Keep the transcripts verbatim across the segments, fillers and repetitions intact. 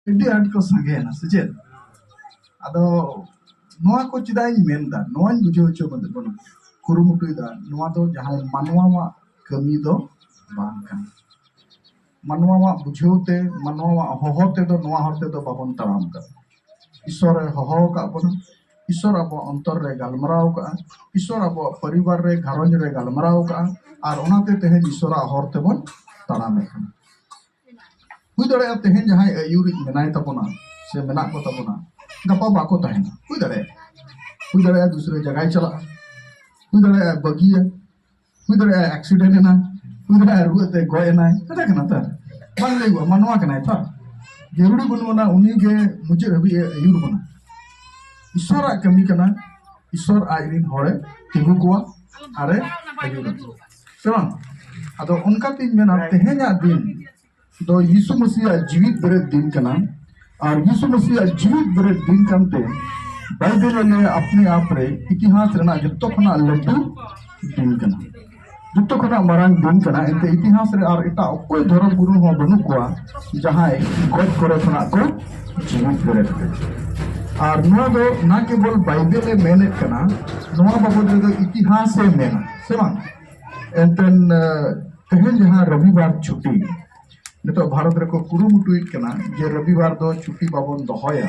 ᱟᱹᱰᱤ ᱟᱸᱴ ᱠᱚ ᱥᱟᱸᱜᱮᱭᱮᱱᱟ, ᱥᱮ ᱪᱮᱫ? ᱟᱫᱚ ᱱᱚᱣᱟ ᱠᱚ ᱪᱮᱫᱟᱜ ᱤᱧ ᱢᱮᱱᱫᱟ, ᱱᱚᱣᱟᱧ ᱵᱩᱡᱷᱟᱹᱣ ᱦᱚᱪᱚ ᱵᱚᱱᱟ, ᱠᱩᱨᱩᱢᱩᱴᱩᱭᱮᱫᱟ, ᱱᱚᱣᱟ ᱫᱚ ᱡᱟᱦᱟᱸᱭ ᱢᱟᱱᱣᱟᱣᱟᱜ ᱠᱟᱹᱢᱤ ᱫᱚ ᱵᱟᱝ ᱠᱟᱱᱟ᱾ ᱢᱟᱱᱣᱟᱣᱟᱜ ᱵᱩᱡᱷᱟᱹᱣ ᱛᱮ, ᱢᱟᱱᱣᱟᱣᱟᱜ ᱦᱚᱦᱚ ᱛᱮᱫᱚ ᱱᱚᱣᱟ ᱦᱚᱨ ᱛᱮᱫᱚ ᱵᱟᱵᱚᱱ ᱛᱟᱲᱟᱢ ᱠᱟᱫᱟ᱾ ᱤᱥᱚᱨᱮ ᱦᱚᱦᱚ ᱟᱠᱟᱫ ᱵᱚᱱᱟ, ᱤᱥᱚᱨ ᱟᱵᱚᱣᱟᱜ ᱚᱱᱛᱚᱨ ᱨᱮ ᱜᱟᱞᱢᱟᱨᱟᱣ ᱟᱠᱟᱫᱼᱟ, ᱤᱥᱚᱨ ᱟᱵᱚᱣᱟᱜ ᱯᱚᱨᱤᱵᱟᱨ ᱨᱮ, ᱜᱷᱟᱨᱚᱸᱡᱽ ᱨᱮ ᱜᱟᱞᱢᱟᱨᱟᱣ ᱟᱠᱟᱫᱼᱟ, ᱟᱨ ᱚᱱᱟᱛᱮ ᱛᱮᱦᱮᱧ ᱤᱥᱚᱨᱟᱜ ᱦᱚᱨ ᱛᱮᱵᱚᱱ ᱛᱟᱲᱟᱢᱮᱫ ᱠᱟᱱᱟ᱾ ᱦᱩᱭ ᱫᱟᱲᱮᱭᱟᱜᱼᱟ ᱛᱮᱦᱮᱧ ᱡᱟᱦᱟᱸᱭ ᱟᱹᱭᱩᱨᱤᱡ ᱢᱮᱱᱟᱭ ᱛᱟᱵᱚᱱᱟ ᱥᱮ ᱢᱮᱱᱟᱜ ᱠᱚ ᱛᱟᱵᱚᱱᱟ, ᱜᱟᱯᱟ ᱵᱟᱠᱚ ᱛᱟᱦᱮᱱᱟ, ᱦᱩᱭ ᱫᱟᱲᱮᱭᱟᱜᱼᱟ᱾ ᱦᱩᱭ ᱫᱟᱲᱮᱭᱟᱜᱼᱟ ᱫᱩᱥᱨᱟᱹ ᱡᱟᱭᱜᱟᱭ ᱪᱟᱞᱟᱜᱼᱟ, ᱦᱩᱭ ᱫᱟᱲᱮᱭᱟᱜᱼᱟ ᱵᱟᱹᱜᱤᱭᱟ, ᱦᱩᱭ ᱫᱟᱲᱮᱭᱟᱜᱼᱟ ᱮᱠᱥᱤᱰᱮᱱᱴ ᱮᱱᱟ, ᱦᱩᱭ ᱫᱟᱲᱮᱭᱟᱜᱼᱟ ᱨᱩᱣᱟᱹ ᱛᱮ ᱜᱚᱡ ᱮᱱᱟᱭ, ᱠᱟᱛᱷᱟ ᱠᱟᱱᱟ ᱛᱚ, ᱵᱟᱝ ᱞᱟᱹᱭᱚᱜᱼᱟ, ᱢᱟᱱᱣᱟ ᱠᱟᱱᱟᱭ ᱛᱚ, ᱡᱟᱹᱨᱩᱲᱤ ᱵᱟᱹᱱᱩᱜ ᱟᱱᱟ ᱩᱱᱤ ᱜᱮ ᱢᱩᱪᱟᱹᱫ ᱦᱟᱹᱵᱤᱡ ᱮ ᱟᱹᱭᱩᱨ ᱵᱚᱱᱟ᱾ ᱤᱥᱚᱨᱟᱜ ᱠᱟᱹᱢᱤ ᱠᱟᱱᱟ, ᱤᱥᱚᱨ ᱟᱡ ᱨᱤᱱ ᱦᱚᱲᱮ ᱛᱤᱸᱜᱩ ᱠᱚᱣᱟ ᱟᱨᱮ ᱟᱹᱭᱩᱨ ᱠᱚᱣᱟ, ᱥᱮ ᱵᱟᱝ? ᱟᱫᱚ ᱚᱱᱠᱟᱛᱤᱧ ᱢᱮᱱᱟ, ᱛᱮᱦᱮᱧᱟᱜ ᱫᱤᱱ ᱫᱚ ᱭᱤᱥᱩ ᱢᱟᱹᱥᱤᱭᱟᱜ ᱡᱤᱣᱤᱫ ᱵᱮᱨᱮᱫ ᱫᱤᱱ ᱠᱟᱱᱟ᱾ ᱟᱨ ᱭᱤᱥᱩ ᱢᱟᱹᱥᱤᱭᱟᱜ ᱡᱤᱣᱤᱫ ᱵᱮᱨᱮᱫ ᱫᱤᱱ ᱠᱟᱱᱛᱮ ᱵᱟᱭᱵᱮᱞ ᱮ ᱞᱟᱹᱭᱟ ᱟᱯᱱᱮ ᱟᱯ ᱨᱮ ᱤᱛᱤᱦᱟᱥ ᱨᱮᱱᱟᱜ ᱡᱚᱛᱚ ᱠᱷᱚᱱᱟᱜ ᱞᱟᱹᱴᱩ ᱫᱤᱱ ᱠᱟᱱᱟ, ᱡᱚᱛᱚ ᱠᱷᱚᱱᱟᱜ ᱢᱟᱨᱟᱝ ᱫᱤᱱ ᱠᱟᱱᱟ᱾ ᱮᱱᱛᱮ ᱤᱛᱤᱦᱟᱥ ᱨᱮ ᱟᱨ ᱮᱴᱟᱜ ᱚᱠᱚᱭ ᱫᱷᱚᱨᱚᱢ ᱜᱩᱨᱩ ᱦᱚᱸ ᱵᱟᱹᱱᱩᱜ ᱠᱚᱣᱟ ᱡᱟᱦᱟᱸᱭ ᱜᱚᱡ ᱠᱚᱨᱮ ᱠᱷᱚᱱᱟᱜ ᱠᱚ ᱡᱤᱣᱤᱫ ᱵᱮᱨᱮᱫ ᱟᱠᱟᱱᱟ᱾ ᱟᱨ ᱱᱚᱣᱟ ᱫᱚ ᱱᱟ ᱠᱮᱵᱚᱞ ᱵᱟᱭᱵᱮᱞ ᱮ ᱢᱮᱱᱮᱫ ᱠᱟᱱᱟ, ᱱᱚᱣᱟ ᱵᱟᱵᱚᱫ ᱨᱮᱫᱚ ᱤᱛᱤᱦᱟᱥ ᱮ ᱢᱮᱱᱟ, ᱥᱮ ᱵᱟᱝ? ᱮᱱᱛᱮᱱ ᱛᱮᱦᱮᱧ ᱡᱟᱦᱟᱸ ᱨᱚᱵᱤᱵᱟᱨ ᱪᱷᱩᱴᱤ, ᱱᱤᱛᱚᱜ ᱵᱷᱟᱨᱚᱛ ᱨᱮᱠᱚ ᱠᱩᱨᱩᱢᱩᱴᱩᱭᱮᱫ ᱠᱟᱱᱟ ᱡᱮ ᱨᱚᱵᱤᱵᱟᱨ ᱫᱚ ᱪᱷᱩᱴᱤ ᱵᱟᱵᱚᱱ ᱫᱚᱦᱚᱭᱟ᱾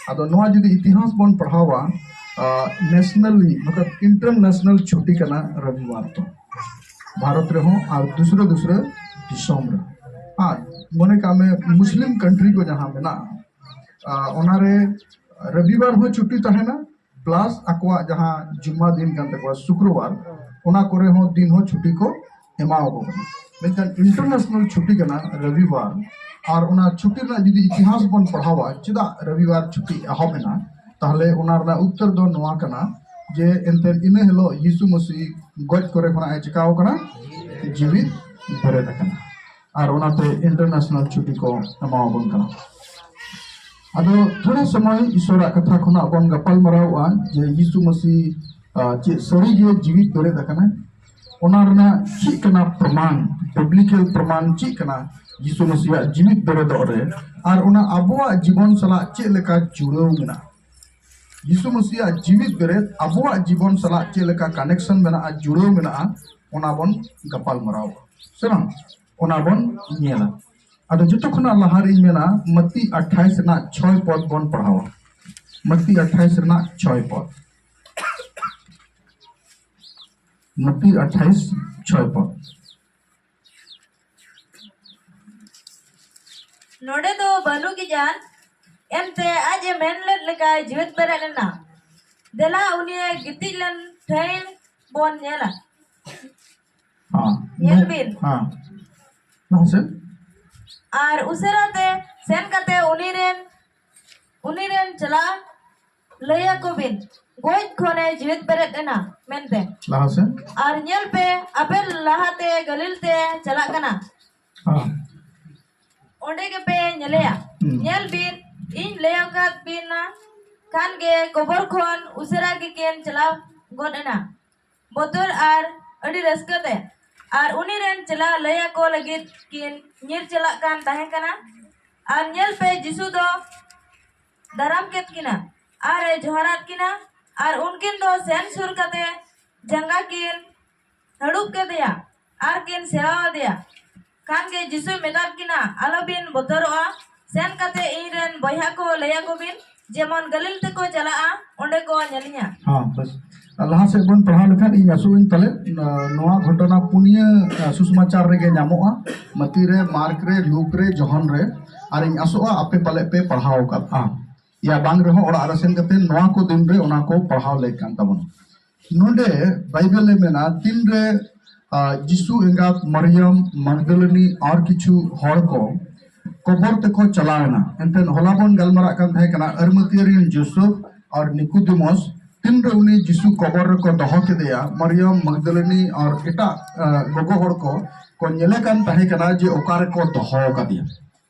ᱟᱫᱚ ᱱᱚᱣᱟ ᱡᱩᱫᱤ ᱤᱛᱤᱦᱟᱥ ᱵᱚᱱ ᱯᱟᱲᱦᱟᱣᱟ, ᱱᱮᱥᱱᱟᱞᱤ ᱢᱚᱛᱞᱚᱵ ᱤᱱᱴᱟᱨᱱᱮᱥᱱᱟᱞ ᱪᱷᱩᱴᱤ ᱠᱟᱱᱟ ᱨᱚᱵᱤᱵᱟᱨ ᱫᱚ ᱵᱷᱟᱨᱚᱛ ᱨᱮᱦᱚᱸ ᱟᱨ ᱫᱩᱥᱨᱟᱹ ᱫᱩᱥᱨᱟᱹ ᱫᱤᱥᱚᱢ ᱨᱮ᱾ ᱟᱨ ᱢᱚᱱᱮ ᱠᱟᱜ ᱢᱮ ᱢᱩᱥᱞᱤᱢ ᱠᱟᱱᱴᱨᱤ ᱠᱚ ᱡᱟᱦᱟᱸ ᱢᱮᱱᱟᱜᱼᱟ, ᱚᱱᱟᱨᱮ ᱨᱚᱵᱤᱵᱟᱨ ᱦᱚᱸ ᱪᱷᱩᱴᱤ ᱛᱟᱦᱮᱱᱟ, ᱯᱞᱟᱥ ᱟᱠᱚᱣᱟᱜ ᱡᱟᱦᱟᱸ ᱡᱩᱢᱟ ᱫᱤᱱ ᱠᱟᱱ ᱛᱟᱠᱚᱣᱟ ᱥᱩᱠᱨᱚᱵᱟᱨ, ᱚᱱᱟ ᱠᱚᱨᱮ ᱦᱚᱸ ᱫᱤᱱ ᱦᱚᱸ ᱪᱷᱩᱴᱤ ᱠᱚ ᱮᱢᱟᱣᱟᱠᱚ ᱠᱟᱱᱟ᱾ ᱢᱮᱱᱠᱷᱟᱱ ᱤᱱᱴᱟᱨᱱᱮᱥᱱᱟᱞ ᱪᱷᱩᱴᱤ ᱠᱟᱱᱟ ᱨᱚᱵᱤᱵᱟᱨ, ᱟᱨ ᱚᱱᱟ ᱪᱷᱩᱴᱤ ᱨᱮᱱᱟᱜ ᱡᱩᱫᱤ ᱤᱛᱤᱦᱟᱥ ᱵᱚᱱ ᱯᱟᱲᱦᱟᱣᱟ ᱪᱮᱫᱟᱜ ᱨᱚᱵᱤᱵᱟᱨ ᱪᱷᱩᱴᱤ ᱮᱦᱚᱵ ᱮᱱᱟ, ᱛᱟᱦᱞᱮ ᱚᱱᱟ ᱨᱮᱱᱟᱜ ᱩᱛᱛᱚᱨ ᱫᱚ ᱱᱚᱣᱟ ᱠᱟᱱᱟ ᱡᱮ ᱮᱱᱛᱮ ᱤᱱᱟᱹ ᱦᱤᱞᱳᱜ ᱭᱤᱥᱩ ᱢᱟᱹᱥᱤ ᱜᱚᱡ ᱠᱚᱨᱮ ᱠᱷᱚᱱᱟᱜ ᱮ ᱪᱤᱠᱟᱣ ᱠᱟᱱᱟ, ᱡᱤᱣᱤᱫ ᱵᱮᱨᱮᱫ ᱟᱠᱟᱱᱟ᱾ ᱟᱨ ᱚᱱᱟᱛᱮ ᱤᱱᱴᱟᱨᱱᱮᱥᱱᱟᱞ ᱪᱷᱩᱴᱤ ᱠᱚ ᱮᱢᱟᱣᱟᱵᱚᱱ ᱠᱟᱱᱟ᱾ ᱟᱫᱚ ᱛᱷᱚᱲᱟ ᱥᱚᱢᱚᱭ ᱤᱥᱚᱨᱟᱜ ᱠᱟᱛᱷᱟ ᱠᱷᱚᱱᱟᱜ ᱵᱚᱱ ᱜᱟᱯᱟᱞ ᱢᱟᱨᱟᱣᱚᱜᱼᱟ ᱡᱮ ᱭᱤᱥᱩ ᱢᱟᱹᱥᱤ ᱪᱮᱫ ᱥᱟᱹᱨᱤᱜᱮ ᱡᱤᱣᱤᱫ ᱵᱮᱨᱮᱫ ᱟᱠᱟᱱᱟ, ᱚᱱᱟ ᱨᱮᱱᱟᱜ ᱪᱮᱫ ᱠᱟᱱᱟ ᱯᱨᱚᱢᱟᱱ, ᱵᱤᱵᱽᱞᱤᱠᱮᱞ ᱯᱨᱚᱢᱟᱱ ᱪᱮᱫ ᱠᱟᱱᱟ, ᱡᱤᱥᱩ ᱢᱟᱹᱥᱤᱭᱟᱜ ᱡᱤᱣᱤᱫ ᱵᱮᱨᱮᱫᱚᱜ ᱨᱮ ᱟᱨ ᱚᱱᱟ ᱟᱵᱚᱣᱟᱜ ᱡᱤᱵᱚᱱ ᱥᱟᱞᱟᱜ ᱪᱮᱫ ᱞᱮᱠᱟ ᱡᱩᱲᱟᱹᱣ ᱢᱮᱱᱟᱜᱼᱟ, ᱡᱤᱥᱩ ᱢᱟᱹᱥᱤᱭᱟᱜ ᱡᱤᱣᱤᱫ ᱵᱮᱨᱮᱫ ᱟᱵᱚᱣᱟᱜ ᱡᱤᱵᱚᱱ ᱥᱟᱞᱟᱜ ᱪᱮᱫ ᱞᱮᱠᱟ ᱠᱟᱱᱮᱠᱥᱚᱱ ᱢᱮᱱᱟᱜᱼᱟ, ᱡᱩᱲᱟᱹᱣ ᱢᱮᱱᱟᱜᱼᱟ, ᱚᱱᱟ ᱵᱚᱱ ᱜᱟᱯᱟᱞ ᱢᱟᱨᱟᱣᱟ, ᱥᱮ ᱵᱟᱝ? ᱚᱱᱟ ᱵᱚᱱ ᱧᱮᱞᱟ᱾ ᱟᱫᱚ ᱡᱚᱛᱚ ᱠᱷᱚᱱᱟᱜ ᱞᱟᱦᱟ ᱨᱤᱧ ᱢᱮᱱᱟ, ᱢᱟᱛᱤ ᱟᱴᱷᱟᱭᱤᱥ ᱨᱮᱱᱟᱜ ᱪᱷᱚᱭ ᱯᱚᱫ ᱵᱚᱱ ᱯᱟᱲᱦᱟᱣᱟ᱾ ᱢᱟᱛᱤ ᱟᱴᱷᱟᱭᱤᱥ ᱨᱮᱱᱟᱜ ᱪᱷᱚᱭ ᱯᱚᱫ᱾ ᱢᱟᱛᱤ ᱟᱴᱷᱟᱭᱤᱥ, ᱪᱷᱚᱭ ᱯᱚᱫ᱾ ᱱᱚᱰᱮ ᱫᱚ ᱵᱟᱹᱱᱩᱜᱤᱡ ᱟᱱ, ᱮᱱᱛᱮ ᱟᱡ ᱮ ᱢᱮᱱ ᱞᱮᱫ ᱞᱮᱠᱟᱭ ᱡᱤᱣᱮᱫ ᱵᱮᱨᱮᱫ ᱮᱱᱟ᱾ ᱫᱮᱞᱟ, ᱩᱱᱤᱭᱮ ᱜᱤᱛᱤᱡ ᱞᱮᱱ ᱴᱷᱟᱹᱭ ᱵᱚᱱ ᱧᱮᱞᱟ᱾ ᱦᱮᱸ᱾ ᱧᱮᱞ ᱵᱤᱱ᱾ ᱦᱮᱸ᱾ ᱞᱟᱦᱟ ᱥᱮᱫ᱾ ᱟᱨ ᱩᱥᱟᱹᱨᱟ ᱛᱮ ᱥᱮᱱ ᱠᱟᱛᱮ ᱩᱱᱤ ᱨᱮᱱ, ᱩᱱᱤ ᱨᱮᱱ ᱪᱟᱞᱟᱜ ᱞᱟᱹᱭ ᱟᱠᱚ ᱵᱤᱱ, ᱜᱚᱡ ᱠᱷᱚᱱᱮ ᱡᱤᱣᱮᱫ ᱵᱮᱨᱮᱫ ᱮᱱᱟ ᱢᱮᱱᱛᱮ᱾ ᱞᱟᱦᱟ ᱥᱮᱫ᱾ ᱟᱨ ᱧᱮᱞ ᱯᱮ, ᱟᱯᱮ ᱞᱟᱦᱟᱛᱮ ᱜᱟᱹᱞᱤᱞ ᱛᱮ ᱪᱟᱞᱟᱜ ᱠᱟᱱᱟ᱾ ᱦᱮᱸ᱾ ᱚᱸᱰᱮ ᱜᱮᱯᱮ ᱧᱮᱞᱮᱭᱟ᱾ ᱦᱩᱸ᱾ ᱧᱮᱞ ᱵᱤᱱ, ᱤᱧ ᱞᱟᱹᱭ ᱟᱠᱟᱫ ᱵᱤᱱᱟ ᱠᱷᱟᱱ ᱜᱮ ᱠᱚᱵᱚᱨ ᱠᱷᱚᱱ ᱩᱥᱟᱹᱨᱟ ᱜᱮᱠᱤᱱ ᱪᱟᱞᱟᱣ ᱜᱚᱫ ᱮᱱᱟ᱾ ᱵᱚᱛᱚᱨ ᱟᱨ ᱟᱹᱰᱤ ᱨᱟᱹᱥᱠᱟᱹ ᱛᱮ᱾ ᱟᱨ ᱩᱱᱤ ᱨᱮᱱ ᱪᱮᱞᱟ ᱞᱟᱹᱭ ᱟᱠᱚ ᱞᱟᱹᱜᱤᱫ ᱠᱤᱱ ᱧᱤᱨ ᱪᱟᱞᱟᱜ ᱠᱟᱱ ᱛᱟᱦᱮᱸ ᱠᱟᱱᱟ᱾ ᱟᱨ ᱧᱮᱞ ᱯᱮ, ᱡᱤᱥᱩ ᱫᱚ ᱫᱟᱨᱟᱢ ᱠᱮᱫ ᱠᱤᱱᱟ ᱟᱨ ᱮ ᱡᱚᱦᱟᱨᱟᱫ ᱠᱤᱱᱟ᱾ ᱟᱨ ᱩᱱᱠᱤᱱ ᱫᱚ ᱥᱮᱱ ᱥᱩᱨ ᱠᱟᱛᱮ ᱡᱟᱸᱜᱟ ᱠᱤᱱ ᱦᱟᱹᱲᱩᱵ ᱠᱮᱫᱮᱭᱟ ᱟᱨ ᱠᱤᱱ ᱥᱮᱣᱟ ᱟᱫᱮᱭᱟ᱾ ᱠᱷᱟᱱ ᱜᱮ ᱡᱤᱥᱩᱭ ᱢᱮᱛᱟᱫ ᱠᱤᱱᱟ, ᱟᱞᱚᱵᱤᱱ ᱵᱚᱛᱚᱨᱚᱜᱼᱟ᱾ ᱥᱮᱱ ᱠᱟᱛᱮ ᱤᱧ ᱨᱮᱱ ᱵᱚᱭᱦᱟ ᱠᱚ ᱞᱟᱹᱭ ᱟᱠᱚ ᱵᱤᱱ, ᱡᱮᱢᱚᱱ ᱜᱟᱹᱞᱤᱞ ᱛᱮᱠᱚ ᱪᱟᱞᱟᱜᱼᱟ, ᱚᱸᱰᱮ ᱠᱚ ᱧᱮᱞᱤᱧᱟ᱾ ᱦᱮᱸ, ᱵᱮᱥ᱾ ᱟᱨ ᱞᱟᱦᱟ ᱥᱮᱫ ᱵᱚᱱ ᱯᱟᱲᱦᱟᱣ ᱞᱮᱠᱷᱟᱱ ᱤᱧ ᱟᱥᱚᱜ ᱟᱹᱧ ᱯᱟᱞᱮ, ᱱᱚᱣᱟ ᱜᱷᱚᱴᱚᱱᱟ ᱯᱩᱱᱭᱟᱹ, ᱟ, ᱥᱩᱥᱢᱟᱪᱟᱨ ᱨᱮᱜᱮ ᱧᱟᱢᱚᱜᱼᱟ, ᱢᱟᱛᱤ ᱨᱮ, ᱢᱟᱨᱠ ᱨᱮ, ᱞᱩᱠ ᱨᱮ, ᱡᱚᱦᱚᱱ ᱨᱮ᱾ ᱟᱨ ᱤᱧ ᱟᱥᱚᱜᱼᱟ ᱟᱯᱮ ᱯᱟᱞᱮ ᱯᱮ ᱯᱟᱲᱦᱟᱣ ᱟᱠᱟᱫᱼᱟ᱾ ᱭᱟ ᱵᱟᱝ ᱨᱮᱦᱚᱸ ᱚᱲᱟᱜ ᱨᱮ ᱥᱮᱱ ᱠᱟᱛᱮ ᱱᱚᱣᱟ ᱠᱚ ᱫᱤᱱ ᱨᱮ ᱚᱱᱟ ᱠᱚ ᱯᱟᱲᱦᱟᱣ ᱞᱮᱠ ᱠᱟᱱ ᱛᱟᱵᱚᱱᱟ᱾ ᱱᱚᱰᱮ ᱵᱟᱭᱵᱮᱞ ᱮ ᱢᱮᱱᱟ, ᱛᱤᱱᱨᱮ, ᱟ, ᱡᱤᱥᱩ ᱮᱸᱜᱟᱛ ᱢᱟᱨᱤᱭᱟᱢ ᱢᱟᱜᱽᱫᱟᱞᱤᱱᱤ ᱟᱨ ᱠᱤᱪᱷᱩ ᱦᱚᱲ ᱠᱚ ᱠᱚᱵᱚᱨ ᱛᱮᱠᱚ ᱪᱟᱞᱟᱣ ᱮᱱᱟ᱾ ᱮᱱᱛᱮ ᱦᱚᱞᱟ ᱵᱚᱱ ᱜᱟᱞᱢᱟᱨᱟᱜ ᱠᱟᱱ ᱛᱟᱦᱮᱸ ᱠᱟᱱᱟ, ᱟᱨᱢᱟᱹᱛᱤᱭᱟᱹ ᱨᱮᱱ ᱡᱳᱥᱮᱯ ᱟᱨ ᱱᱤᱠᱳᱫᱤᱢᱚᱥ ᱛᱤᱱᱨᱮ ᱩᱱᱤ ᱡᱤᱥᱩ ᱠᱚᱵᱚᱨ ᱨᱮᱠᱚ ᱫᱚᱦᱚ ᱠᱮᱫᱮᱭᱟ, ᱢᱟᱨᱤᱭᱟᱢ ᱢᱟᱜᱽᱫᱟᱞᱤᱱᱤ ᱟᱨ ᱮᱴᱟᱜ, ᱟ, ᱜᱚᱜᱚ ᱦᱚᱲ ᱠᱚ ᱠᱚ ᱧᱮᱞᱮ ᱠᱟᱱ ᱛᱟᱦᱮᱸ ᱠᱟᱱᱟ ᱡᱮ ᱚᱠᱟ ᱨᱮᱠᱚ ᱫᱚᱦᱚ ᱠᱟᱫᱮᱭᱟ᱾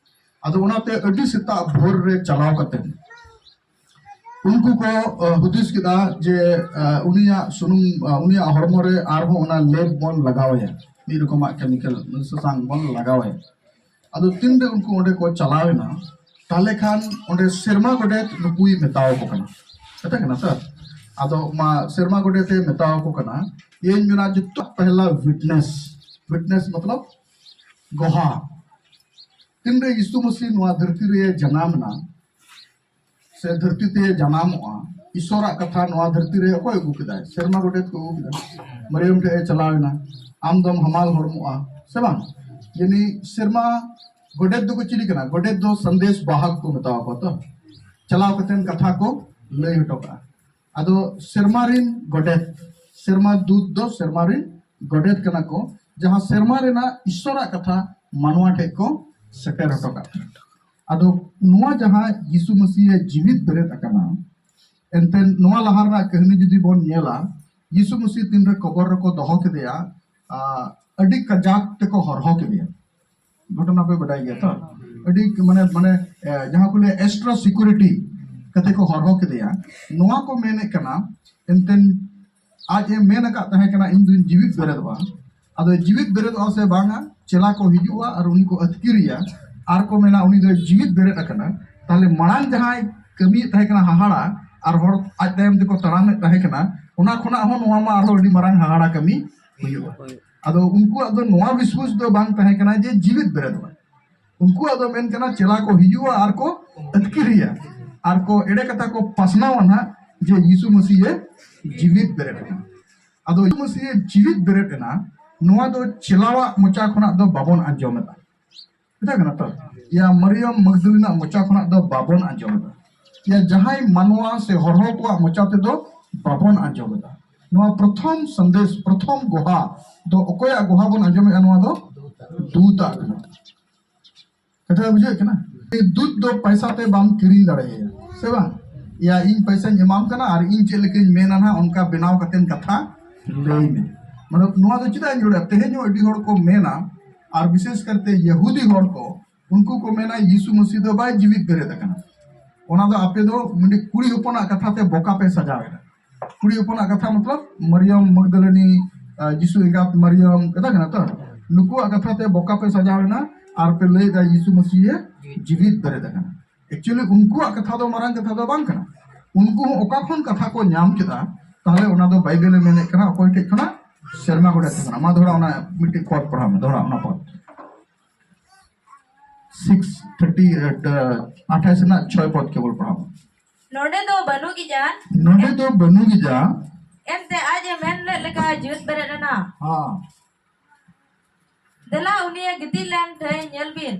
ᱟᱫᱚ ᱚᱱᱟᱛᱮ ᱟᱹᱰᱤ ᱥᱮᱛᱟᱜ ᱵᱷᱳᱨ ᱨᱮ ᱪᱟᱞᱟᱣ ᱠᱟᱛᱮ ᱩᱱᱠᱩ ᱠᱚ, ᱟ, ᱦᱩᱫᱤᱥ ᱠᱮᱫᱟ ᱡᱮ, ᱟ, ᱩᱱᱤᱭᱟᱜ ᱥᱩᱱᱩᱢ, ᱟ, ᱩᱱᱤᱭᱟᱜ ᱦᱚᱲᱢᱚ ᱨᱮ ᱟᱨᱦᱚᱸ ᱚᱱᱟ ᱞᱮᱯ ᱵᱚᱱ ᱞᱟᱜᱟᱣ ᱟᱭᱟ, ᱢᱤᱫ ᱨᱚᱠᱚᱢᱟᱜ ᱠᱮᱢᱤᱠᱮᱞ ᱥᱟᱥᱟᱝ ᱵᱚᱱ ᱞᱟᱜᱟᱣ ᱟᱭᱟ᱾ ᱟᱫᱚ ᱛᱤᱱᱨᱮ ᱩᱱᱠᱩ ᱚᱸᱰᱮ ᱠᱚ ᱪᱟᱞᱟᱣ ᱮᱱᱟ, ᱛᱟᱦᱞᱮ ᱠᱷᱟᱱ ᱚᱸᱰᱮ ᱥᱮᱨᱢᱟ ᱜᱚᱰᱮᱛ ᱱᱩᱠᱩᱭ ᱢᱮᱛᱟᱣ ᱠᱚ ᱠᱟᱱᱟ᱾ ᱠᱟᱛᱷᱟ ᱠᱟᱱᱟ ᱥᱮ? ᱟᱫᱚ ᱢᱟ ᱥᱮᱨᱢᱟ ᱜᱚᱰᱮᱛ ᱮ ᱢᱮᱛᱟᱣ ᱠᱚ ᱠᱟᱱᱟ, ᱤᱧ ᱢᱮᱱᱟ ᱡᱚᱛᱚ ᱯᱮᱦᱞᱟ ᱣᱤᱴᱱᱮᱥ, ᱣᱤᱴᱱᱮᱥ ᱢᱚᱛᱞᱚᱵ ᱜᱚᱦᱟ᱾ ᱛᱤᱱᱨᱮ ᱭᱤᱥᱩ ᱢᱟᱹᱥᱤ ᱱᱚᱣᱟ ᱫᱷᱟᱹᱨᱛᱤ ᱨᱮ ᱡᱟᱱᱟᱢ ᱮᱱᱟ, ᱥᱮ ᱫᱷᱟᱹᱨᱛᱤ ᱛᱮ ᱡᱟᱱᱟᱢᱚᱜᱼᱟ, ᱤᱥᱚᱨᱟᱜ ᱠᱟᱛᱷᱟ ᱱᱚᱣᱟ ᱫᱷᱟᱹᱨᱛᱤ ᱨᱮ ᱚᱠᱚᱭ ᱟᱹᱜᱩ ᱠᱮᱫᱟᱭ? ᱥᱮᱨᱢᱟ ᱜᱚᱰᱮᱛ ᱠᱚ ᱟᱹᱜᱩ ᱠᱮᱫᱟ᱾ ᱢᱟᱨᱤᱭᱟᱢ ᱴᱷᱮᱱ ᱮ ᱪᱟᱞᱟᱣ ᱮᱱᱟ, ᱟᱢ ᱫᱚᱢ ᱦᱟᱢᱟᱞ ᱦᱚᱲᱢᱚᱜᱼᱟ, ᱥᱮ ᱵᱟᱝ? ᱡᱟᱹᱱᱤ ᱥᱮᱨᱢᱟ ᱜᱚᱰᱮᱛ ᱫᱚᱠᱚ ᱪᱤᱞᱤ ᱠᱟᱱᱟ? ᱜᱚᱰᱮᱛ ᱫᱚ ᱥᱟᱸᱫᱮᱥ ᱵᱟᱦᱚᱠ ᱠᱚ ᱢᱮᱛᱟᱣ ᱠᱚᱣᱟ᱾ ᱛᱚ ᱪᱟᱞᱟᱣ ᱠᱟᱛᱮ ᱠᱟᱛᱷᱟ ᱠᱚ ᱞᱟᱹᱭ ᱦᱚᱴᱚ ᱠᱟᱜᱼᱟ᱾ ᱟᱫᱚ ᱥᱮᱨᱢᱟ ᱨᱤᱱ ᱜᱚᱰᱮᱛ, ᱥᱮᱨᱢᱟ ᱫᱩᱛ ᱫᱚ ᱥᱮᱨᱢᱟ ᱨᱤᱱ ᱜᱚᱰᱮᱛ ᱠᱟᱱᱟ ᱠᱚ, ᱡᱟᱦᱟᱸ ᱥᱮᱨᱢᱟ ᱨᱮᱱᱟᱜ ᱤᱥᱚᱨᱟᱜ ᱠᱟᱛᱷᱟ ᱢᱟᱱᱣᱟ ᱴᱷᱮᱱ ᱠᱚ ᱥᱮᱴᱮᱨ ᱦᱚᱴᱚ ᱠᱟᱜᱼᱟ᱾ ᱟᱫᱚ ᱱᱚᱣᱟ ᱡᱟᱦᱟᱸ ᱭᱤᱥᱩ ᱢᱟᱹᱥᱤᱦ ᱮ ᱡᱤᱣᱤᱫ ᱵᱮᱨᱮᱫ ᱟᱠᱟᱱᱟ, ᱮᱱᱛᱮ ᱱᱚᱣᱟ ᱞᱟᱦᱟ ᱨᱮᱱᱟᱜ ᱠᱟᱹᱦᱱᱤ ᱡᱩᱫᱤ ᱵᱚᱱ ᱧᱮᱞᱟ, ᱭᱤᱥᱩ ᱢᱟᱹᱥᱤᱦ ᱛᱤᱱᱨᱮ ᱠᱚᱵᱚᱨ ᱨᱮᱠᱚ ᱫᱚᱦᱚ ᱠᱮᱫᱮᱭᱟ, ᱟ, ᱟᱹᱰᱤ ᱠᱟᱡᱟᱠ ᱛᱮᱠᱚ ᱦᱚᱨᱦᱚ ᱠᱮᱫᱮᱭᱟ᱾ ᱜᱷᱚᱴᱚᱱᱟ ᱯᱮ ᱵᱟᱰᱟᱭ ᱜᱮᱭᱟ ᱛᱚ? ᱟᱹᱰᱤ ᱢᱟᱱᱮ, ᱢᱟᱱᱮ, ᱮ, ᱡᱟᱦᱟᱸ ᱠᱚ ᱞᱟᱹᱭᱟ extra security ᱠᱟᱛᱮ ᱠᱚ ᱦᱚᱨᱦᱚ ᱠᱮᱫᱮᱭᱟ᱾ ᱱᱚᱣᱟ ᱠᱚ ᱢᱮᱱᱮᱫ ᱠᱟᱱᱟ, ᱮᱱᱛᱮ ᱟᱡ ᱮ ᱢᱮᱱ ᱟᱠᱟᱫ ᱛᱟᱦᱮᱸ ᱠᱟᱱᱟ, "ᱤᱧ ᱫᱩᱧ ᱡᱤᱣᱤᱫ ᱵᱮᱨᱮᱫᱚᱜᱼᱟ᱾" ᱟᱫᱚ ᱡᱤᱣᱤᱫ ᱵᱮᱨᱮᱫᱚᱜᱼᱟ ᱥᱮ ᱵᱟᱝᱟ, ᱪᱮᱞᱟ ᱠᱚ ᱦᱤᱡᱩᱜᱼᱟ ᱟᱨ ᱩᱱᱤ ᱠᱚ ᱟᱹᱛᱠᱤᱨᱮᱭᱟ, ᱟᱨ ᱠᱚ ᱢᱮᱱᱟ, "ᱩᱱᱤ ᱫᱚᱭ ᱡᱤᱣᱤᱫ ᱵᱮᱨᱮᱫ ᱟᱠᱟᱱᱟ᱾" ᱛᱟᱦᱞᱮ ᱢᱟᱲᱟᱝ ᱡᱟᱦᱟᱸᱭ ᱠᱟᱹᱢᱤᱭᱮᱫ ᱛᱟᱦᱮᱸ ᱠᱟᱱᱟ ᱦᱟᱦᱟᱲᱟ, ᱟᱨ ᱦᱚᱲ ᱟᱡ ᱛᱟᱭᱚᱢ ᱛᱮᱠᱚ ᱛᱟᱲᱟᱢᱮᱫ ᱛᱟᱦᱮᱸ ᱠᱟᱱᱟ, ᱚᱱᱟ ᱠᱷᱚᱱᱟᱜ ᱦᱚᱸ ᱱᱚᱣᱟ ᱢᱟ ᱟᱨᱦᱚᱸ ᱟᱹᱰᱤ ᱢᱟᱨᱟᱝ ᱦᱟᱦᱟᱲᱟ ᱠᱟᱹᱢᱤ ᱦᱩᱭᱩᱜᱼᱟ᱾ ᱟᱫᱚ ᱩᱱᱠᱩᱣᱟᱜ ᱫᱚ ᱱᱚᱣᱟ ᱵᱤᱥᱣᱟᱥ ᱫᱚ ᱵᱟᱝ ᱛᱟᱦᱮᱸ ᱠᱟᱱᱟ ᱡᱮ ᱡᱤᱣᱤᱫ ᱵᱮᱨᱮᱫᱚᱜᱼᱟ᱾ ᱩᱱᱠᱩᱣᱟᱜ ᱫᱚ ᱢᱮᱱ ᱠᱟᱱᱟ ᱪᱮᱞᱟ ᱠᱚ ᱦᱤᱡᱩᱜᱼᱟ ᱟᱨ ᱠᱚ ᱟᱹᱛᱠᱤᱨᱮᱭᱟ, ᱟᱨ ᱠᱚ ᱮᱲᱮ ᱠᱟᱛᱷᱟ ᱠᱚ ᱯᱟᱥᱱᱟᱣᱟ ᱱᱟᱦᱟᱜ ᱡᱮ ᱭᱤᱥᱩ ᱢᱟᱹᱥᱤᱦ ᱮ ᱡᱤᱣᱤᱫ ᱵᱮᱨᱮᱫ ᱟᱠᱟᱱᱟ᱾ ᱟᱫᱚ ᱭᱤᱥᱩ ᱢᱟᱹᱥᱤᱦ ᱮ ᱡᱤᱣᱤᱫ ᱵᱮᱨᱮᱫ ᱮᱱᱟ, ᱱᱚᱣᱟ ᱫᱚ ᱪᱮᱞᱟᱣᱟᱜ ᱢᱚᱪᱟ ᱠᱷᱚᱱᱟᱜ ᱫᱚ ᱵᱟᱵᱚᱱ ᱟᱸᱡᱚᱢ ᱮᱫᱟ᱾ ᱢᱮᱛᱟᱜ ᱠᱟᱱᱟ ᱛᱚ? ᱭᱟ ᱢᱟᱨᱤᱭᱟᱢ ᱢᱟᱜᱽᱫᱟᱞᱤᱱᱟᱜ ᱢᱚᱪᱟ ᱠᱷᱚᱱᱟᱜ ᱫᱚ ᱵᱟᱵᱚᱱ ᱟᱸᱡᱚᱢ ᱮᱫᱟ᱾ ᱭᱟ ᱡᱟᱦᱟᱸᱭ ᱢᱟᱱᱣᱟ ᱥᱮ ᱦᱚᱲ ᱦᱚᱲ ᱠᱚᱣᱟᱜ ᱢᱚᱪᱟ ᱛᱮᱫᱚ ᱵᱟᱵᱚᱱ ᱟᱸᱡᱚᱢ ᱮᱫᱟ᱾ ᱱᱚᱣᱟ ᱯᱨᱚᱛᱷᱚᱢ ᱥᱟᱸᱫᱮᱥ, ᱯᱨᱚᱛᱷᱚᱢ ᱜᱚᱦᱟ ᱫᱚ ᱚᱠᱚᱭᱟᱜ ᱜᱚᱦᱟ ᱵᱚᱱ ᱟᱸᱡᱚᱢᱮᱫᱼᱟ? ᱱᱚᱣᱟ ᱫᱚ ᱫᱩᱛᱟᱜ ᱠᱟᱱᱟ᱾ ᱠᱟᱛᱷᱟ ᱵᱩᱡᱷᱟᱹᱜ ᱠᱟᱱᱟ? ᱫᱩᱛ ᱫᱚ ᱯᱚᱭᱥᱟ ᱛᱮ ᱵᱟᱢ ᱠᱤᱨᱤᱧ ᱫᱟᱲᱮᱭᱟᱭᱟ, ᱥᱮ ᱵᱟᱝ? ᱭᱟ ᱤᱧ ᱯᱚᱭᱥᱟᱧ ᱮᱢᱟᱢ ᱠᱟᱱᱟ ᱟᱨ ᱤᱧ ᱪᱮᱫ ᱞᱮᱠᱟᱧ ᱢᱮᱱᱟ ᱱᱟᱦᱟᱜ, ᱚᱱᱠᱟ ᱵᱮᱱᱟᱣ ᱠᱟᱛᱮ ᱠᱟᱛᱷᱟ ᱞᱟᱹᱭ ᱢᱮ᱾ ᱢᱟᱱᱮ ᱱᱚᱣᱟ ᱫᱚ ᱪᱮᱫᱟᱜ ᱤᱧ ᱨᱚᱲᱟ? ᱛᱮᱦᱮᱧ ᱦᱚᱸ ᱟᱹᱰᱤ ᱦᱚᱲ ᱠᱚ ᱢᱮᱱᱟ, ᱟᱨ ᱵᱤᱥᱮᱥ ᱠᱟᱨᱛᱮ ᱭᱟᱦᱩᱫᱤ ᱦᱚᱲ ᱠᱚ, ᱩᱱᱠᱩ ᱠᱚ ᱢᱮᱱᱟ ᱭᱤᱥᱩ ᱢᱟᱹᱥᱤ ᱫᱚ ᱵᱟᱭ ᱡᱤᱣᱤᱫ ᱵᱮᱨᱮᱫ ᱟᱠᱟᱱᱟ᱾ ᱚᱱᱟ ᱫᱚ ᱟᱯᱮ ᱫᱚ ᱢᱤᱫᱴᱤᱡ ᱠᱩᱲᱤ ᱦᱚᱯᱚᱱᱟᱜ ᱠᱟᱛᱷᱟ ᱛᱮ ᱵᱚᱠᱟ ᱯᱮ ᱥᱟᱡᱟᱣ ᱮᱫᱟ᱾ ᱠᱩᱲᱤ ᱦᱚᱯᱚᱱᱟᱜ ᱠᱟᱛᱷᱟ ᱢᱚᱛᱞᱚᱵ ᱢᱟᱨᱤᱭᱟᱢ ᱢᱟᱜᱽᱫᱟᱞᱤᱱᱤ, ᱟᱨ ᱡᱤᱥᱩ ᱮᱸᱜᱟᱛ ᱢᱟᱨᱤᱭᱟᱢ, ᱠᱟᱛᱷᱟ ᱠᱟᱱᱟ ᱛᱚ? ᱱᱩᱠᱩᱣᱟᱜ ᱠᱟᱛᱷᱟ ᱛᱮ ᱵᱚᱠᱟ ᱯᱮ ᱥᱟᱡᱟᱣ ᱮᱱᱟ᱾ ᱟᱨ ᱯᱮ ᱞᱟᱹᱭ ᱮᱫᱟ ᱭᱤᱥᱩ ᱢᱟᱹᱥᱤᱦ ᱮ ᱡᱤᱣᱤᱫ ᱵᱮᱨᱮᱫ ᱟᱠᱟᱱᱟ᱾ ᱮᱠᱪᱩᱭᱮᱞᱤ ᱩᱱᱠᱩᱣᱟᱜ ᱠᱟᱛᱷᱟ ᱫᱚ ᱢᱟᱨᱟᱝ ᱠᱟᱛᱷᱟ ᱫᱚ ᱵᱟᱝ ᱠᱟᱱᱟ᱾ ᱩᱱᱠᱩ ᱦᱚᱸ ᱚᱠᱟ ᱠᱷᱚᱱ ᱠᱟᱛᱷᱟ ᱠᱚ ᱧᱟᱢ ᱠᱮᱫᱟ? ᱛᱟᱦᱞᱮ ᱚᱱᱟ ᱫᱚ ᱵᱟᱭᱵᱮᱞ ᱮ ᱢᱮᱱᱮᱫ ᱠᱟᱱᱟ᱾ ᱚᱠᱚᱭ ᱴᱷᱮᱡ ᱠᱷᱚᱱᱟᱜ? ᱥᱮᱨᱢᱟ ᱜᱚᱰᱮᱛ ᱴᱷᱮᱡ ᱠᱷᱚᱱᱟᱜ᱾ ᱢᱟ ᱫᱚᱦᱲᱟ ᱚᱱᱟ ᱢᱤᱫᱴᱮᱡ ᱯᱚᱫ ᱯᱟᱲᱦᱟᱣ ᱢᱮ, ᱫᱚᱦᱲᱟ ᱚᱱᱟ ᱯᱚᱫ᱾ ᱥᱤᱠᱥ ᱛᱷᱟᱨᱴᱤ ᱮᱴ, ᱟᱴᱷᱟᱥ ᱨᱮᱱᱟᱜ ᱪᱷᱚᱭ ᱯᱚᱫ ᱠᱮᱵᱚᱞ ᱯᱟᱲᱦᱟᱣ ᱢᱮ᱾ ᱱᱚᱰᱮ ᱫᱚ ᱵᱟᱹᱱᱩᱜ ᱜᱮᱭᱟ᱾ ᱱᱚᱰᱮ ᱫᱚ ᱵᱟᱹᱱᱩᱜ ᱜᱮᱭᱟ᱾ ᱮᱱᱛᱮ ᱟᱡ ᱮ ᱢᱮᱱ ᱞᱮᱫ ᱞᱮᱠᱟ ᱡᱤᱣᱮᱫ ᱵᱮᱨᱮᱫ ᱮᱱᱟ᱾ ᱦᱮᱸ᱾ ᱫᱮᱞᱟ ᱩᱱᱤᱭᱮ ᱜᱤᱛᱤᱡ ᱞᱮᱱ ᱴᱷᱮᱱ ᱧᱮᱞ ᱵᱤᱱ᱾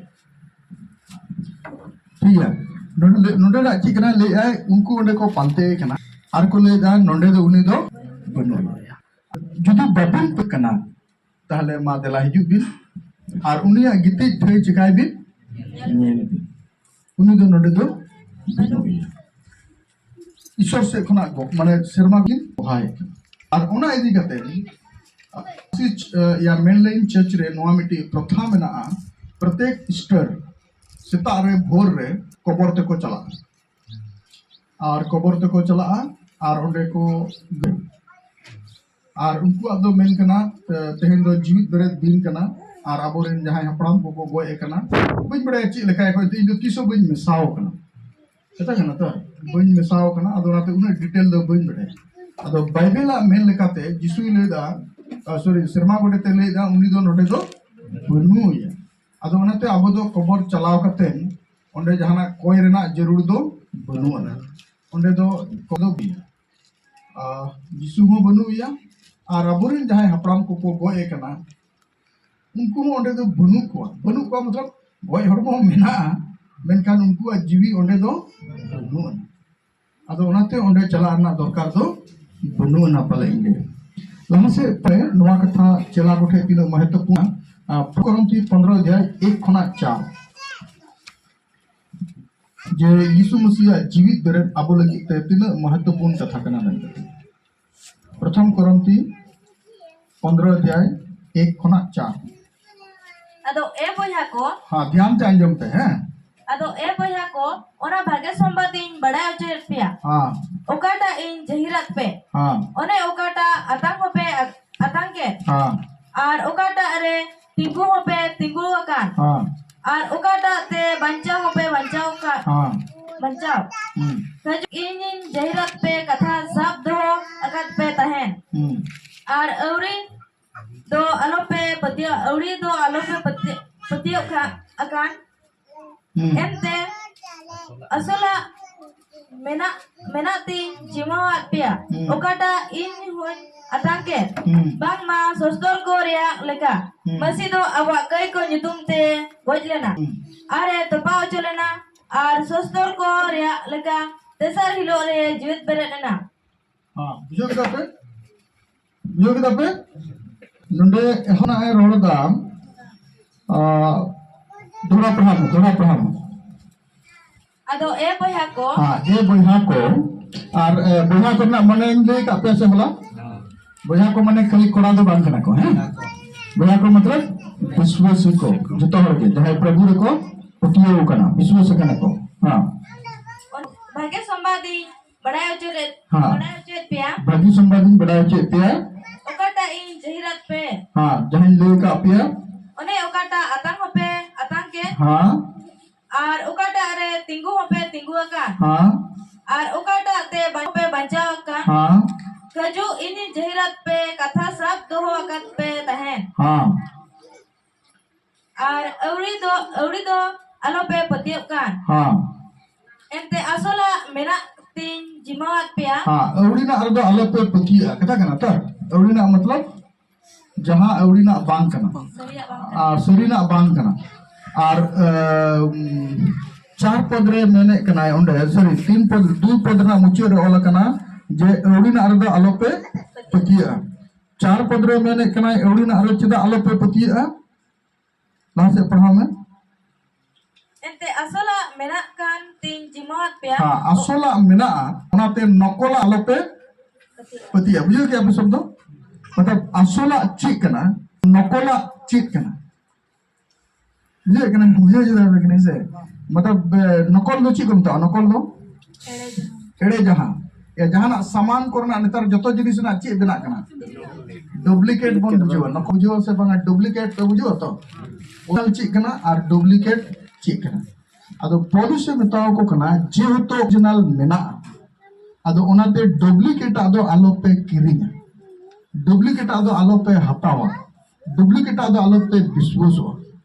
ᱴᱷᱤᱠ ᱜᱮᱭᱟ᱾ ᱱᱚᱰᱮ, ᱱᱚᱰᱮᱱᱟᱜ ᱪᱮᱫ ᱠᱟᱱᱟ ᱞᱟᱹᱭ ᱟᱭ, ᱩᱱᱠᱩ ᱚᱸᱰᱮ ᱠᱚ ᱯᱟᱱᱛᱮ ᱠᱟᱱᱟ ᱟᱨ ᱠᱚ ᱞᱟᱹᱭ ᱮᱫᱟ, "ᱱᱚᱰᱮ ᱫᱚ ᱩᱱᱤ ᱫᱚ ᱵᱟᱹᱱᱩᱜ ᱮᱭᱟ᱾" ᱡᱩᱫᱤ ᱵᱟᱵᱤᱱ ᱯᱟᱹᱛᱭᱟᱹᱜ ᱠᱟᱱᱟ, ᱛᱟᱦᱞᱮ ᱢᱟ ᱫᱮᱞᱟ ᱦᱤᱡᱩᱜ ᱵᱤᱱ ᱟᱨ ᱩᱱᱤᱭᱟᱜ ᱜᱤᱛᱤᱡ ᱴᱷᱟᱹᱭ ᱪᱮᱠᱟᱭ ᱵᱤᱱ, ᱧᱮᱞ ᱵᱤᱱ᱾ ᱩᱱᱤ ᱫᱚ ᱱᱚᱰᱮ ᱫᱚ ᱵᱟᱹᱱᱩᱜ ᱮᱭᱟ᱾ ᱤᱥᱚᱨ ᱥᱮᱫ ᱠᱷᱚᱱᱟᱜ ᱜᱚ-, ᱢᱟᱱᱮ ᱥᱮᱨᱢᱟ ᱠᱤᱱ ᱵᱚᱦᱟᱭᱮᱫ ᱠᱟᱱᱟ᱾ ᱟᱨ ᱚᱱᱟ ᱤᱫᱤ ᱠᱟᱛᱮ ᱥᱤᱪ-, ᱮ, ᱭᱟ ᱢᱮᱱᱞᱟᱭᱤᱱ ᱪᱟᱨᱪ ᱨᱮ ᱱᱚᱣᱟ ᱢᱤᱫᱴᱤᱡ ᱯᱨᱚᱛᱷᱟ ᱢᱮᱱᱟᱜᱼᱟ᱾ ᱯᱨᱚᱛᱮᱠ ᱤᱥᱴᱟᱨ ᱥᱮᱛᱟᱜ ᱨᱮ ᱵᱷᱳᱨ ᱨᱮ ᱠᱚᱵᱚᱨ ᱛᱮᱠᱚ ᱪᱟᱞᱟᱜᱼᱟ᱾ ᱟᱨ ᱠᱚᱵᱚᱨ ᱛᱮᱠᱚ ᱪᱟᱞᱟᱜᱼᱟ ᱟᱨ ᱚᱸᱰᱮ ᱠᱚ, ᱟᱨ ᱩᱱᱠᱩᱣᱟᱜ ᱫᱚ ᱢᱮᱱ ᱠᱟᱱᱟ, ᱛᱮ-, ᱛᱮᱦᱮᱧ ᱫᱚ ᱡᱤᱣᱤᱫ ᱵᱮᱨᱮᱫ ᱫᱤᱱ ᱠᱟᱱᱟ ᱟᱨ ᱟᱵᱚᱨᱮᱱ ᱡᱟᱦᱟᱸᱭ ᱦᱟᱯᱲᱟᱢ ᱠᱚᱠᱚ ᱜᱚᱡ ᱟᱠᱟᱱᱟ, ᱵᱟᱹᱧ ᱵᱟᱲᱟᱭᱟ ᱪᱮᱫ ᱞᱮᱠᱟᱭᱟᱠᱚ, ᱤᱧ ᱫᱚ ᱛᱤᱥ ᱦᱚᱸ ᱵᱟᱹᱧ ᱢᱮᱥᱟᱣ ᱟᱠᱟᱱᱟ᱾ ᱠᱟᱛᱷᱟ ᱠᱟᱱᱟ ᱛᱚ, ᱵᱟᱹᱧ ᱢᱮᱥᱟᱣ ᱟᱠᱟᱱᱟ, ᱟᱫᱚ ᱚᱱᱟᱛᱮ ᱩᱱᱟᱹᱜ ᱰᱤᱴᱮᱞ ᱫᱚ ᱵᱟᱹᱧ ᱵᱟᱲᱟᱭᱟ᱾ ᱟᱫᱚ ᱵᱟᱭᱵᱮᱞᱟᱜ ᱢᱮᱱ ᱞᱮᱠᱟᱛᱮ ᱡᱤᱥᱩᱭ ᱞᱟᱹᱭᱫᱟ, ᱟ, ᱥᱚᱨᱤ, ᱥᱮᱨᱢᱟ ᱜᱚᱰᱮᱛ ᱮ ᱞᱟᱹᱭᱫᱟ, ᱩᱱᱤ ᱫᱚ ᱱᱚᱰᱮ ᱫᱚ ᱵᱟᱹᱱᱩᱜ ᱮᱭᱟ᱾ ᱟᱫᱚ ᱚᱱᱟᱛᱮ ᱟᱵᱚ ᱫᱚ ᱠᱚᱵᱚᱨ ᱪᱟᱞᱟᱣ ᱠᱟᱛᱮ ᱚᱸᱰᱮ ᱡᱟᱦᱟᱱᱟᱜ ᱠᱚᱭ ᱨᱮᱱᱟᱜ ᱡᱟᱹᱨᱩᱲ ᱫᱚ ᱵᱟᱹᱱᱩᱜ ᱟᱱᱟ᱾ ᱚᱸᱰᱮ ᱫᱚ ᱠᱚᱫᱚ ᱜᱮᱭᱟ᱾ ᱟᱨ ᱡᱤᱥᱩ ᱦᱚᱸ ᱵᱟᱹᱱᱩᱜ ᱮᱭᱟ, ᱟᱨ ᱟᱵᱚᱨᱮᱱ ᱡᱟᱦᱟᱸᱭ ᱦᱟᱯᱲᱟᱢ ᱠᱚᱠᱚ ᱜᱚᱡ ᱟᱠᱟᱱᱟ, ᱩᱱᱠᱩ ᱦᱚᱸ ᱚᱸᱰᱮ ᱫᱚ ᱵᱟᱹᱱᱩᱜ ᱠᱚᱣᱟ᱾ ᱵᱟᱹᱱᱩᱜ ᱠᱚᱣᱟ ᱢᱚᱛᱞᱚᱵ ᱜᱚᱡ ᱦᱚᱲᱢᱚ ᱦᱚᱸ ᱢᱮᱱᱟᱜᱼᱟ, ᱢᱮᱱᱠᱷᱟᱱ ᱩᱱᱠᱩᱣᱟᱜ ᱡᱤᱣᱤ ᱚᱸᱰᱮ ᱫᱚ ᱵᱟᱹᱱᱩᱜ ᱟᱱᱟ᱾ ᱟᱫᱚ ᱚᱱᱟᱛᱮ ᱚᱸᱰᱮ ᱪᱟᱞᱟᱜ ᱨᱮᱱᱟᱜ ᱫᱚᱨᱠᱟᱨ ᱫᱚ ᱵᱟᱹᱱᱩᱜ ᱟᱱᱟ ᱯᱟᱞᱮ ᱤᱧ ᱞᱟᱹᱭᱟ᱾ ᱞᱟᱦᱟ ᱥᱮᱫ ᱯᱮ ᱱᱚᱣᱟ ᱠᱟᱛᱷᱟ ᱪᱮᱞᱟ ᱠᱚᱴᱷᱮᱱ ᱛᱤᱱᱟᱹᱜ ᱢᱚᱦᱚᱛᱛᱚᱯᱩᱨᱱᱟ, ᱟᱨ ᱠᱚᱨᱤᱱᱛᱷᱤ ᱯᱚᱱᱫᱽᱨᱚ ᱚᱫᱷᱭᱟᱭ ᱮᱠ ᱠᱷᱚᱱᱟᱜ ᱪᱟᱨ, ᱡᱮ ᱭᱤᱥᱩ ᱢᱟᱹᱥᱤᱭᱟᱜ ᱡᱤᱣᱤᱫ ᱵᱮᱨᱮᱫ ᱟᱵᱚ ᱞᱟᱹᱜᱤᱫ ᱛᱮ ᱛᱤᱱᱟᱹᱜ ᱢᱚᱦᱚᱛᱛᱚᱯᱩᱨᱱ ᱠᱟᱛᱷᱟ ᱠᱟᱱᱟ ᱢᱮᱱᱛᱮ᱾ ᱯᱨᱚᱛᱷᱚᱢ ᱠᱚᱨᱤᱱᱛᱷᱤ ᱯᱚᱱᱫᱽᱨᱚ ᱚᱫᱷᱭᱟᱭ ᱮᱠ ᱠᱷᱚᱱᱟᱜ ᱪᱟᱨ᱾ ᱟᱫᱚ ᱮ ᱵᱚᱭᱦᱟ ᱠᱚ, ᱦᱮᱸ, ᱫᱷᱮᱭᱟᱱ ᱛᱮ ᱟᱸᱡᱚᱢ ᱯᱮ, ᱦᱮᱸ᱾ ᱟᱫᱚ ᱮ ᱵᱚᱭᱦᱟ ᱠᱚ, ᱚᱱᱟ ᱵᱷᱟᱜᱮ ᱥᱚᱢᱵᱟᱫ ᱤᱧ ᱵᱟᱲᱟᱭ ᱦᱚᱪᱚᱭᱮᱫ ᱯᱮᱭᱟ, ᱦᱮᱸ᱾ ᱚᱠᱟᱴᱟᱜ ᱤᱧ ᱡᱟᱹᱦᱤᱨᱟᱫ ᱯᱮ, ᱦᱮᱸ᱾ ᱚᱱᱮ ᱚᱠᱟᱴᱟᱜ ᱟᱛᱟᱝ ᱦᱚᱸᱯᱮ ᱟ-, ᱟᱛᱟᱝ ᱠᱮᱫ, ᱦᱮᱸ᱾ ᱟᱨ ᱚᱠᱟᱴᱟᱜ ᱨᱮ ᱛᱤᱸᱜᱩ ᱦᱚᱸᱯᱮ ᱛᱤᱸᱜᱩ ᱟᱠᱟᱱ, ᱦᱮᱸ, ᱟᱨ ᱚᱠᱟᱴᱟᱜ ᱛᱮ ᱵᱟᱧᱪᱟᱣ ᱦᱚᱸᱯᱮ ᱵᱟᱧᱪᱟᱣ ᱟᱠᱟᱱ, ᱦᱮᱸ, ᱵᱟᱧᱪᱟᱣ᱾ ᱦᱩᱸ᱾ ᱦᱤᱡᱩᱜ, ᱤᱧᱤᱧ ᱡᱟᱹᱦᱤᱨᱟᱛ ᱯᱮ ᱠᱟᱛᱷᱟ ᱥᱟᱵ ᱫᱚᱦᱚ ᱟᱠᱟᱫ ᱯᱮ ᱛᱟᱦᱮᱸᱱ᱾ ᱦᱩᱸ᱾ ᱟᱨ ᱟᱹᱣᱲᱤ ᱫᱚ ᱟᱞᱚᱯᱮ ᱯᱟᱹᱛᱭᱟᱹᱜ, ᱟᱹᱣᱲᱤ ᱫᱚ ᱟᱞᱚᱯᱮ ᱯᱟᱹᱛᱭᱟᱹᱜ, ᱯᱟᱹᱛᱭᱟᱹᱜ ᱠᱷᱟ-, ᱟᱠᱟᱱ᱾ ᱦᱩᱸ᱾ ᱮᱱᱛᱮ ᱟᱥᱚᱞᱟᱜ ᱢᱮᱱᱟᱜ, ᱢᱮᱱᱟᱜ ᱛᱤᱧ ᱡᱤᱢᱟᱹᱣᱟᱫ ᱯᱮᱭᱟ, ᱦᱩᱸ, ᱚᱠᱟᱴᱟᱜ ᱤᱧ ᱦᱚᱸᱧ ᱟᱛᱟᱝ ᱠᱮᱫ᱾ ᱦᱩᱸ᱾ ᱵᱟᱝᱢᱟ ᱥᱚᱥᱛᱚᱨ ᱠᱚ ᱨᱮᱭᱟᱜ ᱞᱮᱠᱟ, ᱦᱩᱸ, ᱢᱟᱹᱥᱤ ᱫᱚ ᱟᱵᱚᱣᱟᱜ ᱠᱟᱹᱭ ᱠᱚ ᱧᱩᱛᱩᱢ ᱛᱮ ᱜᱚᱡ ᱞᱮᱱᱟ᱾ ᱦᱩᱸ᱾ ᱟᱨ ᱮ ᱛᱚᱯᱟ ᱦᱚᱪᱚ ᱞᱮᱱᱟ, ᱟᱨ ᱥᱚᱥᱛᱚᱨ ᱠᱚ ᱨᱮᱭᱟᱜ ᱞᱮᱠᱟ ᱛᱮᱥᱟᱨ ᱦᱤᱞᱳᱜ ᱨᱮ ᱡᱤᱣᱮᱫ ᱵᱮᱨᱮᱫ ᱮᱱᱟ᱾ ᱦᱮᱸ, ᱵᱩᱡᱷᱟᱹᱣ ᱠᱮᱫᱟ ᱯᱮ? ᱵᱩᱡᱷᱟᱹᱣ ᱠᱮᱫᱟ ᱯᱮ? ᱱᱚᱰᱮ ᱮᱦᱚᱵ ᱱᱟᱜ ᱮ ᱨᱚᱲ ᱮᱫᱟ, ᱟ, ᱫᱚᱦᱲᱟ ᱯᱟᱲᱦᱟᱣ ᱢᱮ, ᱫᱚᱦᱲᱟ ᱯᱟᱲᱦᱟᱣ ᱢᱮ᱾ ᱟᱫᱚ ᱮ ᱵᱚᱭᱦᱟ ᱠᱚ᱾ ᱦᱮᱸ, ᱮ ᱵᱚᱭᱦᱟ ᱠᱚ᱾ ᱟᱨ, ᱮ, ᱵᱚᱭᱦᱟ ᱠᱚ ᱨᱮᱱᱟᱜ ᱢᱟᱱᱮᱧ ᱞᱟᱹᱭ ᱠᱟᱜ ᱯᱮᱭᱟ ᱥᱮ ᱦᱚᱞᱟ? ᱵᱚᱭᱦᱟ ᱠᱚ ᱢᱟᱱᱮ ᱠᱷᱟᱹᱞᱤ ᱠᱚᱲᱟ ᱫᱚ ᱵᱟᱝ ᱠᱟᱱᱟ ᱠᱚ, ᱦᱮᱸ? ᱵᱚᱭᱦᱟ ᱠᱚ ᱢᱚᱛᱞᱚᱵ ᱵᱤᱥᱣᱟᱥᱤ ᱠᱚ, ᱡᱚᱛᱚ ᱦᱚᱲ ᱜᱮ, ᱡᱟᱦᱟᱸᱭ ᱯᱨᱚᱵᱷᱩ ᱨᱮᱠᱚ ᱯᱟᱹᱛᱭᱟᱹᱣ ᱠᱟᱱᱟ, ᱵᱤᱥᱣᱟᱥ ᱠᱟᱱᱟ ᱠᱚ᱾ ᱦᱮᱸ᱾ ᱵᱷᱟᱜᱮ ᱥᱚᱢᱵᱟᱫᱤᱧ ᱵᱟᱲᱟᱭ ᱦᱚᱪᱚ ᱞᱮᱫ, ᱦᱮᱸ᱾ ᱵᱟᱲᱟᱭ ᱦᱚᱪᱚᱭᱮᱫ ᱯᱮᱭᱟ᱾ ᱵᱷᱟᱹᱜᱤ ᱥᱚᱢᱵᱟᱫᱤᱧ ᱵᱟᱲᱟᱭ ᱦᱚᱪᱚᱭᱮᱫ ᱯᱮᱭᱟ᱾ ᱚᱠᱟᱴᱟᱜ ᱤᱧ ᱡᱟᱹᱦᱤᱨᱟᱫ ᱯᱮ᱾ ᱦᱮᱸ, ᱡᱟᱦᱟᱸᱧ ᱞᱟᱹᱭ ᱟᱠᱟᱫ ᱯᱮᱭᱟ᱾ ᱚᱱᱮ ᱚᱠᱟᱴᱟᱜ ᱟᱛᱟᱝ ᱦᱚᱸᱯᱮ ᱟᱛᱟᱝ ᱠᱮᱫ᱾ ᱦᱮᱸ᱾ ᱟᱨ ᱚᱠᱟᱴᱟᱜ ᱨᱮ ᱛᱤᱸᱜᱩ ᱦᱚᱸᱯᱮ ᱛᱤᱸᱜᱩ ᱟᱠᱟᱱ᱾ ᱦᱮᱸ᱾ ᱟᱨ ᱚᱠᱟᱴᱟᱜ ᱛᱮ ᱵᱟᱧᱪᱟᱣ ᱦᱚᱸᱯᱮ ᱵᱟᱧᱪᱟᱣ ᱟᱠᱟᱱ᱾ ᱦᱮᱸ᱾ ᱠᱟᱹᱡᱩ ᱤᱧᱤᱧ ᱡᱟᱹᱦᱤᱨᱟᱫ ᱯᱮ ᱠᱟᱛᱷᱟ ᱥᱟᱵ ᱫᱚᱦᱚ ᱟᱠᱟᱫ ᱯᱮ ᱛᱟᱦᱮᱸᱱ᱾ ᱦᱮᱸ᱾ ᱟᱨ ᱟᱹᱣᱲᱤ ᱫᱚ, ᱟᱹᱣᱲᱤ ᱫᱚ ᱟᱞᱚᱯᱮ ᱯᱟᱹᱛᱭᱟᱹᱜ ᱠᱟᱱ᱾ ᱦᱮᱸ᱾ ᱮᱱᱛᱮ ᱟᱥᱚᱞᱟᱜ ᱢᱮᱱᱟᱜ ᱛᱤᱧ ᱡᱤᱢᱟᱣᱟᱫ ᱯᱮᱭᱟ᱾ ᱦᱮᱸ, ᱟᱹᱣᱲᱤᱱᱟᱜ ᱨᱮᱫᱚ ᱟᱞᱚᱯᱮ ᱯᱟᱹᱛᱭᱟᱹᱜᱼᱟ᱾ ᱠᱟᱛᱷᱟ ᱠᱟᱱᱟ ᱛᱚ? ᱟᱹᱣᱲᱤᱱᱟᱜ ᱢᱚᱛᱞᱚᱵ ᱡᱟᱦᱟᱸ ᱟᱹᱣᱲᱤᱱᱟᱜ ᱵᱟᱝ ᱠᱟᱱᱟ᱾ ᱥᱟᱹᱨᱤᱭᱟᱜ ᱵᱟᱝ ᱠᱟᱱᱟ᱾ ᱟᱨ ᱥᱟᱹᱨᱤᱱᱟᱜ ᱵᱟᱝ ᱠᱟᱱᱟ᱾ ᱟᱨ, ᱟᱢ, ᱪᱟᱨ ᱯᱚᱫ ᱨᱮ ᱢᱮᱱᱮᱫ ᱠᱟᱱᱟᱭ ᱚᱸᱰᱮ, ᱥᱚᱨᱤ, ᱛᱤᱱ ᱯᱚᱫ, ᱫᱩᱭ ᱯᱚᱫ ᱨᱮᱱᱟᱜ ᱢᱩᱪᱟᱹᱫ ᱨᱮ ᱚᱞ ᱟᱠᱟᱱᱟ ᱡᱮ ᱟᱹᱣᱲᱤᱱᱟᱜ ᱨᱮᱫᱚ ᱟᱞᱚᱯᱮ ᱯᱟᱹᱛᱭᱟᱹᱜᱼᱟ᱾ ᱪᱟᱨ ᱯᱚᱫ ᱨᱮ ᱢᱮᱱᱮᱫ ᱠᱟᱱᱟᱭ ᱟᱹᱣᱲᱤᱱᱟᱜ ᱨᱮ ᱪᱮᱫᱟᱜ ᱟᱞᱚᱯᱮ ᱯᱟᱹᱛᱭᱟᱹᱜᱼᱟ? ᱞᱟᱦᱟ ᱥᱮᱫ ᱯᱟᱲᱦᱟᱣ ᱢᱮ᱾ ᱮᱱᱛᱮ ᱟᱥᱚᱞᱟᱜ ᱢᱮᱱᱟᱜ ᱠᱟᱱ ᱛᱤᱧ ᱡᱤᱢᱟᱣᱟᱫ ᱯᱮᱭᱟ᱾ ᱦᱮᱸ, ᱟᱥᱚᱞᱟᱜ ᱢᱮᱱᱟᱜᱼᱟ, ᱚᱱᱟᱛᱮ ᱱᱚᱠᱚᱞᱟᱜ ᱟᱞᱚᱯᱮ ᱯᱟᱹᱛᱭᱟᱹᱜᱼᱟ᱾ ᱵᱩᱡᱷᱟᱹᱣ ᱠᱮᱜᱼᱟ ᱯᱮ ᱥᱚᱵᱫᱚ? ᱢᱚᱛᱞᱚᱵ ᱟᱥᱚᱞᱟᱜ ᱪᱮᱫ ᱠᱟᱱᱟ, ᱱᱚᱠᱚᱞᱟᱜ ᱪᱮᱫ ᱠᱟᱱᱟ? ᱵᱩᱡᱷᱟᱹᱣ ᱠᱟᱱᱟ? ᱵᱩᱡᱷᱟᱹᱣ ᱠᱮᱫᱟ ᱯᱮ ᱠᱟᱱᱟ ᱥᱮ? ᱢᱚᱛᱞᱚᱵ, ᱮ, ᱱᱚᱠᱚᱞ ᱫᱚ ᱪᱮᱫ ᱠᱚ ᱢᱮᱛᱟᱜᱼᱟ? ᱱᱚᱠᱚᱞ ᱫᱚ? ᱮᱲᱮ ᱡᱟᱦᱟᱸ᱾ ᱮᱲᱮ ᱡᱟᱦᱟᱸ᱾ ᱮ, ᱡᱟᱦᱟᱱᱟᱜ ᱥᱟᱢᱟᱱ ᱠᱚᱨᱮᱱᱟᱜ ᱱᱮᱛᱟᱨ ᱡᱚᱛᱚ ᱡᱤᱱᱤᱥ ᱨᱮᱱᱟᱜ ᱪᱮᱫ ᱵᱮᱱᱟᱜ ᱠᱟᱱᱟ? ᱰᱩᱯᱞᱤᱠᱮᱴ ᱵᱚᱱ ᱵᱩᱡᱷᱟᱹᱣᱟ, ᱱᱚᱠᱚᱞ ᱵᱩᱡᱷᱟᱹᱣᱟ ᱥᱮ ᱵᱟᱝᱟ? ᱰᱩᱯᱞᱤᱠᱮᱴ ᱯᱮ ᱵᱩᱡᱷᱟᱹᱣᱟ ᱛᱚ? ᱚᱨᱤᱡᱤᱱᱟᱞ ᱪᱮᱫ ᱠᱟᱱᱟ ᱟᱨ ᱰᱩᱯᱞᱤᱠᱮᱴ ᱪᱮᱫ ᱠᱟᱱᱟ? ᱟᱫᱚ ᱯᱚᱞᱤᱥ ᱮ ᱢᱮᱛᱟᱣ ᱠᱚ ᱠᱟᱱᱟ, ᱡᱮᱦᱮᱛᱩ ᱚᱨᱤᱡᱤᱱᱟᱞ ᱢᱮᱱᱟᱜᱼᱟ, ᱟᱫᱚ ᱚᱱᱟᱛᱮ ᱰᱩᱯᱞᱤᱠᱮᱴ ᱟᱜ ᱫᱚ ᱟᱞᱚᱯᱮ ᱠᱤᱨᱤᱧᱟ, ᱰᱩᱯᱞᱤᱠᱮᱴ ᱟᱜ ᱫᱚ ᱟᱞᱚᱯᱮ ᱦᱟᱛᱟᱣᱟ, ᱰᱩᱯᱞᱤᱠᱮᱴ ᱟᱜ ᱫᱚ ᱟᱞᱚᱯᱮ ᱵᱤᱥᱣᱟᱥᱚᱜᱼᱟ᱾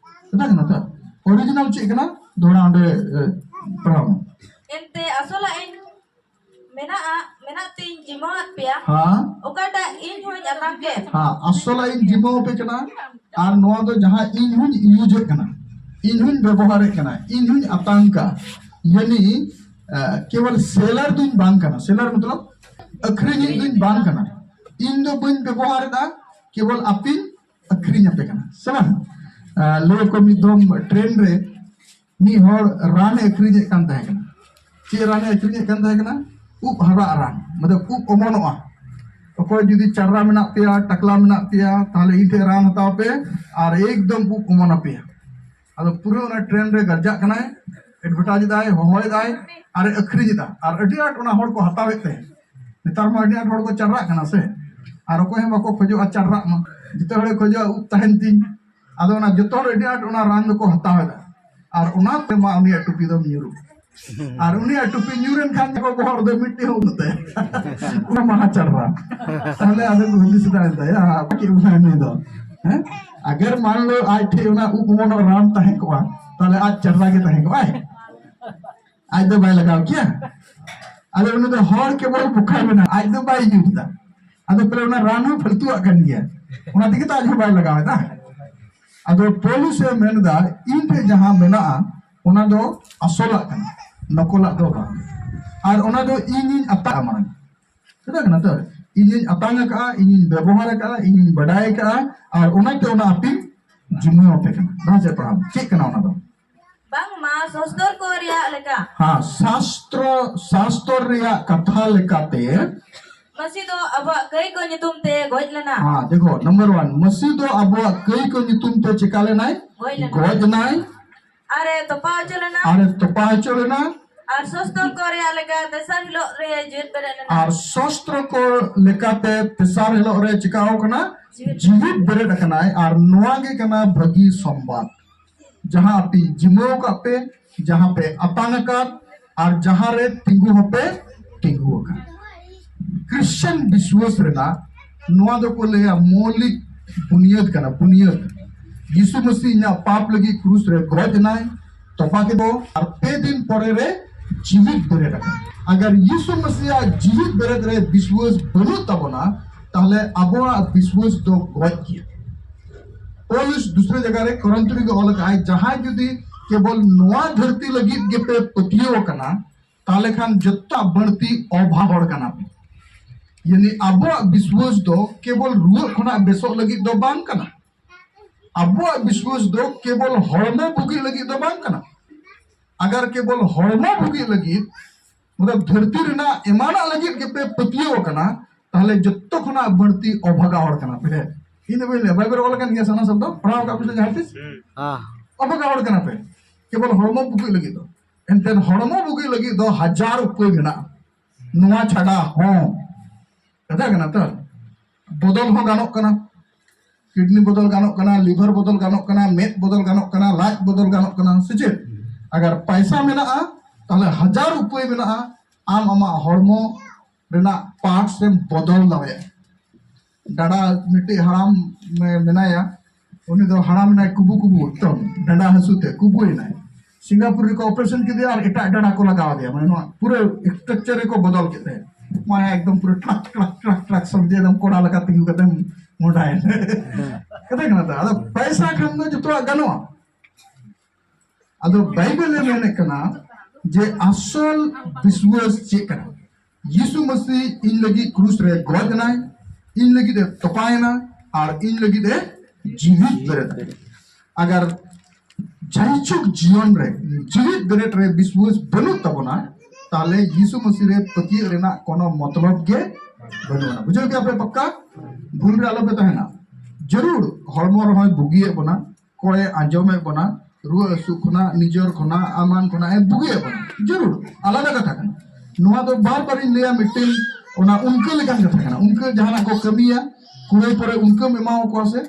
ᱠᱟᱛᱷᱟ ᱠᱟᱱᱟ ᱛᱚ? ᱚᱨᱤᱡᱤᱱᱟᱞ ᱪᱮᱫ ᱠᱟᱱᱟ? ᱫᱚᱦᱲᱟ ᱚᱸᱰᱮ, ᱮ, ᱯᱟᱲᱦᱟᱣ ᱢᱮ᱾ ᱮᱱᱛᱮ ᱟᱥᱚᱞᱟᱜ ᱤᱧ ᱢᱮᱱᱟᱜᱼᱟ, ᱢᱮᱱᱟᱜ ᱛᱤᱧ ᱡᱤᱢᱟᱹᱣᱟᱫ ᱯᱮᱭᱟ᱾ ᱦᱮᱸ᱾ ᱚᱠᱟᱴᱟᱜ ᱤᱧ ᱦᱚᱸᱧ ᱟᱛᱟᱝ ᱠᱮᱫ᱾ ᱦᱮᱸ, ᱟᱥᱚᱞᱟᱜ ᱤᱧ ᱡᱤᱢᱟᱹᱣ ᱟᱯᱮ ᱠᱟᱱᱟ᱾ ᱟᱨ ᱱᱚᱣᱟ ᱫᱚ ᱡᱟᱦᱟᱸ ᱤᱧ ᱦᱚᱸᱧ ᱤᱭᱩᱡᱮᱫ ᱠᱟᱱᱟ, ᱤᱧ ᱦᱚᱸᱧ ᱵᱮᱵᱚᱦᱟᱨᱮᱫ ᱠᱟᱱᱟ, ᱤᱧ ᱦᱚᱸᱧ ᱟᱛᱟᱝ ᱠᱟᱜ, ᱭᱟᱱᱤ, ᱮ, ᱠᱮᱵᱚᱞ ᱥᱮᱞᱟᱨ ᱫᱩᱧ ᱵᱟᱝ ᱠᱟᱱᱟ᱾ ᱥᱮᱞᱟᱨ ᱢᱚᱛᱞᱚᱵ ᱟᱹᱠᱷᱨᱤᱧᱤᱡ ᱫᱩᱧ ᱵᱟᱝ ᱠᱟᱱᱟ᱾ ᱤᱧ ᱫᱚ ᱵᱟᱹᱧ ᱵᱮᱵᱚᱦᱟᱨᱮᱫᱟ, ᱠᱮᱵᱚᱞ ᱟᱯᱮᱧ ᱟᱹᱠᱷᱨᱤᱧ ᱟᱯᱮ ᱠᱟᱱᱟ, ᱥᱮ ᱵᱟᱝ? ᱟ, ᱞᱟᱹᱭ ᱟᱠᱚ ᱢᱤᱫ ᱫᱷᱚᱢ ᱴᱨᱮᱱ ᱨᱮ ᱢᱤᱫ ᱦᱚᱲ ᱨᱟᱱ ᱮ ᱟᱹᱠᱷᱨᱤᱧᱮᱫ ᱠᱟᱱ ᱛᱟᱦᱮᱸ ᱠᱟᱱᱟ᱾ ᱪᱮᱫ ᱨᱟᱱ ᱮ ᱟᱹᱠᱷᱨᱤᱧᱮᱫ ᱠᱟᱱ ᱛᱟᱦᱮᱸ ᱠᱟᱱᱟ? ᱩᱵ ᱦᱟᱨᱟᱜ ᱨᱟᱱ, ᱢᱚᱛᱞᱚᱵ ᱩᱵ ᱚᱢᱚᱱᱚᱜᱼᱟ᱾ ᱚᱠᱚᱭ ᱡᱩᱫᱤ ᱪᱟᱨᱨᱟ ᱢᱮᱱᱟᱜ ᱯᱮᱭᱟ, ᱴᱟᱠᱞᱟ ᱢᱮᱱᱟᱜ ᱯᱮᱭᱟ, ᱛᱟᱦᱞᱮ ᱤᱧ ᱴᱷᱮᱱ ᱨᱟᱱ ᱦᱟᱛᱟᱣ ᱯᱮ ᱟᱨ ᱮᱠᱫᱚᱢ ᱩᱵ ᱚᱢᱚᱱ ᱟᱯᱮᱭᱟ᱾ ᱟᱫᱚ ᱯᱩᱨᱟᱹ ᱚᱱᱟ ᱴᱨᱮᱱ ᱨᱮ ᱜᱟᱨᱡᱟᱜ ᱠᱟᱱᱟᱭ, ᱮᱰᱵᱷᱮᱴᱟᱡᱽ ᱮᱫᱟᱭ, ᱦᱚᱦᱚᱭᱮᱫᱟᱭ ᱟᱨ ᱮ ᱟᱹᱠᱷᱨᱤᱧ ᱮᱫᱟ᱾ ᱟᱨ ᱟᱹᱰᱤ ᱟᱸᱴ ᱚᱱᱟ ᱦᱚᱲ ᱠᱚ ᱦᱟᱛᱟᱣᱮᱫ ᱛᱟᱦᱮᱸᱫ᱾ ᱱᱮᱛᱟᱨ ᱢᱟ ᱟᱹᱰᱤ ᱟᱸᱴ ᱦᱚᱲ ᱠᱚ ᱪᱟᱨᱨᱟᱜ ᱠᱟᱱᱟ ᱥᱮ, ᱟᱨ ᱚᱠᱚᱭ ᱦᱚᱸ ᱵᱟᱠᱚ ᱠᱷᱚᱡᱚᱜᱼᱟ ᱪᱟᱨᱨᱟᱜ ᱢᱟ, ᱡᱚᱛᱚ ᱦᱚᱲᱮ ᱠᱷᱚᱡᱚᱜᱼᱟ ᱩᱵ ᱛᱟᱦᱮᱱ ᱛᱤᱧ᱾ ᱟᱫᱚ ᱚᱱᱟ ᱡᱚᱛᱚ ᱦᱚᱲ ᱟᱹᱰᱤ ᱟᱸᱴ ᱚᱱᱟ ᱨᱟᱱ ᱫᱚᱠᱚ ᱦᱟᱛᱟᱣ ᱮᱫᱟ, ᱟᱨ ᱚᱱᱟ ᱛᱮᱢᱟ ᱩᱱᱤᱭᱟᱜ ᱴᱩᱯᱤ ᱫᱚ ᱧᱩᱨᱩᱜ᱾ ᱟᱨ ᱩᱱᱤᱭᱟᱜ ᱴᱩᱯᱤ ᱧᱩᱨ ᱮᱱ ᱠᱷᱟᱱ ᱜᱮᱠᱚ ᱵᱚᱦᱚᱜ ᱨᱮᱫᱚ ᱢᱤᱫᱴᱮᱡ ᱦᱚᱸ ᱵᱟᱹᱱᱩᱜ ᱛᱟᱭᱟ᱾ ᱚᱱᱟ ᱢᱟ ᱪᱟᱨᱨᱟ᱾ ᱛᱟᱦᱞᱮ ᱟᱫᱚ ᱠᱚ ᱦᱩᱫᱤᱥ ᱮᱫᱟ, ᱢᱮᱱᱫᱟ, "ᱭᱟ, ᱪᱮᱫ ᱵᱚᱱᱟᱭ ᱱᱩᱭ ᱫᱚ?" ᱦᱮᱸ? ᱟᱜᱟᱨ ᱢᱟᱱ ᱞᱚ ᱟᱡ ᱴᱷᱮᱡ ᱚᱱᱟ ᱩᱵ ᱚᱢᱚᱱᱚᱜ ᱨᱟᱱ ᱛᱟᱦᱮᱸ ᱠᱚᱜᱼᱟ, ᱛᱟᱦᱞᱮ ᱟᱡ ᱪᱟᱨᱨᱟ ᱜᱮ ᱛᱟᱦᱮᱸ ᱠᱚᱜᱼᱟᱭ᱾ ᱟᱡ ᱫᱚ ᱵᱟᱭ ᱞᱟᱜᱟᱣ ᱠᱮᱭᱟ᱾ ᱟᱫᱚ ᱩᱱᱤ ᱫᱚ ᱦᱚᱲ ᱠᱮᱵᱚᱞ ᱵᱚᱠᱟ ᱢᱮᱱᱟ, ᱟᱡ ᱫᱚ ᱵᱟᱭ ᱤᱭᱩᱡᱽ ᱮᱫᱟ᱾ ᱟᱫᱚ ᱯᱟᱞᱮ ᱚᱱᱟ ᱨᱟᱱ ᱦᱚᱸ ᱯᱷᱟᱞᱛᱩᱣᱟᱜ ᱠᱟᱱ ᱜᱮᱭᱟ, ᱚᱱᱟ ᱛᱮᱜᱮ ᱛᱚ ᱟᱡ ᱦᱚᱸ ᱵᱟᱭ ᱞᱟᱜᱟᱣ ᱮᱫᱟ᱾ ᱟᱫᱚ ᱯᱚᱞᱩᱥ ᱮ ᱢᱮᱱ ᱮᱫᱟ, ᱤᱧ ᱴᱷᱮᱱ ᱡᱟᱦᱟᱸ ᱢᱮᱱᱟᱜᱼᱟ, ᱚᱱᱟ ᱫᱚ ᱟᱥᱚᱞᱟᱜ ᱠᱟᱱᱟ, ᱱᱚᱠᱚᱞᱟᱜ ᱫᱚ ᱵᱟᱝ᱾ ᱟᱨ ᱚᱱᱟ ᱫᱚ ᱤᱧᱤᱧ ᱟᱛᱟᱜᱼᱟ ᱢᱟᱲᱟᱝ᱾ ᱪᱮᱫᱟᱜ ᱠᱟᱱᱟ ᱛᱚ? ᱤᱧᱤᱧ ᱟᱛᱟᱝ ᱟᱠᱟᱫᱼᱟ, ᱤᱧᱤᱧ ᱵᱮᱵᱚᱦᱟᱨ ᱟᱠᱟᱫᱼᱟ, ᱤᱧᱤᱧ ᱵᱟᱰᱟᱭ ᱟᱠᱟᱫᱼᱟ, ᱟᱨ ᱚᱱᱟᱛᱮ ᱚᱱᱟ ᱟᱯᱮᱧ ᱡᱤᱢᱟᱹ ᱟᱯᱮ ᱠᱟᱱᱟ᱾ ᱵᱟᱝ ᱪᱮᱫ ᱯᱟᱲᱦᱟᱣ? ᱪᱮᱫ ᱠᱟᱱᱟ ᱚᱱᱟ ᱫᱚ? ᱵᱟᱝᱢᱟ ᱥᱟᱥᱛᱚᱨ ᱠᱚ ᱨᱮᱭᱟᱜ ᱞᱮᱠᱟ᱾ ᱦᱮᱸ, ᱥᱟᱥᱛᱨᱚ, ᱥᱟᱥᱛᱚᱨ ᱨᱮᱭᱟᱜ ᱠᱟᱛᱷᱟ ᱞᱮᱠᱟᱛᱮ᱾ ᱢᱟᱹᱥᱤ ᱫᱚ ᱟᱵᱚᱣᱟᱜ ᱠᱟᱹᱭ ᱠᱚ ᱧᱩᱛᱩᱢ ᱛᱮ ᱜᱚᱡ ᱞᱮᱱᱟ᱾ ᱦᱮᱸ, ᱫᱮᱠᱷᱚ, ᱱᱟᱢᱵᱟᱨ ᱚᱣᱟᱱ, ᱢᱟᱹᱥᱤ ᱫᱚ ᱟᱵᱚᱣᱟᱜ ᱠᱟᱹᱭ ᱠᱚ ᱧᱩᱛᱩᱢ ᱛᱮ ᱪᱮᱠᱟ ᱞᱮᱱᱟᱭ? ᱜᱚᱡ ᱞᱮᱱᱟᱭ᱾ ᱜᱚᱡ ᱮᱱᱟᱭ᱾ ᱟᱨᱮ ᱛᱚᱯᱟ ᱦᱚᱪᱚ ᱞᱮᱱᱟ᱾ ᱟᱨᱮ ᱛᱚᱯᱟ ᱦᱚᱪᱚ ᱞᱮᱱᱟ᱾ ᱟᱨ ᱥᱚᱥᱛᱨᱚ ᱠᱚ ᱨᱮᱭᱟᱜ ᱞᱮᱠᱟ ᱛᱮᱥᱟᱨ ᱦᱤᱞᱳᱜ ᱨᱮ ᱡᱤᱣᱮᱫ ᱵᱮᱨᱮᱫ ᱞᱮᱱᱟ᱾ ᱟᱨ ᱥᱚᱥᱛᱨᱚ ᱠᱚ ᱞᱮᱠᱟᱛᱮ ᱛᱮᱥᱟᱨ ᱦᱤᱞᱳᱜ ᱨᱮ ᱪᱤᱠᱟᱣ ᱠᱟᱱᱟ? ᱡᱤᱣᱤᱫ ᱵᱮᱨᱮᱫ ᱟᱠᱟᱱᱟᱭ᱾ ᱟᱨ ᱱᱚᱣᱟ ᱜᱮ ᱠᱟᱱᱟ ᱵᱷᱟᱹᱜᱤ ᱥᱚᱢᱵᱟᱫ, ᱡᱟᱦᱟᱸ ᱟᱯᱮ ᱡᱤᱢᱟᱹᱣ ᱟᱠᱟᱫ ᱯᱮ, ᱡᱟᱦᱟᱸ ᱯᱮ ᱟᱛᱟᱝ ᱟᱠᱟᱫ, ᱟᱨ ᱡᱟᱦᱟᱸ ᱨᱮ ᱛᱤᱸᱜᱩ ᱦᱚᱸᱯᱮ ᱛᱤᱸᱜᱩ ᱟᱠᱟᱱ᱾ ᱠᱨᱤᱥᱪᱟᱱ ᱵᱤᱥᱣᱟᱥ ᱨᱮᱱᱟᱜ ᱱᱚᱣᱟ ᱫᱚᱠᱚ ᱞᱟᱹᱭᱟ ᱢᱚᱣᱞᱤᱠ ᱵᱩᱱᱤᱭᱟᱹᱫ ᱠᱟᱱᱟ, ᱵᱩᱱᱤᱭᱟᱹᱫ᱾ ᱭᱤᱥᱩ ᱢᱟᱹᱥᱤ ᱤᱧᱟᱹᱜ ᱯᱟᱯ ᱞᱟᱹᱜᱤᱫ ᱠᱨᱩᱥ ᱨᱮ ᱜᱚᱡ ᱮᱱᱟᱭ, ᱛᱚᱯᱟ ᱠᱮᱫᱚ, ᱟᱨ ᱯᱮ ᱫᱤᱱ ᱯᱚᱨᱮ ᱨᱮ ᱡᱤᱣᱤᱫ ᱵᱮᱨᱮᱫ ᱟᱠᱟᱱᱟ᱾ ᱟᱜᱟᱨ ᱭᱤᱥᱩ ᱢᱟᱹᱥᱤᱭᱟᱜ ᱡᱤᱣᱤᱫ ᱵᱮᱨᱮᱫ ᱨᱮ ᱵᱤᱥᱣᱟᱥ ᱵᱟᱹᱱᱩᱜ ᱛᱟᱵᱚᱱᱟ, ᱛᱟᱦᱞᱮ ᱟᱵᱚᱣᱟᱜ ᱵᱤᱥᱣᱟᱥ ᱫᱚ ᱜᱚᱡ ᱜᱮᱭᱟ᱾ ᱯᱚᱞᱩᱥ ᱫᱩᱥᱨᱟᱹ ᱡᱟᱭᱜᱟ ᱨᱮ ᱠᱚᱨᱤᱱᱛᱷ ᱨᱮᱜᱮ ᱚᱞ ᱟᱠᱟᱫ ᱟᱭ, ᱡᱟᱦᱟᱸᱭ ᱡᱩᱫᱤ ᱠᱮᱵᱚᱞ ᱱᱚᱣᱟ ᱫᱷᱟᱹᱨᱛᱤ ᱞᱟᱹᱜᱤᱫ ᱜᱮᱯᱮ ᱯᱟᱹᱛᱭᱟᱹᱣ ᱟᱠᱟᱱᱟ, ᱛᱟᱦᱞᱮ ᱠᱷᱟᱱ ᱡᱚᱛᱚ ᱵᱟᱹᱲᱛᱤ ᱚᱵᱷᱟᱜ ᱦᱚᱲ ᱠᱟᱱᱟ ᱯᱮ᱾ ᱭᱟᱱᱤ ᱟᱵᱚᱣᱟᱜ ᱵᱤᱥᱣᱟᱥ ᱫᱚ ᱠᱮᱵᱚᱞ ᱨᱩᱣᱟᱹᱜ ᱠᱷᱚᱱᱟᱜ ᱵᱮᱥᱚᱜ ᱞᱟᱹᱜᱤᱫ ᱫᱚ ᱵᱟᱝ ᱠᱟᱱᱟ᱾ ᱟᱵᱚᱣᱟᱜ ᱵᱤᱥᱣᱟᱥ ᱫᱚ ᱠᱮᱵᱚᱞ ᱦᱚᱲᱢᱚ ᱵᱩᱜᱤ ᱞᱟᱹᱜᱤᱫ ᱫᱚ ᱵᱟᱝ ᱠᱟᱱᱟ᱾ ᱟᱜᱟᱨ ᱠᱮᱵᱚᱞ ᱦᱚᱲᱢᱚ ᱵᱩᱜᱤ ᱞᱟᱹᱜᱤᱫ, ᱢᱚᱛᱞᱚᱵ ᱫᱷᱟᱹᱨᱛᱤ ᱨᱮᱱᱟᱜ ᱮᱢᱟᱱᱟᱜ ᱞᱟᱹᱜᱤᱫ ᱜᱮᱯᱮ ᱯᱟᱹᱛᱭᱟᱹᱣ ᱟᱠᱟᱱᱟ, ᱛᱟᱦᱞᱮ ᱡᱚᱛᱚ ᱠᱷᱚᱱᱟᱜ ᱵᱟᱹᱲᱛᱤ ᱚᱵᱷᱟᱜᱟ ᱦᱚᱲ ᱠᱟᱱᱟ ᱯᱮ᱾ ᱤᱧ ᱫᱚ ᱵᱟᱹᱧ ᱞᱟᱹᱭᱟ, ᱵᱟᱭᱵᱮᱞ ᱨᱮ ᱚᱞ ᱟᱠᱟᱱ ᱜᱮᱭᱟ ᱥᱮ ᱚᱱᱟ ᱥᱚᱵᱫᱚ? ᱯᱟᱲᱦᱟᱣ ᱟᱠᱟᱫ ᱯᱮ ᱥᱮ ᱡᱟᱦᱟᱸ ᱛᱤᱥ? ᱦᱮᱸ ᱚᱵᱷᱟᱜᱟ ᱦᱚᱲ ᱠᱟᱱᱟ ᱯᱮ, ᱠᱮᱵᱚᱞ ᱦᱚᱲᱢᱚ ᱵᱩᱜᱤ ᱞᱟᱹᱜᱤᱫ ᱫᱚ᱾ ᱮᱱᱛᱮ ᱦᱚᱲᱢᱚ ᱵᱩᱜᱤ ᱞᱟᱹᱜᱤᱫ ᱫᱚ ᱦᱟᱡᱟᱨ ᱩᱯᱟᱹᱭ ᱢᱮᱱᱟᱜᱼᱟ᱾ ᱱᱚᱣᱟ ᱪᱷᱟᱰᱟ ᱦᱚᱸ, ᱠᱟᱛᱷᱟ ᱠᱟᱱᱟ ᱛᱚ, ᱵᱚᱫᱚᱞ ᱦᱚᱸ ᱜᱟᱱᱚᱜ ᱠᱟᱱᱟ᱾ ᱠᱤᱰᱱᱤ ᱵᱚᱫᱚᱞ ᱜᱟᱱᱚᱜ ᱠᱟᱱᱟ, ᱞᱤᱵᱷᱟᱨ ᱵᱚᱫᱚᱞ ᱜᱟᱱᱚᱜ ᱠᱟᱱᱟ, ᱢᱮᱫ ᱵᱚᱫᱚᱞ ᱜᱟᱱᱚᱜ ᱠᱟᱱᱟ, ᱞᱟᱡ ᱵᱚᱫᱚᱞ ᱜᱟᱱᱚᱜ ᱠᱟᱱᱟ, ᱥᱮ ᱪᱮᱫ? ᱟᱜᱟᱨ ᱯᱟᱭᱥᱟ ᱢᱮᱱᱟᱜᱼᱟ, ᱛᱟᱦᱞᱮ ᱦᱟᱡᱟᱨ ᱩᱯᱟᱹᱭ ᱢᱮᱱᱟᱜᱼᱟ ᱟᱢ ᱟᱢᱟᱜ ᱦᱚᱲᱢᱚ ᱨᱮᱱᱟᱜ ᱯᱟᱨᱴᱥ ᱮᱢ ᱵᱚᱫᱚᱞ ᱫᱟᱲᱮᱭᱟᱜᱼᱟ᱾ ᱰᱟᱰᱟ ᱢᱤᱫᱴᱤᱡ ᱦᱟᱲᱟᱢ ᱢᱮ- ᱢᱮᱱᱟᱭᱟ, ᱩᱱᱤ ᱫᱚ ᱦᱟᱲᱟᱢ ᱮᱱᱟᱭ, ᱠᱩᱵᱩ ᱠᱩᱵᱩ ᱮᱠᱫᱚᱢ ᱰᱟᱰᱟ ᱦᱟᱹᱥᱩ ᱛᱮ ᱠᱩᱵᱩ ᱮᱱᱟᱭ᱾ ᱥᱤᱝᱜᱟᱯᱩᱨ ᱨᱮᱠᱚ ᱚᱯᱟᱨᱮᱥᱚᱱ ᱠᱮᱫᱮᱭᱟ ᱟᱨ ᱮᱴᱟᱜ ᱰᱟᱰᱟ ᱠᱚ ᱞᱟᱜᱟᱣ ᱟᱫᱮᱭᱟ, ᱢᱟᱱᱮ ᱱᱚᱣᱟ ᱯᱩᱨᱟᱹ ᱥᱴᱨᱟᱠᱪᱟᱨ ᱨᱮᱠᱚ ᱵᱚᱫᱚᱞ ᱠᱮᱫ ᱛᱟᱭᱟ᱾ ᱢᱟᱭᱟ ᱮᱠᱫᱚᱢ ᱯᱩᱨᱟᱹ ᱴᱨᱟᱠ ᱴᱨᱟᱠ ᱴᱨᱟᱠ ᱴᱨᱟᱠ ᱥᱚᱢᱡᱷᱮ ᱮᱠᱫᱚᱢ ᱠᱚᱲᱟ ᱞᱮᱠᱟ ᱛᱤᱸᱜᱩ ᱠᱟᱛᱮᱢ ᱢᱚᱸᱰᱟᱭᱮᱱᱟ᱾ ᱠᱟᱛᱷᱟ ᱠᱟᱱᱟ ᱛᱚ, ᱟᱫᱚ ᱯᱟᱭᱥᱟ ᱠᱷᱟᱱ ᱫᱚ ᱡᱚᱛᱚᱣᱟᱜ ᱜᱟᱱᱚᱜᱼᱟ᱾ ᱟᱫᱚ ᱵᱟᱭᱵᱮᱞ ᱮ ᱢᱮᱱᱮᱫ ᱠᱟᱱᱟ ᱡᱮ ᱟᱥᱚᱞ ᱵᱤᱥᱣᱟᱥ ᱪᱮᱫ ᱠᱟᱱᱟ? ᱭᱤᱥᱩ ᱢᱟᱹᱥᱤ ᱤᱧ ᱞᱟᱹᱜᱤᱫ ᱠᱨᱩᱥ ᱨᱮ ᱜᱚᱡ ᱮᱱᱟᱭ, ᱤᱧ ᱞᱟᱹᱜᱤᱫ ᱮ ᱛᱚᱯᱟᱭᱮᱱᱟ, ᱟᱨ ᱤᱧ ᱞᱟᱹᱜᱤᱫ ᱮ ᱡᱤᱣᱤᱫ ᱵᱮᱨᱮᱫ ᱮᱱᱟ᱾ ᱟᱜᱟᱨ ᱡᱟᱭᱡᱩᱜᱽ ᱡᱤᱭᱚᱱ ᱨᱮ ᱡᱤᱣᱤᱫ ᱵᱮᱨᱮᱫ ᱨᱮ ᱵᱤᱥᱣᱟᱥ ᱵᱟᱹᱱᱩᱜ ᱛᱟᱵᱚᱱᱟ, ᱛᱟᱦᱞᱮ ᱭᱤᱥᱩ ᱢᱟᱹᱥᱤ ᱨᱮ ᱯᱟᱹᱛᱭᱟᱹᱜ ᱨᱮᱱᱟᱜ ᱠᱳᱱᱳ ᱢᱚᱛᱞᱚᱵ ᱜᱮ ᱵᱟᱹᱱᱩᱜᱼᱟ᱾ ᱵᱩᱡᱷᱟᱹᱣ ᱜᱮᱭᱟ ᱯᱮ ᱯᱟᱠᱠᱟ? ᱵᱷᱩᱞ ᱨᱮ ᱟᱞᱚᱯᱮ ᱛᱟᱦᱮᱱᱟ᱾ ᱡᱟᱹᱨᱩᱲ ᱦᱚᱲᱢᱚ ᱨᱮᱦᱚᱸᱭ ᱵᱩᱜᱤᱭᱮᱫ ᱵᱚᱱᱟ, ᱠᱚᱭᱮ ᱟᱸᱡᱚᱢᱮᱫ ᱵᱚᱱᱟ, ᱨᱩᱣᱟᱹ ᱦᱟᱹᱥᱩ ᱠᱷᱚᱱᱟᱜ, ᱱᱤᱡᱚᱨ ᱠᱷᱚᱱᱟᱜ, ᱟᱢᱟᱱ ᱠᱷᱚᱱᱟᱜ ᱮ ᱵᱩᱜᱤᱭᱮᱫ ᱵᱚᱱᱟ᱾ ᱡᱟᱹᱨᱩᱲ, ᱟᱞᱟᱫᱟ ᱠᱟᱛᱷᱟ ᱠᱟᱱᱟ᱾ ᱱᱚᱣᱟ ᱫᱚ ᱵᱟᱨ ᱵᱟᱨᱤᱧ ᱞᱟᱹᱭᱟ, ᱢᱤᱫᱴᱮᱱ ᱚᱱᱟ ᱩᱱᱠᱟᱹ ᱞᱮᱠᱟᱱ ᱠᱟᱛᱷᱟ ᱠᱟᱱᱟ᱾ ᱩᱱᱠᱟᱹ ᱡᱟᱦᱟᱱᱟᱜ ᱠᱚ ᱠᱟᱹᱢᱤᱭᱟ, ᱠᱩᱲᱟᱹᱭ ᱯᱚᱨᱮ ᱩᱱᱠᱟᱹᱢ ᱮᱢᱟᱣᱟᱠᱚᱣᱟ ᱥᱮ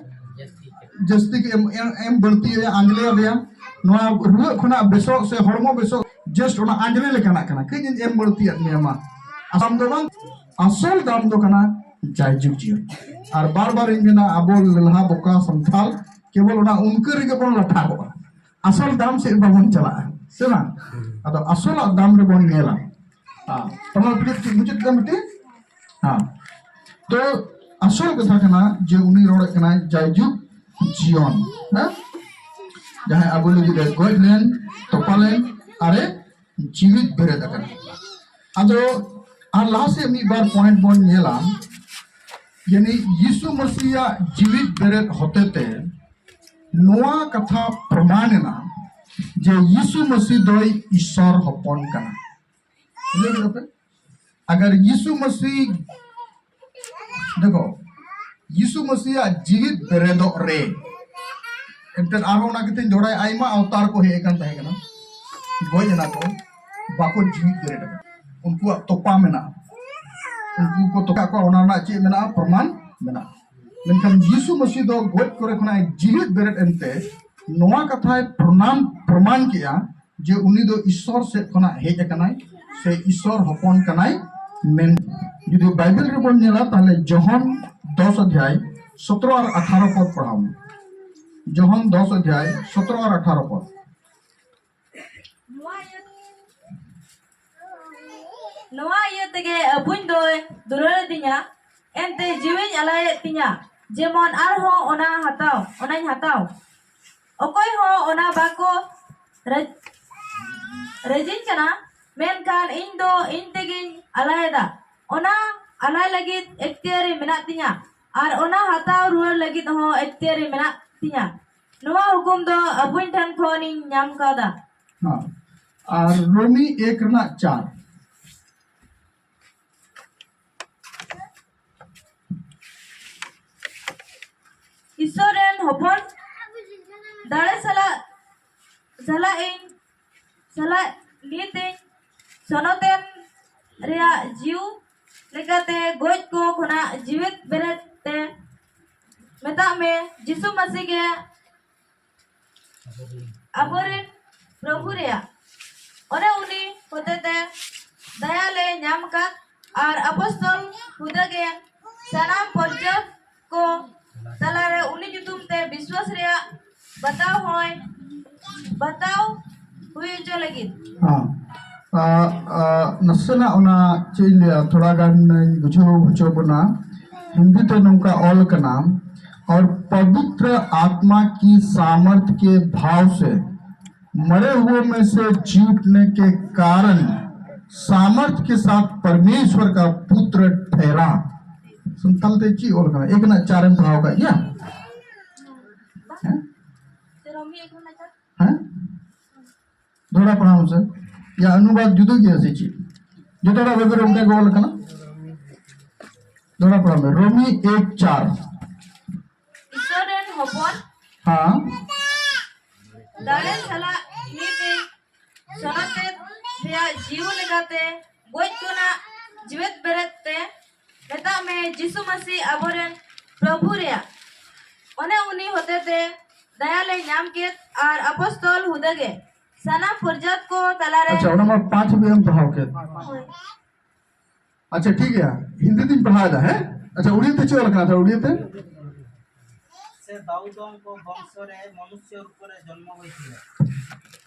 ᱡᱟᱹᱥᱛᱤ ᱜᱮ ᱮᱢ, ᱮᱢ, ᱮᱢ ᱵᱟᱹᱲᱛᱤᱭᱟᱭᱟ, ᱟᱸᱡᱽᱞᱮ ᱟᱫᱮᱭᱟ᱾ ᱱᱚᱣᱟ ᱨᱩᱣᱟᱹᱜ ᱠᱷᱚᱱᱟᱜ ᱵᱮᱥᱚᱜ ᱥᱮ ᱦᱚᱲᱢᱚ ᱵᱮᱥᱚᱜ, just ᱚᱱᱟ ᱟᱸᱡᱽᱞᱮ ᱞᱮᱠᱟᱱᱟᱜ ᱠᱟᱱᱟ, ᱠᱟᱹᱡ ᱤᱧ ᱮᱢ ᱵᱟᱹᱲᱛᱤᱭᱟᱫ ᱢᱮᱭᱟ ᱢᱟ᱾ ᱟᱥᱟᱢ ᱫᱚ ᱵᱟᱝ, ᱟᱥᱚᱞ ᱫᱟᱢ ᱫᱚ ᱠᱟᱱᱟ ᱡᱟᱭᱡᱩᱜᱽ ᱡᱤᱭᱚᱱ᱾ ᱟᱨ ᱵᱟᱨ ᱵᱟᱨ ᱤᱧ ᱢᱮᱱᱟ, ᱟᱵᱚ ᱞᱮᱞᱦᱟ ᱵᱚᱠᱟ ᱥᱟᱱᱛᱟᱲ ᱠᱮᱵᱚᱞ ᱚᱱᱟ ᱩᱱᱠᱟᱹ ᱨᱮᱜᱮ ᱵᱚᱱ ᱞᱟᱴᱷᱟ ᱠᱚᱜᱼᱟ᱾ ᱟᱥᱚᱞ ᱫᱟᱢ ᱥᱮᱫ ᱵᱟᱵᱚᱱ ᱪᱟᱞᱟᱜᱼᱟ, ᱥᱮ ᱵᱟᱝ? ᱟᱫᱚ ᱟᱥᱚᱞᱟᱜ ᱫᱟᱢ ᱨᱮᱵᱚᱱ ᱧᱮᱞᱟ᱾ ᱦᱮᱸ, ᱛᱚᱢᱟ ᱯᱤᱲᱤᱛ ᱢᱩᱪᱟᱹᱫ ᱠᱟᱱ ᱢᱤᱫᱴᱤᱡ᱾ ᱦᱮᱸ, ᱛᱚ ᱟᱥᱚᱞ ᱠᱟᱛᱷᱟ ᱠᱟᱱᱟ ᱡᱮ ᱩᱱᱤ ᱨᱚᱲᱮᱫ ᱠᱟᱱᱟᱭ ᱡᱟᱭᱡᱩᱜᱽ ᱡᱤᱭᱚᱱ, ᱦᱮᱸ, ᱡᱟᱦᱟᱸᱭ ᱟᱵᱚ ᱞᱟᱹᱜᱤᱫ ᱮ ᱜᱚᱡ ᱞᱮᱱ, ᱛᱚᱯᱟ ᱞᱮᱱ, ᱟᱨᱮ ᱡᱤᱣᱤᱫ ᱵᱮᱨᱮᱫ ᱟᱠᱟᱱᱟ᱾ ᱟᱫᱚ ᱟᱨ ᱞᱟᱦᱟ ᱥᱮᱫ ᱢᱤᱫ ᱵᱟᱨ point ᱵᱚᱱ ᱧᱮᱞᱟ, ᱡᱟᱹᱱᱤᱡ ᱭᱤᱥᱩ ᱢᱟᱹᱥᱤᱭᱟᱜ ᱡᱤᱣᱤᱫ ᱵᱮᱨᱮᱫ ᱦᱚᱛᱮᱛᱮ ᱱᱚᱣᱟ ᱠᱟᱛᱷᱟ ᱯᱨᱚᱢᱟᱱ ᱮᱱᱟ ᱡᱮ ᱭᱤᱥᱩ ᱢᱟᱹᱥᱤ ᱫᱚᱭ ᱤᱥᱚᱨ ᱦᱚᱯᱚᱱ ᱠᱟᱱᱟ᱾ ᱵᱩᱡᱷᱟᱹᱣ ᱠᱮᱫᱟ ᱯᱮ? ᱟᱜᱟᱨ ᱭᱤᱥᱩ ᱢᱟᱹᱥᱤ, ᱫᱮᱠᱷᱚ, ᱭᱤᱥᱩ ᱢᱟᱹᱥᱤᱭᱟᱜ ᱡᱤᱣᱤᱫ ᱵᱮᱨᱮᱫᱚᱜ ᱨᱮ, ᱮᱱᱛᱮᱫ ᱟᱨᱦᱚᱸ ᱚᱱᱟ ᱠᱟᱛᱮᱧ ᱫᱚᱦᱲᱟᱭᱟ, ᱟᱭᱢᱟ ᱟᱣᱛᱟᱨ ᱠᱚ ᱦᱮᱡ ᱟᱠᱟᱱ ᱛᱟᱦᱮᱸ ᱠᱟᱱᱟ, ᱜᱚᱡ ᱮᱱᱟ ᱠᱚ, ᱵᱟᱠᱚ ᱡᱤᱣᱤᱫ ᱵᱮᱨᱮᱫ ᱟᱠᱟᱱᱟ᱾ ᱩᱱᱠᱩᱣᱟᱜ ᱛᱚᱯᱟ ᱢᱮᱱᱟᱜᱼᱟ, ᱩᱱᱠᱩ ᱠᱚ ᱛᱚᱯᱟ ᱠᱚᱣᱟ, ᱚᱱᱟ ᱨᱮᱱᱟᱜ ᱪᱮᱫ ᱢᱮᱱᱟᱜᱼᱟ? ᱯᱨᱚᱢᱟᱱ ᱢᱮᱱᱟᱜᱼᱟ᱾ ᱢᱮᱱᱠᱷᱟᱱ ᱭᱤᱥᱩ ᱢᱟᱹᱥᱤ ᱫᱚ ᱜᱚᱡ ᱠᱚᱨᱮ ᱠᱷᱚᱱᱟᱜ ᱮ ᱡᱤᱣᱤᱫ ᱵᱮᱨᱮᱫ ᱮᱱᱛᱮ ᱱᱚᱣᱟ ᱠᱟᱛᱷᱟᱭ ᱯᱨᱚᱢᱟᱱ, ᱯᱨᱚᱢᱟᱱ ᱠᱮᱜᱼᱟ ᱡᱮ ᱩᱱᱤ ᱫᱚ ᱤᱥᱚᱨ ᱥᱮᱫ ᱠᱷᱚᱱᱟᱜ ᱦᱮᱡ ᱟᱠᱟᱱᱟᱭ ᱥᱮ ᱤᱥᱚᱨ ᱦᱚᱯᱚᱱ ᱠᱟᱱᱟᱭ ᱢᱮᱱ᱾ ᱡᱩᱫᱤ ᱵᱟᱭᱵᱮᱞ ᱨᱮᱵᱚᱱ ᱧᱮᱞᱟ, ᱛᱟᱦᱞᱮ ᱡᱚᱦᱚᱱ ᱫᱚᱥ ᱚᱫᱷᱭᱟᱭ ᱥᱚᱛᱨᱚ ᱟᱨ ᱟᱴᱷᱟᱨᱚ ᱯᱚᱫ ᱯᱟᱲᱦᱟᱣ ᱢᱮ᱾ ᱡᱚᱦᱚᱱ ᱫᱚᱥ ᱚᱫᱷᱭᱟᱭ ᱥᱚᱛᱨᱚ ᱟᱨ ᱟᱴᱷᱟᱨᱚ ᱯᱚᱫ᱾ ᱱᱚᱣᱟ ᱤᱭᱟᱹ, ᱱᱚᱣᱟ ᱤᱭᱟᱹ ᱛᱮᱜᱮ ᱟᱹᱵᱩᱧ ᱫᱚᱭ ᱫᱩᱞᱟᱹᱲ ᱫᱤᱧᱟ, ᱮᱱᱛᱮ ᱡᱤᱣᱤᱧ ᱟᱞᱟᱭᱮᱫ ᱛᱤᱧᱟ, ᱡᱮᱢᱚᱱ ᱟᱨᱦᱚᱸ ᱚᱱᱟ ᱦᱟᱛᱟᱣ, ᱚᱱᱟᱧ ᱦᱟᱛᱟᱣ᱾ ᱚᱠᱚᱭ ᱦᱚᱸ ᱚᱱᱟ ᱵᱟᱠᱚ ᱨᱟᱡ-, ᱨᱟᱹᱡᱤᱧ ᱠᱟᱱᱟ, ᱢᱮᱱᱠᱷᱟᱱ ᱤᱧ ᱫᱚ ᱤᱧ ᱛᱮᱜᱮᱧ ᱟᱞᱟᱭᱮᱫᱟ᱾ ᱚᱱᱟ ᱟᱞᱟᱭ ᱞᱟᱹᱜᱤᱫ ᱮᱠᱛᱤᱭᱟᱨᱤ ᱢᱮᱱᱟᱜ ᱛᱤᱧᱟ, ᱟᱨ ᱚᱱᱟ ᱦᱟᱛᱟᱣ ᱨᱩᱣᱟᱹᱲ ᱞᱟᱹᱜᱤᱫ ᱦᱚᱸ ᱮᱠᱛᱤᱭᱟᱨᱤ ᱢᱮᱱᱟᱜ ᱛᱤᱧᱟ᱾ ᱱᱚᱣᱟ ᱦᱩᱠᱩᱢ ᱫᱚ ᱟᱵᱚᱧ ᱴᱷᱮᱱ ᱠᱷᱚᱱᱤᱧ ᱧᱟᱢ ᱠᱟᱣᱫᱟ᱾ ᱦᱮᱸ᱾ ᱟᱨ ᱨᱳᱢᱤ ᱮᱠ ᱨᱮᱱᱟᱜ ᱪᱟᱨ᱾ ᱤᱥᱚᱨ ᱨᱮᱱ ᱦᱚᱯᱚᱱ ᱫᱟᱲᱮ ᱥᱟᱞᱟᱜ ᱥᱟᱞᱟᱜ ᱤᱧ ᱥᱟᱞᱟᱜ ᱱᱤᱛ ᱤᱧ ᱥᱚᱱᱚᱛᱮᱱ ᱨᱮᱭᱟᱜ ᱡᱤᱣ ᱞᱮᱠᱟᱛᱮ ᱜᱚᱡ ᱠᱚ ᱠᱷᱚᱱᱟᱜ ᱡᱤᱣᱮᱫ ᱵᱮᱨᱮᱫ ᱛᱮ ᱢᱮᱛᱟᱜ ᱢᱮ, ᱡᱤᱥᱩ ᱢᱟᱹᱥᱤ ᱜᱮ ᱟᱵᱚᱨᱮᱱ ᱯᱨᱚᱵᱷᱩ ᱨᱮᱭᱟᱜ᱾ ᱚᱱᱮ ᱩᱱᱤ ᱦᱚᱛᱮᱛᱮ ᱫᱟᱭᱟ ᱞᱮ ᱧᱟᱢ ᱟᱠᱟᱫ ᱟᱨ ᱟᱯᱚᱥᱛᱚᱞ ᱦᱩᱫᱟᱹ ᱜᱮ ᱥᱟᱱᱟᱢ ᱯᱚᱨᱡᱚᱛ ᱠᱚ ᱛᱟᱞᱟᱨᱮ ᱩᱱᱤ ᱧᱩᱛᱩᱢ ᱛᱮ ᱵᱤᱥᱣᱟᱥ ᱨᱮᱭᱟᱜ ᱵᱟᱛᱟᱣ ᱦᱚᱸᱭ ᱵᱟᱛᱟᱣ ᱦᱩᱭ ᱦᱚᱪᱚ ᱞᱟᱹᱜᱤᱫ᱾ ᱦᱮᱸ᱾ ᱟ, ᱟ, ᱱᱟᱥᱮᱱᱟᱜ ᱚᱱᱟ ᱪᱮᱫ ᱤᱧ ᱞᱟᱹᱭᱟ, ᱛᱷᱚᱲᱟ ᱜᱟᱱ ᱤᱧ ᱵᱩᱡᱷᱟᱹᱣ ᱦᱚᱪᱚ ᱵᱚᱱᱟ᱾ ᱦᱤᱱᱫᱤ ᱛᱮ ᱱᱚᱝᱠᱟ ᱚᱞ ᱠᱟᱱᱟ, और पवित्र आत्मा की सामर्थ के भाव से मरे हुओं में से जी उठने के कारण सामर्थ के साथ परमेश्वर का पुत्र ठहरा। ᱥᱟᱱᱛᱟᱲ ᱛᱮ ᱪᱮᱫ ᱚᱞ ᱠᱟᱱᱟ? ᱮᱠ ᱨᱮᱱᱟᱜ ᱪᱟᱨ ᱮᱢ ᱯᱟᱲᱦᱟᱣ ᱟᱠᱟᱫ ᱜᱮᱭᱟ? ᱦᱮᱸ? ᱫᱚᱦᱲᱟ ᱯᱟᱲᱦᱟᱣ ᱢᱮᱥᱮ᱾ ᱭᱟ ᱚᱱᱩᱵᱟᱫ ᱡᱩᱫᱟᱹ ᱜᱮᱭᱟ ᱥᱮ ᱪᱮᱫ? ᱡᱚᱛᱚ ᱦᱚᱲᱟᱜ ᱵᱟᱭᱵᱮᱞ ᱨᱮ ᱚᱱᱠᱟ ᱜᱮ ᱚᱞ ᱠᱟᱱᱟ᱾ ᱫᱚᱦᱲᱟ ᱯᱟᱲᱦᱟᱣ ᱢᱮ, ᱨᱳᱢᱤ ᱮᱠ ᱪᱟᱨ᱾ ᱤᱥᱚᱨ ᱨᱮᱱ ᱦᱚᱯᱚᱱ ᱦᱮᱸ᱾ ᱫᱟᱲᱮ ᱥᱟᱞᱟᱜ ᱱᱤᱛ ᱤᱧ ᱥᱚᱱᱚᱛᱮᱫ ᱨᱮᱭᱟᱜ ᱡᱤᱣᱤ ᱞᱮᱠᱟᱛᱮ ᱜᱚᱡ ᱠᱷᱚᱱᱟᱜ ᱡᱤᱣᱮᱫ ᱵᱮᱨᱮᱫ ᱛᱮ ᱢᱮᱛᱟᱜ ᱢᱮ, ᱡᱤᱥᱩ ᱢᱟᱹᱥᱤ ᱟᱵᱚᱨᱮᱱ ᱯᱨᱚᱵᱷᱩ ᱨᱮᱭᱟᱜ᱾ ᱚᱱᱮ ᱩᱱᱤ ᱦᱚᱛᱮᱛᱮ ᱫᱟᱭᱟ ᱞᱮ ᱧᱟᱢ ᱠᱮᱫ ᱟᱨ ᱟᱯᱚᱥᱛᱚᱞ ᱦᱩᱫᱟᱹ ᱜᱮ ᱥᱟᱱᱟᱢ ᱯᱚᱨᱡᱟᱛ ᱠᱚ ᱛᱟᱞᱟᱨᱮ᱾ ᱟᱪᱪᱷᱟ, ᱚᱱᱟ ᱢᱟ ᱯᱟᱸᱪ ᱦᱟᱹᱵᱤᱡ ᱮᱢ ᱯᱟᱲᱦᱟᱣ ᱠᱮᱫ᱾ ᱦᱳᱭ᱾ ᱟᱪᱪᱷᱟ, ᱴᱷᱤᱠ ᱜᱮᱭᱟ, ᱦᱤᱱᱫᱤ ᱛᱤᱧ ᱯᱟᱲᱦᱟᱣ ᱮᱫᱟ, ᱦᱮᱸ? ᱟᱪᱪᱷᱟ, ᱩᱲᱤᱭᱟ ᱛᱮ ᱪᱮᱫ ᱚᱞ ᱠᱟᱱᱟ? ᱟᱪᱪᱷᱟ, ᱩᱲᱤᱭᱟ ᱛᱮ? ସେ ଦାଉଦଙ୍କ ବଂଶରେ ମନୁଷ୍ୟ ରୂପରେ ଜନ୍ମ ହୋଇଥିଲେ।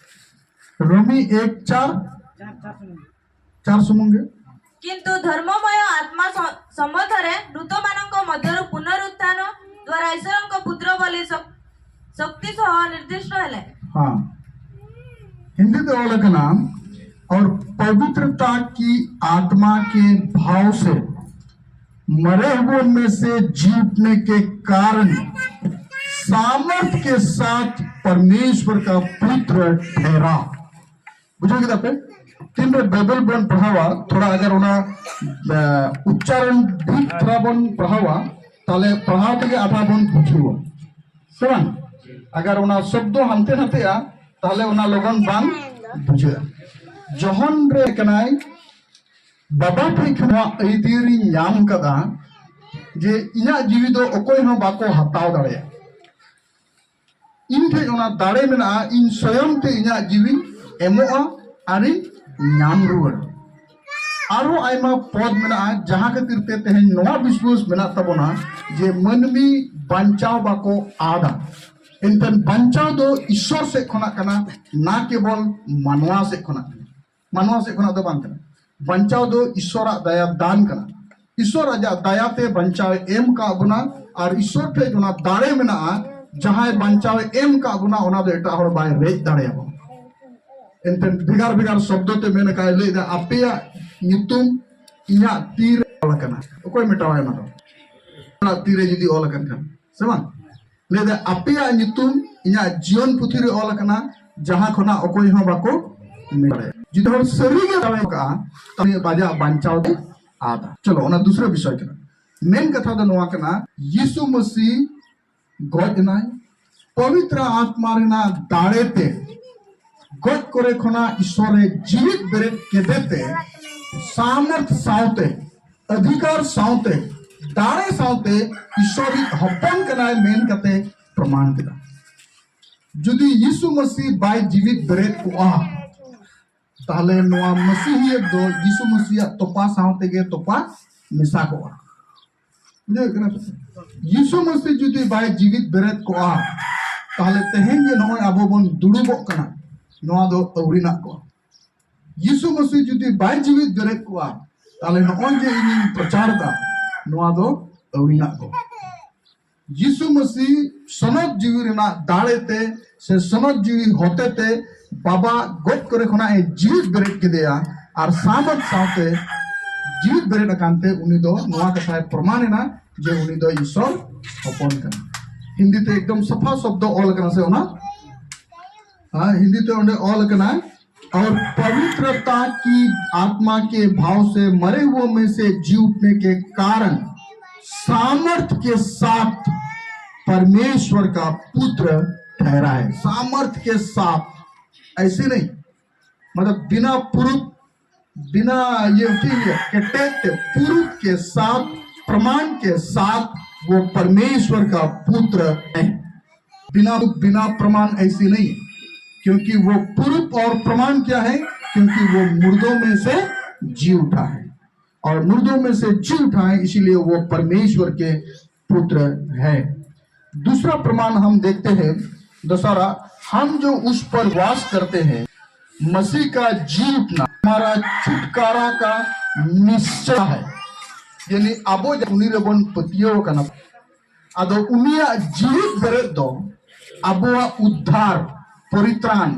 ᱨᱳᱢᱤ ᱮᱠ ᱪᱟᱨ, ᱪᱟᱨ ᱥᱩᱢᱩᱝ ᱜᱮ᱾ କିନ୍ତୁ ଧର୍ମମୟ ଆତ୍ମା ସ-, ସମ୍ବନ୍ଧରେ ମୃତମାନଙ୍କ ମଧ୍ୟରୁ ପୁନରୁତ୍ଥାନ ଦ୍ୱାରା ଈଶ୍ୱରଙ୍କ ପୁତ୍ର ବୋଲି ଶ-, ଶକ୍ତି ସହ ନିର୍ଦ୍ଦିଷ୍ଟ ହେଲେ। हाँ, हिंदी तो और लिखना, और पवित्रता की आत्मा के भाव से मरे हुए में से जी उठने के कारण सामर्थ्य के साथ परमेश्वर का पुत्र ठहरा। ᱵᱩᱡᱷᱟᱹᱣ ᱠᱮᱫᱟ ᱯᱮ? ᱛᱤᱱᱨᱮ ᱵᱟᱭᱵᱮᱞ ᱵᱚᱱ ᱯᱟᱲᱦᱟᱣᱟ, ᱛᱷᱚᱲᱟ ᱟᱜᱟᱨ ᱚᱱᱟ, ᱮ, ᱩᱪᱪᱟᱨᱚᱱ ᱴᱷᱤᱠ ᱛᱷᱚᱲᱟ ᱵᱚᱱ ᱯᱟᱲᱦᱟᱣᱟ, ᱛᱟᱦᱞᱮ ᱯᱟᱲᱦᱟᱣ ᱛᱮᱜᱮ ᱟᱫᱷᱟ ᱵᱚᱱ ᱵᱩᱡᱷᱟᱹᱣᱟ, ᱥᱮ ᱵᱟᱝ? ᱟᱜᱟᱨ ᱚᱱᱟ ᱥᱚᱵᱫᱚ ᱦᱟᱱᱛᱮ ᱱᱟᱛᱮᱜᱼᱟ, ᱛᱟᱦᱞᱮ ᱚᱱᱟ ᱞᱚᱜᱚᱱ ᱵᱟᱝ ᱵᱩᱡᱷᱟᱹᱜᱼᱟ᱾ ᱡᱚᱦᱚᱱ ᱨᱮ ᱠᱟᱱᱟᱭ, ᱵᱟᱵᱟ ᱴᱷᱮᱡ ᱠᱷᱚᱱ ᱱᱚᱣᱟ ᱟᱹᱭᱫᱟᱹᱨᱤᱧ ᱧᱟᱢ ᱠᱟᱫᱟ ᱡᱮ ᱤᱧᱟᱹᱜ ᱡᱤᱣᱤ ᱫᱚ ᱚᱠᱚᱭ ᱦᱚᱸ ᱵᱟᱠᱚ ᱦᱟᱛᱟᱣ ᱫᱟᱲᱮᱭᱟᱜᱼᱟ᱾ ᱤᱧ ᱴᱷᱮᱡ ᱚᱱᱟ ᱫᱟᱲᱮ ᱢᱮᱱᱟᱜᱼᱟ, ᱤᱧ ᱥᱚᱭᱚᱝ ᱛᱮ ᱤᱧᱟᱹᱜ ᱡᱤᱣᱤᱧ ᱮᱢᱚᱜᱼᱟ ᱟᱨᱤᱧ ᱧᱟᱢ ᱨᱩᱣᱟᱹᱲᱟ᱾ ᱟᱨᱦᱚᱸ ᱟᱭᱢᱟ ᱯᱚᱫ ᱢᱮᱱᱟᱜᱼᱟ, ᱡᱟᱦᱟᱸ ᱠᱷᱟᱹᱛᱤᱨ ᱛᱮ ᱛᱮᱦᱮᱧ ᱱᱚᱣᱟ ᱵᱤᱥᱣᱟᱥ ᱢᱮᱱᱟᱜ ᱛᱟᱵᱚᱱᱟ ᱡᱮ ᱢᱟᱹᱱᱢᱤ ᱵᱟᱧᱪᱟᱣ ᱵᱟᱠᱚ ᱟᱫᱟ᱾ ᱮᱱᱠᱷᱟᱱ ᱵᱟᱧᱪᱟᱣ ᱫᱚ ᱤᱥᱥᱚᱨ ᱥᱮᱫ ᱠᱷᱚᱱᱟᱜ ᱠᱟᱱᱟ, ᱱᱟ ᱠᱮᱵᱚᱞ ᱢᱟᱱᱣᱟ ᱥᱮᱫ ᱠᱷᱚᱱᱟᱜ ᱠᱟᱱᱟ᱾ ᱢᱟᱱᱣᱟ ᱥᱮᱫ ᱠᱷᱚᱱᱟᱜ ᱫᱚ ᱵᱟᱝ ᱠᱟᱱᱟ᱾ ᱵᱟᱧᱪᱟᱣ ᱫᱚ ᱤᱥᱥᱚᱨᱟᱜ ᱫᱟᱭᱟ ᱫᱟᱱ ᱠᱟᱱᱟ᱾ ᱤᱥᱥᱚᱨ ᱟᱡᱟᱜ ᱫᱟᱭᱟᱛᱮ ᱵᱟᱧᱪᱟᱣ ᱮ ᱮᱢ ᱠᱟᱜ ᱵᱚᱱᱟ, ᱟᱨ ᱤᱥᱥᱚᱨ ᱴᱷᱮᱡ ᱚᱱᱟ ᱫᱟᱲᱮ ᱢᱮᱱᱟᱜᱼᱟ, ᱡᱟᱦᱟᱸᱭ ᱵᱟᱧᱪᱟᱣ ᱮ ᱮᱢ ᱠᱟᱜ ᱵᱚᱱᱟ, ᱚᱱᱟ ᱫᱚ ᱮᱴᱟᱜ ᱦᱚᱲ ᱵᱟᱭ ᱨᱮᱡ ᱫᱟᱲᱮᱭᱟᱵᱚᱱᱟ᱾ ᱮᱱᱛᱮ ᱵᱷᱮᱜᱟᱨ ᱵᱷᱮᱜᱟᱨ ᱥᱚᱵᱫᱚ ᱛᱮ ᱢᱮᱱ ᱠᱟᱜᱼᱟᱭ, ᱞᱟᱹᱭᱫᱟ, "ᱟᱯᱮᱭᱟᱜ ᱧᱩᱛᱩᱢ ᱤᱧᱟᱜ ᱛᱤ ᱨᱮ ᱚᱞ ᱟᱠᱟᱱᱟ᱾" ᱚᱠᱚᱭ ᱢᱮᱴᱟᱣᱟᱭ ᱚᱱᱟ ᱫᱚ? ᱚᱱᱟ ᱛᱤ ᱨᱮ ᱡᱩᱫᱤ ᱚᱞ ᱟᱠᱟᱱ ᱠᱷᱟᱱ, ᱥᱮ ᱵᱟᱝ? ᱞᱟᱹᱭᱫᱟ, "ᱟᱯᱮᱭᱟᱜ ᱧᱩᱛᱩᱢ ᱤᱧᱟᱜ ᱡᱤᱭᱚᱱ ᱯᱩᱛᱷᱤ ᱨᱮ ᱚᱞ ᱟᱠᱟᱱᱟ, ᱡᱟᱦᱟᱸ ᱠᱷᱚᱱᱟᱜ ᱚᱠᱚᱭ ᱦᱚᱸ ᱵᱟᱠᱚ ᱢᱮᱱ ᱫᱟᱲᱮᱭᱟᱜᱼᱟ᱾" ᱡᱩᱫᱤ ᱦᱚᱲ ᱥᱟᱹᱨᱤ ᱜᱮ ᱫᱟᱲᱮ ᱠᱟᱜᱼᱟ, ᱛᱟᱦᱞᱮ ᱵᱟᱡᱟᱜ ᱵᱟᱧᱪᱟᱣ ᱫᱚ ᱟᱫᱟ᱾ ᱪᱚᱞᱚ, ᱚᱱᱟ ᱫᱩᱥᱨᱟ ᱵᱤᱥᱚᱭ ᱠᱟᱱᱟ᱾ ᱢᱮᱱ ᱠᱟᱛᱷᱟ ᱫᱚ ᱱᱚᱣᱟ ᱠᱟᱱᱟ, ᱭᱤᱥᱩ ᱢᱟᱹᱥᱤ ᱜᱚᱡ ᱮᱱᱟᱭ, ᱯᱚᱵᱤᱛᱨᱚ ᱟᱛᱢᱟ ᱨᱮᱱᱟᱜ ᱫᱟᱲᱮ ᱛᱮ ᱜᱚᱡ ᱠᱚᱨᱮ ᱠᱷᱚᱱᱟᱜ ᱤᱥᱥᱚᱨᱮ ᱡᱤᱣᱤᱫ ᱵᱮᱨᱮᱫ ᱠᱮᱫᱮ ᱛᱮ, ᱥᱟᱢᱚᱨᱛᱷ ᱥᱟᱶᱛᱮ, ᱚᱫᱷᱤᱠᱟᱨ ᱥᱟᱶᱛᱮ, ᱫᱟᱲᱮ ᱥᱟᱶᱛᱮ ᱤᱥᱥᱚᱨᱤᱡ ᱦᱚᱯᱚᱱ ᱠᱟᱱᱟᱭ ᱢᱮᱱ ᱠᱟᱛᱮ ᱯᱨᱚᱢᱟᱱ ᱠᱮᱫᱟ᱾ ᱡᱩᱫᱤ ᱭᱤᱥᱩ ᱢᱟᱹᱥᱤ ᱵᱟᱭ ᱡᱤᱣᱤᱫ ᱵᱮᱨᱮᱫ ᱠᱚᱜᱼᱟ, ᱛᱟᱦᱞᱮ ᱱᱚᱣᱟ ᱢᱟᱹᱥᱤᱦᱤᱭᱟᱹ ᱫᱚ ᱭᱤᱥᱩ ᱢᱟᱹᱥᱤᱭᱟᱜ ᱛᱚᱯᱟ ᱥᱟᱶ ᱛᱮᱜᱮ ᱛᱚᱯᱟ ᱢᱮᱥᱟ ᱠᱚᱜᱼᱟ᱾ ᱵᱩᱡᱷᱟᱹᱣ ᱠᱟᱱᱟ ᱯᱮ? ᱭᱤᱥᱩ ᱢᱟᱹᱥᱤ ᱡᱩᱫᱤ ᱵᱟᱭ ᱡᱤᱣᱤᱫ ᱵᱮᱨᱮᱫ ᱠᱚᱜᱼᱟ, ᱛᱟᱦᱞᱮ ᱛᱮᱦᱮᱧ ᱡᱮ ᱱᱚᱜᱼᱚᱭ ᱟᱵᱚ ᱵᱚᱱ ᱫᱩᱲᱩᱵᱚᱜ ᱠᱟᱱᱟ, ᱱᱚᱣᱟ ᱫᱚ ᱟᱹᱣᱨᱤᱱᱟᱜ ᱠᱚᱜᱼᱟ᱾ ᱭᱤᱥᱩ ᱢᱟᱹᱥᱤ ᱡᱩᱫᱤ ᱵᱟᱭ ᱡᱤᱣᱤᱫ ᱵᱮᱨᱮᱫ ᱠᱚᱜᱼᱟ, ᱛᱟᱦᱞᱮ ᱱᱚᱜᱼᱚᱭ ᱡᱮ ᱤᱧᱤᱧ ᱯᱨᱚᱪᱟᱨ ᱮᱫᱟ, ᱱᱚᱣᱟ ᱫᱚ ᱟᱹᱣᱨᱤᱱᱟᱜ ᱠᱚᱜᱼᱟ᱾ ᱭᱤᱥᱩ ᱢᱟᱹᱥᱤ ᱥᱚᱱᱚᱛ ᱡᱤᱣᱤ ᱨᱮᱱᱟᱜ ᱫᱟᱲᱮ ᱛᱮ ᱥᱮ ᱥᱚᱱᱚᱛ ᱡᱤᱣᱤ ᱦᱚᱛᱮ ᱛᱮ ᱵᱟᱵᱟ ᱜᱚᱡ ᱠᱚᱨᱮ ᱠᱷᱚᱱᱟᱜ ᱮ ᱡᱤᱣᱤᱫ ᱵᱮᱨᱮᱫ ᱠᱮᱫᱮᱭᱟ, ᱟᱨ ᱥᱟᱢᱚᱛ ᱥᱟᱶᱛᱮ ᱡᱤᱣᱤᱫ ᱵᱮᱨᱮᱫ ᱟᱠᱟᱱ ᱛᱮ ᱩᱱᱤ ᱫᱚ ᱱᱚᱣᱟ ᱠᱟᱛᱷᱟᱭ ᱯᱨᱚᱢᱟᱱ ᱮᱱᱟ ᱡᱮ ᱩᱱᱤ ᱫᱚ ᱤᱥᱚᱨ ᱦᱚᱯᱚᱱ ᱠᱟᱱᱟ᱾ ᱦᱤᱱᱫᱤ ᱛᱮ ᱮᱠᱫᱚᱢ ᱥᱟᱯᱷᱟ ᱥᱚᱵᱫᱚ ᱚᱞ ᱠᱟᱱᱟ ᱥᱮ ᱚᱱᱟ, ᱦᱮᱸ, ᱦᱤᱱᱫᱤ ᱛᱮ ᱚᱸᱰᱮ ᱚᱞ ᱠᱟᱱᱟ, "और पवित्रता की आत्मा के भाव से मरे हुओं में से जी उठने के कारण सामर्थ्य के साथ परमेश्वर का पुत्र ठहरा है, सामर्थ्य के साथ। ऐसे नहीं, मतलब बिना प्रूफ, बिना ये, ठीक है, कटे थे, प्रूफ के साथ, प्रमाण के साथ वो परमेश्वर का पुत्र है। बिना बिना प्रमाण ऐसी नहीं, क्योंकि वो प्रूफ और प्रमाण क्या है? क्योंकि वो मुर्दों में से जी उठा है, और मुर्दों में से जी उठा है, इसीलिए वो परमेश्वर के पुत्र है। दूसरा प्रमाण हम देखते हैं, दशहरा, हम जो उस पर वास करते हैं, मसीह का जी उठना हमारा छुटकारा का निश्चय है। ᱭᱟᱱᱤ ᱟᱵᱚ ᱡᱟᱦᱟᱸ ᱩᱱᱤ ᱨᱮᱵᱚᱱ ᱯᱟᱹᱛᱭᱟᱹᱣ ᱟᱠᱟᱱᱟ, ᱟᱫᱚ ᱩᱱᱤᱭᱟᱜ ᱡᱤᱣᱤᱫ ᱵᱮᱨᱮᱫ ᱫᱚ ᱟᱵᱚᱣᱟᱜ ᱩᱫᱽᱫᱷᱟᱨ, ᱯᱚᱨᱤᱛᱨᱟᱱ,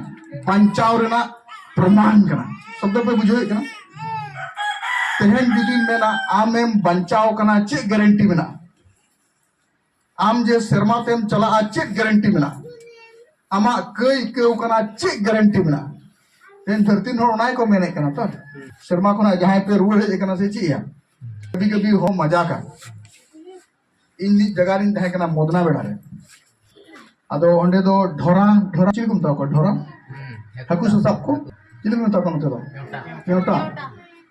ᱵᱟᱧᱪᱟᱣ ᱨᱮᱱᱟᱜ ᱯᱨᱚᱢᱟᱱ ᱠᱟᱱᱟ᱾ ᱥᱚᱵᱫᱚ ᱯᱮ ᱵᱩᱡᱷᱟᱹᱣᱮᱫ ᱠᱟᱱᱟ? ᱛᱮᱦᱮᱧ ᱡᱩᱫᱤᱢ ᱢᱮᱱᱟ ᱟᱢᱮᱢ ᱵᱟᱧᱪᱟᱣ ᱠᱟᱱᱟ, ᱪᱮᱫ ᱜᱮᱨᱮᱱᱴᱤ ᱢᱮᱱᱟᱜᱼᱟ? ᱟᱢ ᱡᱮ ᱥᱮᱨᱢᱟ ᱛᱮᱢ ᱪᱟᱞᱟᱜᱼᱟ, ᱪᱮᱫ ᱜᱮᱨᱮᱱᱴᱤ ᱢᱮᱱᱟᱜᱼᱟ? ᱟᱢᱟᱜ ᱠᱟᱹᱭ ᱟᱹᱭᱠᱟᱹᱣ ᱠᱟᱱᱟ, ᱪᱮᱫ ᱜᱮᱨᱮᱱᱴᱤ ᱢᱮᱱᱟᱜᱼᱟ? ᱛᱮᱦᱮᱧ ᱫᱷᱟᱹᱨᱛᱤ ᱨᱮᱱ ᱦᱚᱲ ᱚᱱᱟ ᱜᱮᱠᱚ ᱢᱮᱱᱮᱫ ᱠᱟᱱᱟ ᱛᱚ, ᱥᱮᱨᱢᱟ ᱠᱷᱚᱱᱟᱜ ᱡᱟᱦᱟᱸᱭ ᱯᱮ ᱨᱩᱣᱟᱹᱲ ᱦᱮᱡ ᱟᱠᱟᱱᱟ ᱥᱮ ᱪᱮᱫ ᱭᱟ? ᱠᱟᱵᱷᱤ ᱠᱟᱵᱷᱤ ᱦᱚᱸ ᱢᱟᱡᱟᱠᱟ᱾ ᱤᱧ ᱢᱤᱫ ᱡᱟᱭᱜᱟ ᱨᱤᱧ ᱛᱟᱦᱮᱸ ᱠᱟᱱᱟ ᱢᱚᱫᱽᱱᱟ ᱵᱮᱲᱟ ᱨᱮ᱾ ᱟᱫᱚ ᱚᱸᱰᱮ ᱫᱚ ᱰᱷᱚᱨᱟ, ᱰᱷᱚᱨᱟ ᱪᱮᱫ ᱠᱚ ᱢᱮᱛᱟᱣ ᱠᱚᱣᱟ? ᱰᱷᱚᱨᱟ? ᱦᱟᱹᱠᱩ ᱥᱟᱥᱟᱵ ᱠᱚ? ᱪᱮᱫ ᱠᱚ ᱢᱮᱛᱟᱣ ᱠᱚᱣᱟ ᱱᱚᱛᱮ ᱫᱚ? ᱠᱮᱣᱴᱟ᱾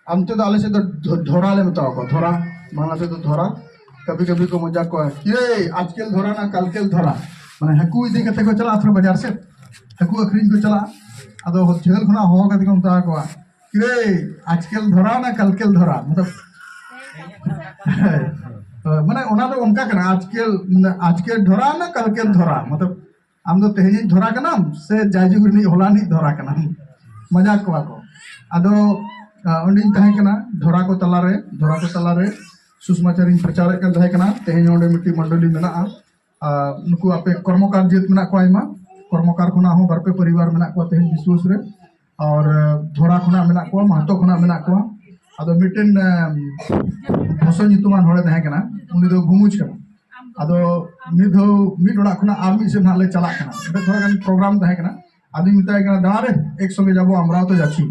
ᱟᱨ ᱱᱚᱛᱮ ᱫᱚ ᱟᱞᱮ ᱥᱮᱫ ᱫᱚ ᱰᱷᱚ-, ᱰᱷᱚᱨᱟ ᱞᱮ ᱢᱮᱛᱟᱣ ᱠᱚᱣᱟ, ᱰᱷᱚᱨᱟ᱾ ᱵᱟᱝᱞᱟ ᱥᱮᱫ ᱫᱚ ᱰᱷᱚᱨᱟ᱾ ᱠᱟᱵᱷᱤ ᱠᱟᱵᱷᱤ ᱠᱚ ᱢᱚᱡᱟᱠ ᱠᱚᱣᱟ, "ᱠᱤᱨᱮ, ᱟᱡᱠᱮᱞ ᱰᱷᱚᱨᱟ ᱱᱟ ᱠᱟᱞᱠᱮᱞ ᱰᱷᱚᱨᱟ?" ᱢᱟᱱᱮ ᱦᱟᱹᱠᱩ ᱤᱫᱤ ᱠᱟᱛᱮ ᱠᱚ ᱪᱟᱞᱟᱜᱼᱟ ᱛᱷᱚᱲᱟ ᱵᱟᱡᱟᱨ ᱥᱮᱫ, ᱦᱟᱹᱠᱩ ᱟᱹᱠᱷᱨᱤᱧ ᱠᱚ ᱪᱟᱞᱟᱜᱼᱟ᱾ ᱟᱫᱚ ᱡᱷᱟᱹᱞ ᱠᱷᱚᱱᱟᱜ ᱦᱚᱦᱚ ᱠᱟᱛᱮ ᱠᱚ ᱢᱮᱛᱟ ᱠᱚᱣᱟ, "ᱠᱤᱨᱮ, ᱟᱡᱠᱮᱞ ᱰᱷᱚᱨᱟ ᱱᱟ ᱠᱟᱞᱠᱮᱞ ᱰᱷᱚᱨᱟ?" ᱢᱚᱛᱞᱚᱵ, ᱢᱟᱱᱮ ᱚᱱᱟ ᱫᱚ ᱚᱱᱠᱟ ᱠᱟᱱᱟ, ᱟᱡᱠᱮᱞ, ᱢᱟᱱᱮ ᱟᱡᱠᱮᱞ ᱰᱷᱚᱨᱟ ᱱᱟ ᱠᱟᱞᱠᱮᱞ ᱰᱷᱚᱨᱟ, ᱢᱚᱛᱞᱚᱵ ᱟᱢ ᱫᱚ ᱛᱮᱦᱮᱧᱤᱡ ᱰᱷᱚᱨᱟ ᱠᱟᱱᱟᱢ ᱥᱮ ᱡᱟᱭᱡᱩᱜᱽ ᱨᱤᱱᱤᱡ ᱦᱚᱞᱟᱱᱤᱡ ᱰᱷᱚᱨᱟ ᱠᱟᱱᱟᱢ? ᱢᱚᱡᱟᱠ ᱠᱚᱣᱟ ᱠᱚ᱾ ᱟᱫᱚ, ᱟ, ᱚᱸᱰᱮᱧ ᱛᱟᱦᱮᱸ ᱠᱟᱱᱟ ᱰᱷᱚᱨᱟ ᱠᱚ ᱛᱟᱞᱟᱨᱮ, ᱰᱷᱚᱨᱟ ᱠᱚ ᱛᱟᱞᱟᱨᱮ ᱥᱩᱥᱢᱟᱪᱟᱨᱤᱧ ᱯᱨᱚᱪᱟᱨᱮᱫ ᱠᱟᱱ ᱛᱟᱦᱮᱸ ᱠᱟᱱᱟ᱾ ᱛᱮᱦᱮᱧ ᱚᱸᱰᱮ ᱢᱤᱫᱴᱤᱡ ᱢᱚᱱᱰᱚᱞᱤ ᱢᱮᱱᱟᱜᱼᱟ᱾ ᱟᱨ ᱱᱩᱠᱩ ᱟᱯᱮ ᱠᱚᱨᱢᱚᱠᱟᱨ ᱡᱟᱹᱛ ᱢᱮᱱᱟᱜ ᱠᱚᱣᱟ ᱟᱭᱢᱟ, ᱠᱚᱨᱢᱚᱠᱟᱨ ᱠᱷᱚᱱᱟᱜ ᱦᱚᱸ ᱵᱟᱨᱯᱮ ᱯᱚᱨᱤᱵᱟᱨ ᱢᱮᱱᱟᱜ ᱠᱚᱣᱟ ᱛᱮᱦᱮᱧ ᱵᱤᱥᱣᱟᱥ ᱨᱮ, ᱟᱨ ᱫᱷᱚᱨᱟ ᱠᱷᱚᱱᱟᱜ ᱢᱮᱱᱟᱜ ᱠᱚᱣᱟ, ᱢᱟᱦᱛᱚ ᱠᱷᱚᱱᱟᱜ ᱢᱮᱱᱟᱜ ᱠᱚᱣᱟ᱾ ᱟᱫᱚ ᱢᱤᱫᱴᱮᱱ, ᱮᱢ, ᱵᱷᱚᱥᱚ ᱧᱩᱛᱩᱢᱟᱱ ᱦᱚᱲᱮ ᱛᱟᱦᱮᱸ ᱠᱟᱱᱟ, ᱩᱱᱤ ᱫᱚ ᱵᱷᱩᱢᱩᱡ ᱠᱟᱱᱟ᱾ ᱟᱫᱚ ᱢᱤᱫ ᱫᱷᱟᱣ ᱢᱤᱫ ᱚᱲᱟᱜ ᱠᱷᱚᱱᱟᱜ ᱟᱨ ᱢᱤᱫ ᱥᱮᱫ ᱦᱟᱸᱜ ᱞᱮ ᱪᱟᱞᱟᱜ ᱠᱟᱱᱟ, ᱚᱸᱰᱮ ᱛᱷᱚᱲᱟ ᱜᱟᱱ ᱯᱨᱳᱜᱨᱟᱢ ᱛᱟᱦᱮᱸ ᱠᱟᱱᱟ᱾ ᱟᱫᱚᱧ ᱢᱮᱛᱟᱭ ᱠᱟᱱᱟ, "ᱫᱟᱬᱟ ᱨᱮ, ᱮᱠ ᱥᱚᱸᱜᱮ ᱡᱟᱵᱚ, ᱟᱢᱨᱟᱣ ᱛᱚ ᱡᱟᱪᱷᱤ᱾"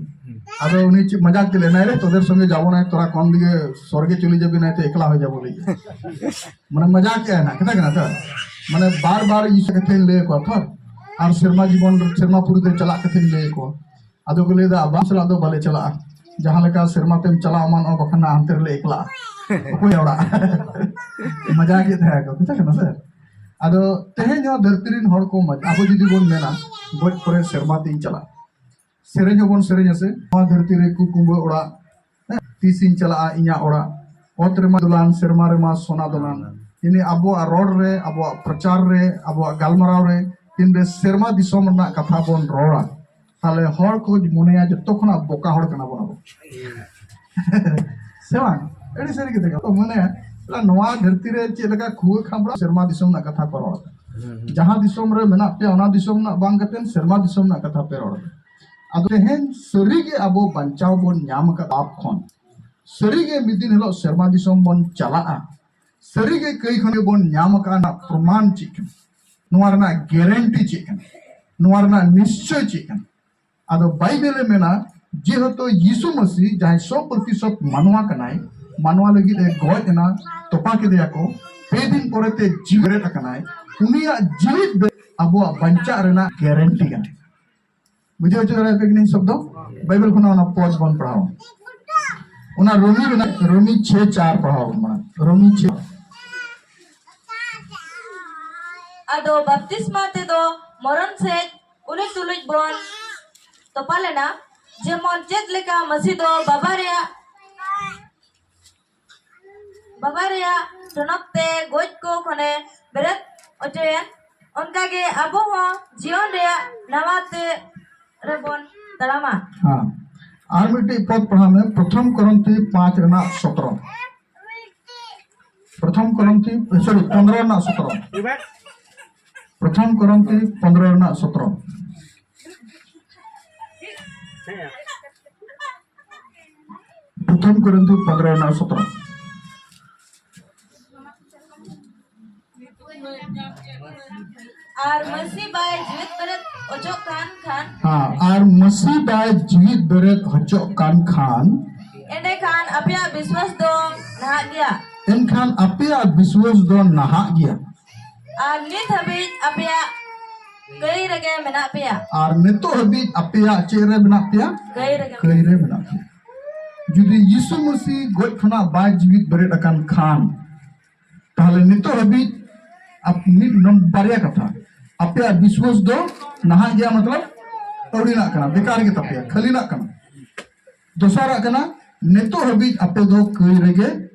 ᱟᱫᱚ ᱩᱱᱤ ᱪᱮᱫ ᱢᱟᱡᱟᱠ ᱠᱮᱫ ᱞᱮᱭᱟ, "ᱱᱟᱭ ᱨᱮ, ᱛᱳᱫᱮᱨ ᱥᱚᱸᱜᱮ ᱡᱟᱵᱚ ᱱᱟᱭ, ᱛᱳᱨᱟ ᱠᱚᱱ ᱫᱤᱜᱮ ᱥᱚᱨᱜᱮ ᱪᱚᱞᱮ ᱡᱟᱵᱤ ᱱᱟᱭ, ᱛᱚ ᱮᱠᱞᱟ ᱦᱚᱭ ᱡᱟᱵᱚ" ᱞᱟᱹᱭ᱾ ᱢᱟᱱᱮ ᱢᱟᱡᱟᱠ ᱠᱮᱫ ᱟᱭ ᱱᱟ, ᱠᱟᱛᱷᱟ ᱠᱟᱱᱟ ᱛᱚ᱾ ᱢᱟᱱᱮ ᱵᱟᱨ ᱵᱟᱨ ᱤᱭᱟᱹ ᱠᱟᱛᱮᱧ ᱞᱟᱹᱭ ᱟᱠᱚᱣᱟ ᱛᱚ, ᱟᱨ ᱥᱮᱨᱢᱟ ᱡᱤᱵᱚᱱ, ᱥᱮᱨᱢᱟ ᱯᱩᱨᱤ ᱛᱮ ᱪᱟᱞᱟᱜ ᱠᱟᱛᱮᱧ ᱞᱟᱹᱭ ᱟᱠᱚᱣᱟ᱾ ᱟᱫᱚ ᱠᱚ ᱞᱟᱹᱭ ᱮᱫᱟ, "ᱟᱵᱟᱝ ᱥᱟᱞᱟᱜ ᱫᱚ ᱵᱟᱞᱮ ᱪᱟᱞᱟᱜᱼᱟ, ᱡᱟᱦᱟᱸ ᱞᱮᱠᱟ ᱥᱮᱨᱢᱟ ᱛᱮᱢ ᱪᱟᱞᱟᱜ ᱚᱢᱟᱱᱚᱜᱼᱟ, ᱵᱟᱠᱷᱟᱱ ᱦᱟᱱᱛᱮ ᱨᱮᱞᱮ ᱮᱠᱞᱟᱜᱼᱟ, ᱚᱠᱚᱭ ᱚᱲᱟᱜ?" ᱢᱟᱡᱟᱠ ᱮᱫ ᱛᱟᱦᱮᱸ ᱠᱚ, ᱵᱩᱡᱷᱟᱹᱣ ᱠᱟᱱᱟ ᱥᱮ? ᱟᱫᱚ ᱛᱮᱦᱮᱧ ᱦᱚᱸ ᱫᱷᱟᱹᱨᱛᱤ ᱨᱮᱱ ᱦᱚᱲ ᱠᱚ ᱢᱚᱡᱽ, ᱟᱵᱚ ᱡᱩᱫᱤ ᱵᱚᱱ ᱢᱮᱱᱟ, "ᱜᱚᱡ ᱯᱚᱨᱮ ᱥᱮᱨᱢᱟ ᱛᱤᱧ ᱪᱟᱞᱟᱜᱼᱟ", ᱥᱮᱨᱮᱧ ᱦᱚᱸᱵᱚᱱ ᱥᱮᱨᱮᱧᱟ ᱥᱮ, "ᱱᱚᱣᱟ ᱫᱷᱟᱹᱨᱛᱤ ᱨᱮ ᱠᱩᱠᱢᱩ ᱚᱲᱟᱜ, ᱦᱮᱸ, ᱛᱤᱥᱤᱧ ᱪᱟᱞᱟᱜᱼᱟ ᱤᱧᱟᱹᱜ ᱚᱲᱟᱜ, ᱚᱛ ᱨᱮᱢᱟ ᱫᱚᱞᱟᱱ, ᱥᱮᱨᱢᱟ ᱨᱮᱢᱟ ᱥᱚᱱᱟ ᱫᱚᱞᱟᱱ", ᱤᱱᱟᱹ ᱟᱵᱚᱣᱟᱜ ᱨᱚᱲ ᱨᱮ, ᱟᱵᱚᱣᱟᱜ ᱯᱨᱚᱪᱟᱨ ᱨᱮ, ᱟᱵᱚᱣᱟᱜ ᱜᱟᱞᱢᱟᱨᱟᱣ ᱨᱮ, ᱛᱤᱱᱨᱮ ᱥᱮᱨᱢᱟ ᱫᱤᱥᱚᱢ ᱨᱮᱱᱟᱜ ᱠᱟᱛᱷᱟ ᱵᱚᱱ ᱨᱚᱲᱟ, ᱛᱟᱦᱞᱮ ᱦᱚᱲ ᱠᱚ ᱢᱚᱱᱮᱭᱟ ᱡᱚᱛᱚ ᱠᱷᱚᱱᱟᱜ ᱵᱚᱠᱟ ᱦᱚᱲ ᱠᱟᱱᱟ ᱵᱚᱱ ᱟᱵᱚ᱾ ᱥᱮ ᱵᱟᱝ? ᱟᱹᱰᱤ ᱥᱟᱹᱨᱤ ᱠᱟᱛᱷᱟ ᱠᱚ ᱢᱚᱱᱮᱭᱟ, ᱱᱚᱣᱟ ᱫᱷᱟᱹᱨᱛᱤ ᱨᱮ ᱪᱮᱫ ᱞᱮᱠᱟ ᱠᱷᱩᱣᱟᱹ ᱠᱷᱟᱢᱲᱟ, ᱥᱮᱨᱢᱟ ᱫᱤᱥᱚᱢ ᱨᱮᱱᱟᱜ ᱠᱟᱛᱷᱟ ᱠᱚ ᱨᱚᱲ᱾ ᱡᱟᱦᱟᱸ ᱫᱤᱥᱚᱢ ᱨᱮ ᱢᱮᱱᱟᱜ ᱯᱮᱭᱟ, ᱚᱱᱟ ᱫᱤᱥᱚᱢ ᱨᱮᱱᱟᱜ ᱵᱟᱝ ᱠᱟᱛᱮ ᱥᱮᱨᱢᱟ ᱫᱤᱥᱚᱢ ᱨᱮᱱᱟᱜ ᱠᱟᱛᱷᱟ ᱯᱮ ᱨᱚᱲ᱾ ᱟᱫᱚ ᱛᱮᱦᱮᱧ ᱥᱟᱹᱨᱤᱜᱮ ᱟᱵᱚ ᱵᱟᱧᱪᱟᱣ ᱵᱚᱱ ᱧᱟᱢ ᱟᱠᱟᱫ ᱯᱟᱯ ᱠᱷᱚᱱ, ᱥᱟᱹᱨᱤᱜᱮ ᱢᱤᱫ ᱫᱤᱱ ᱦᱤᱞᱳᱜ ᱥᱮᱨᱢᱟ ᱫᱤᱥᱚᱢ ᱵᱚᱱ ᱪᱟᱞᱟᱜᱼᱟ, ᱥᱟᱹᱨᱤᱜᱮ ᱠᱟᱹᱭ ᱠᱷᱚᱱ ᱜᱮᱵᱚᱱ ᱧᱟᱢ ᱟᱠᱟᱫ ᱨᱮᱱᱟᱜ ᱯᱨᱚᱢᱟᱱ ᱪᱮᱫ ᱠᱟᱱᱟ, ᱱᱚᱣᱟ ᱨᱮᱱᱟᱜ ᱜᱮᱨᱮᱱᱴᱤ ᱪᱮᱫ ᱠᱟᱱᱟ, ᱱᱚᱣᱟ ᱨᱮᱱᱟᱜ ᱱᱤᱥᱪᱚᱭ ᱪᱮᱫ ᱠᱟᱱᱟ? ᱟᱫᱚ ᱵᱟᱭᱵᱮᱞ ᱮ ᱢᱮᱱᱟ, ᱡᱮᱦᱮᱛᱩ ᱭᱤᱥᱩ ᱢᱟᱹᱥᱤ ᱡᱟᱦᱟᱸᱭ ᱥᱚ ᱯᱨᱚᱛᱤᱥᱚᱛ ᱢᱟᱱᱣᱟ ᱠᱟᱱᱟᱭ, ᱢᱟᱱᱣᱟ ᱞᱟᱹᱜᱤᱫ ᱮ ᱜᱚᱡ ᱮᱱᱟ, ᱛᱚᱯᱟ ᱠᱮᱫᱮᱭᱟ ᱠᱚ, ᱯᱮ ᱫᱤᱱ ᱯᱚᱨᱮ ᱛᱮ ᱡᱤᱣᱤ ᱵᱮᱨᱮᱫ ᱟᱠᱟᱱᱟᱭ, ᱩᱱᱤᱭᱟᱜ ᱡᱤᱣᱤᱫ ᱫᱚ ᱟᱵᱚᱣᱟᱜ ᱵᱟᱧᱪᱟᱜ ᱨᱮᱱᱟᱜ ᱜᱮᱨᱮᱱᱴᱤ ᱠᱟᱱᱟ᱾ ᱵᱩᱡᱷᱟᱹᱣ ᱦᱚᱪᱚ ᱫᱟᱲᱮᱭᱟᱯᱮ ᱠᱟᱹᱱᱟᱹᱧ ᱥᱚᱵᱫᱚ? ᱵᱟᱭᱵᱮᱞ ᱠᱷᱚᱱᱟᱜ ᱚᱱᱟ ᱯᱚᱫ ᱵᱚᱱ ᱯᱟᱲᱦᱟᱣᱟ᱾ ᱚᱱᱟ ᱨᱳᱢᱤ ᱨᱮᱱᱟᱜ, ᱨᱳᱢᱤ ᱪᱷᱮ ᱪᱟᱨ ᱯᱟᱲᱦᱟᱣ ᱵᱚᱱ ᱢᱟᱲᱟᱝ᱾ ᱨᱳᱢᱤ ᱪᱷᱮ᱾ ᱟᱫᱚ ᱵᱟᱯᱛᱤᱥᱢᱟ ᱛᱮᱫᱚ ᱢᱚᱨᱚᱱ ᱥᱮᱫ ᱩᱱᱤ ᱛᱩᱞᱩᱡ ᱵᱚᱱ ᱛᱚᱯᱟ ᱞᱮᱱᱟ, ᱡᱮᱢᱚᱱ ᱪᱮᱫ ᱞᱮᱠᱟ ᱢᱟᱹᱥᱤ ᱫᱚ ᱵᱟᱵᱟ ᱨᱮᱭᱟᱜ, ᱵᱟᱵᱟ ᱨᱮᱭᱟᱜ ᱴᱷᱚᱱᱚᱠ ᱛᱮ ᱜᱚᱡ ᱠᱚ ᱠᱷᱚᱱᱮ ᱵᱮᱨᱮᱫ ᱚᱪᱚᱭᱮᱱ, ᱚᱱᱠᱟᱜᱮ ᱟᱵᱚ ᱦᱚᱸ ᱡᱤᱭᱚᱱ ᱨᱮᱭᱟᱜ ᱱᱟᱣᱟ ᱛᱮ ᱨᱮᱵᱚᱱ ᱛᱟᱲᱟᱢᱟ᱾ ᱦᱮᱸ᱾ ᱟᱨ ᱢᱤᱫᱴᱤᱡ ᱯᱚᱫ ᱯᱟᱲᱦᱟᱣ ᱢᱮ, ᱯᱨᱚᱛᱷᱚᱢ ᱠᱚᱨᱤᱱᱛᱷᱤ ᱯᱟᱸᱪ ᱨᱮᱱᱟᱜ ᱥᱚᱛᱨᱚ᱾ ᱯᱨᱚᱛᱷᱚᱢ ᱠᱚᱨᱤᱱᱛᱷᱤ, ᱥᱚᱨᱤ, ᱯᱚᱱᱨᱚ ᱨᱮᱱᱟᱜ ᱥᱚᱛᱨᱚ᱾ ᱯᱨᱚᱛᱷᱚᱢ ᱠᱚᱨᱤᱱᱛᱷᱤ ᱯᱚᱱᱨᱚ ᱨᱮᱱᱟᱜ ᱥᱚᱛᱨᱚ᱾ ᱯᱨᱚᱛᱷᱚᱢ ᱠᱚᱨᱤᱱᱛᱷᱤ ᱯᱚᱱᱨᱚ ᱨᱮᱱᱟᱜ ᱥᱚᱛᱨᱚ᱾ ᱟᱨ ᱢᱟᱹᱥᱤ ᱵᱟᱭ ᱡᱤᱣᱮᱫ ᱵᱮᱨᱮᱫ ᱚᱪᱚᱜ ᱠᱟᱱ ᱠᱷᱟᱱ᱾ ᱦᱮᱸ, ᱟᱨ ᱢᱟᱹᱥᱤ ᱵᱟᱭ ᱡᱤᱣᱮᱫ ᱵᱮᱨᱮᱫ ᱦᱚᱪᱚᱜ ᱠᱟᱱ ᱠᱷᱟᱱ᱾ ᱮᱸᱰᱮᱠᱷᱟᱱ ᱟᱯᱮᱭᱟᱜ ᱵᱤᱥᱣᱟᱥ ᱫᱚ ᱱᱟᱦᱟᱜ ᱜᱮᱭᱟ᱾ ᱮᱱᱠᱷᱟᱱ ᱟᱯᱮᱭᱟᱜ ᱵᱤᱥᱣᱟᱥ ᱫᱚ ᱱᱟᱦᱟᱜ ᱜᱮᱭᱟ᱾ ᱟᱨ ᱱᱤᱛ ᱦᱟᱹᱵᱤᱡ ᱟᱯᱮᱭᱟᱜ ᱠᱟᱹᱭ ᱨᱮᱜᱮ ᱢᱮᱱᱟᱜ ᱯᱮᱭᱟ᱾ ᱟᱨ ᱱᱤᱛᱚᱜ ᱦᱟᱹᱵᱤᱡ ᱟᱯᱮᱭᱟᱜ ᱪᱮᱫ ᱨᱮ ᱢᱮᱱᱟᱜ ᱯᱮᱭᱟ? ᱠᱟᱹᱭ ᱨᱮᱜᱮ᱾ ᱠᱟᱹᱭ ᱨᱮ ᱢᱮᱱᱟᱜ ᱯᱮᱭᱟ᱾ ᱡᱩᱫᱤ ᱭᱤᱥᱩ ᱢᱟᱹᱥᱤ ᱜᱚᱡ ᱠᱷᱚᱱᱟᱜ ᱵᱟᱭ ᱡᱤᱣᱤᱫ ᱵᱮᱨᱮᱫ ᱟᱠᱟᱱ ᱠᱷᱟᱱ, ᱛᱟᱦᱞᱮ ᱱᱤᱛᱚᱜ ᱦᱟᱹᱵᱤᱡ ᱟᱯ-, ᱢᱤᱫ ᱱᱚᱢ-, ᱵᱟᱨᱭᱟ ᱠᱟᱛᱷᱟ, ᱟᱯᱮᱭᱟᱜ ᱵᱤᱥᱣᱟᱥ ᱫᱚ ᱱᱟᱦᱟᱜ ᱜᱮᱭᱟ, ᱢᱚᱛᱞᱚᱵ ᱟᱹᱣᱲᱤᱱᱟᱜ ᱠᱟᱱᱟ, ᱵᱮᱠᱟᱨ ᱜᱮ ᱛᱟᱯᱮᱭᱟ, ᱠᱷᱟᱹᱞᱤᱱᱟᱜ ᱠᱟᱱᱟ᱾ ᱫᱚᱥᱟᱨᱟᱜ ᱠᱟᱱᱟ, ᱱᱤᱛᱚᱜ ᱦᱟᱹᱵᱤᱡ ᱟᱯᱮ ᱫᱚ ᱠᱟᱹᱭ ᱨᱮᱜᱮ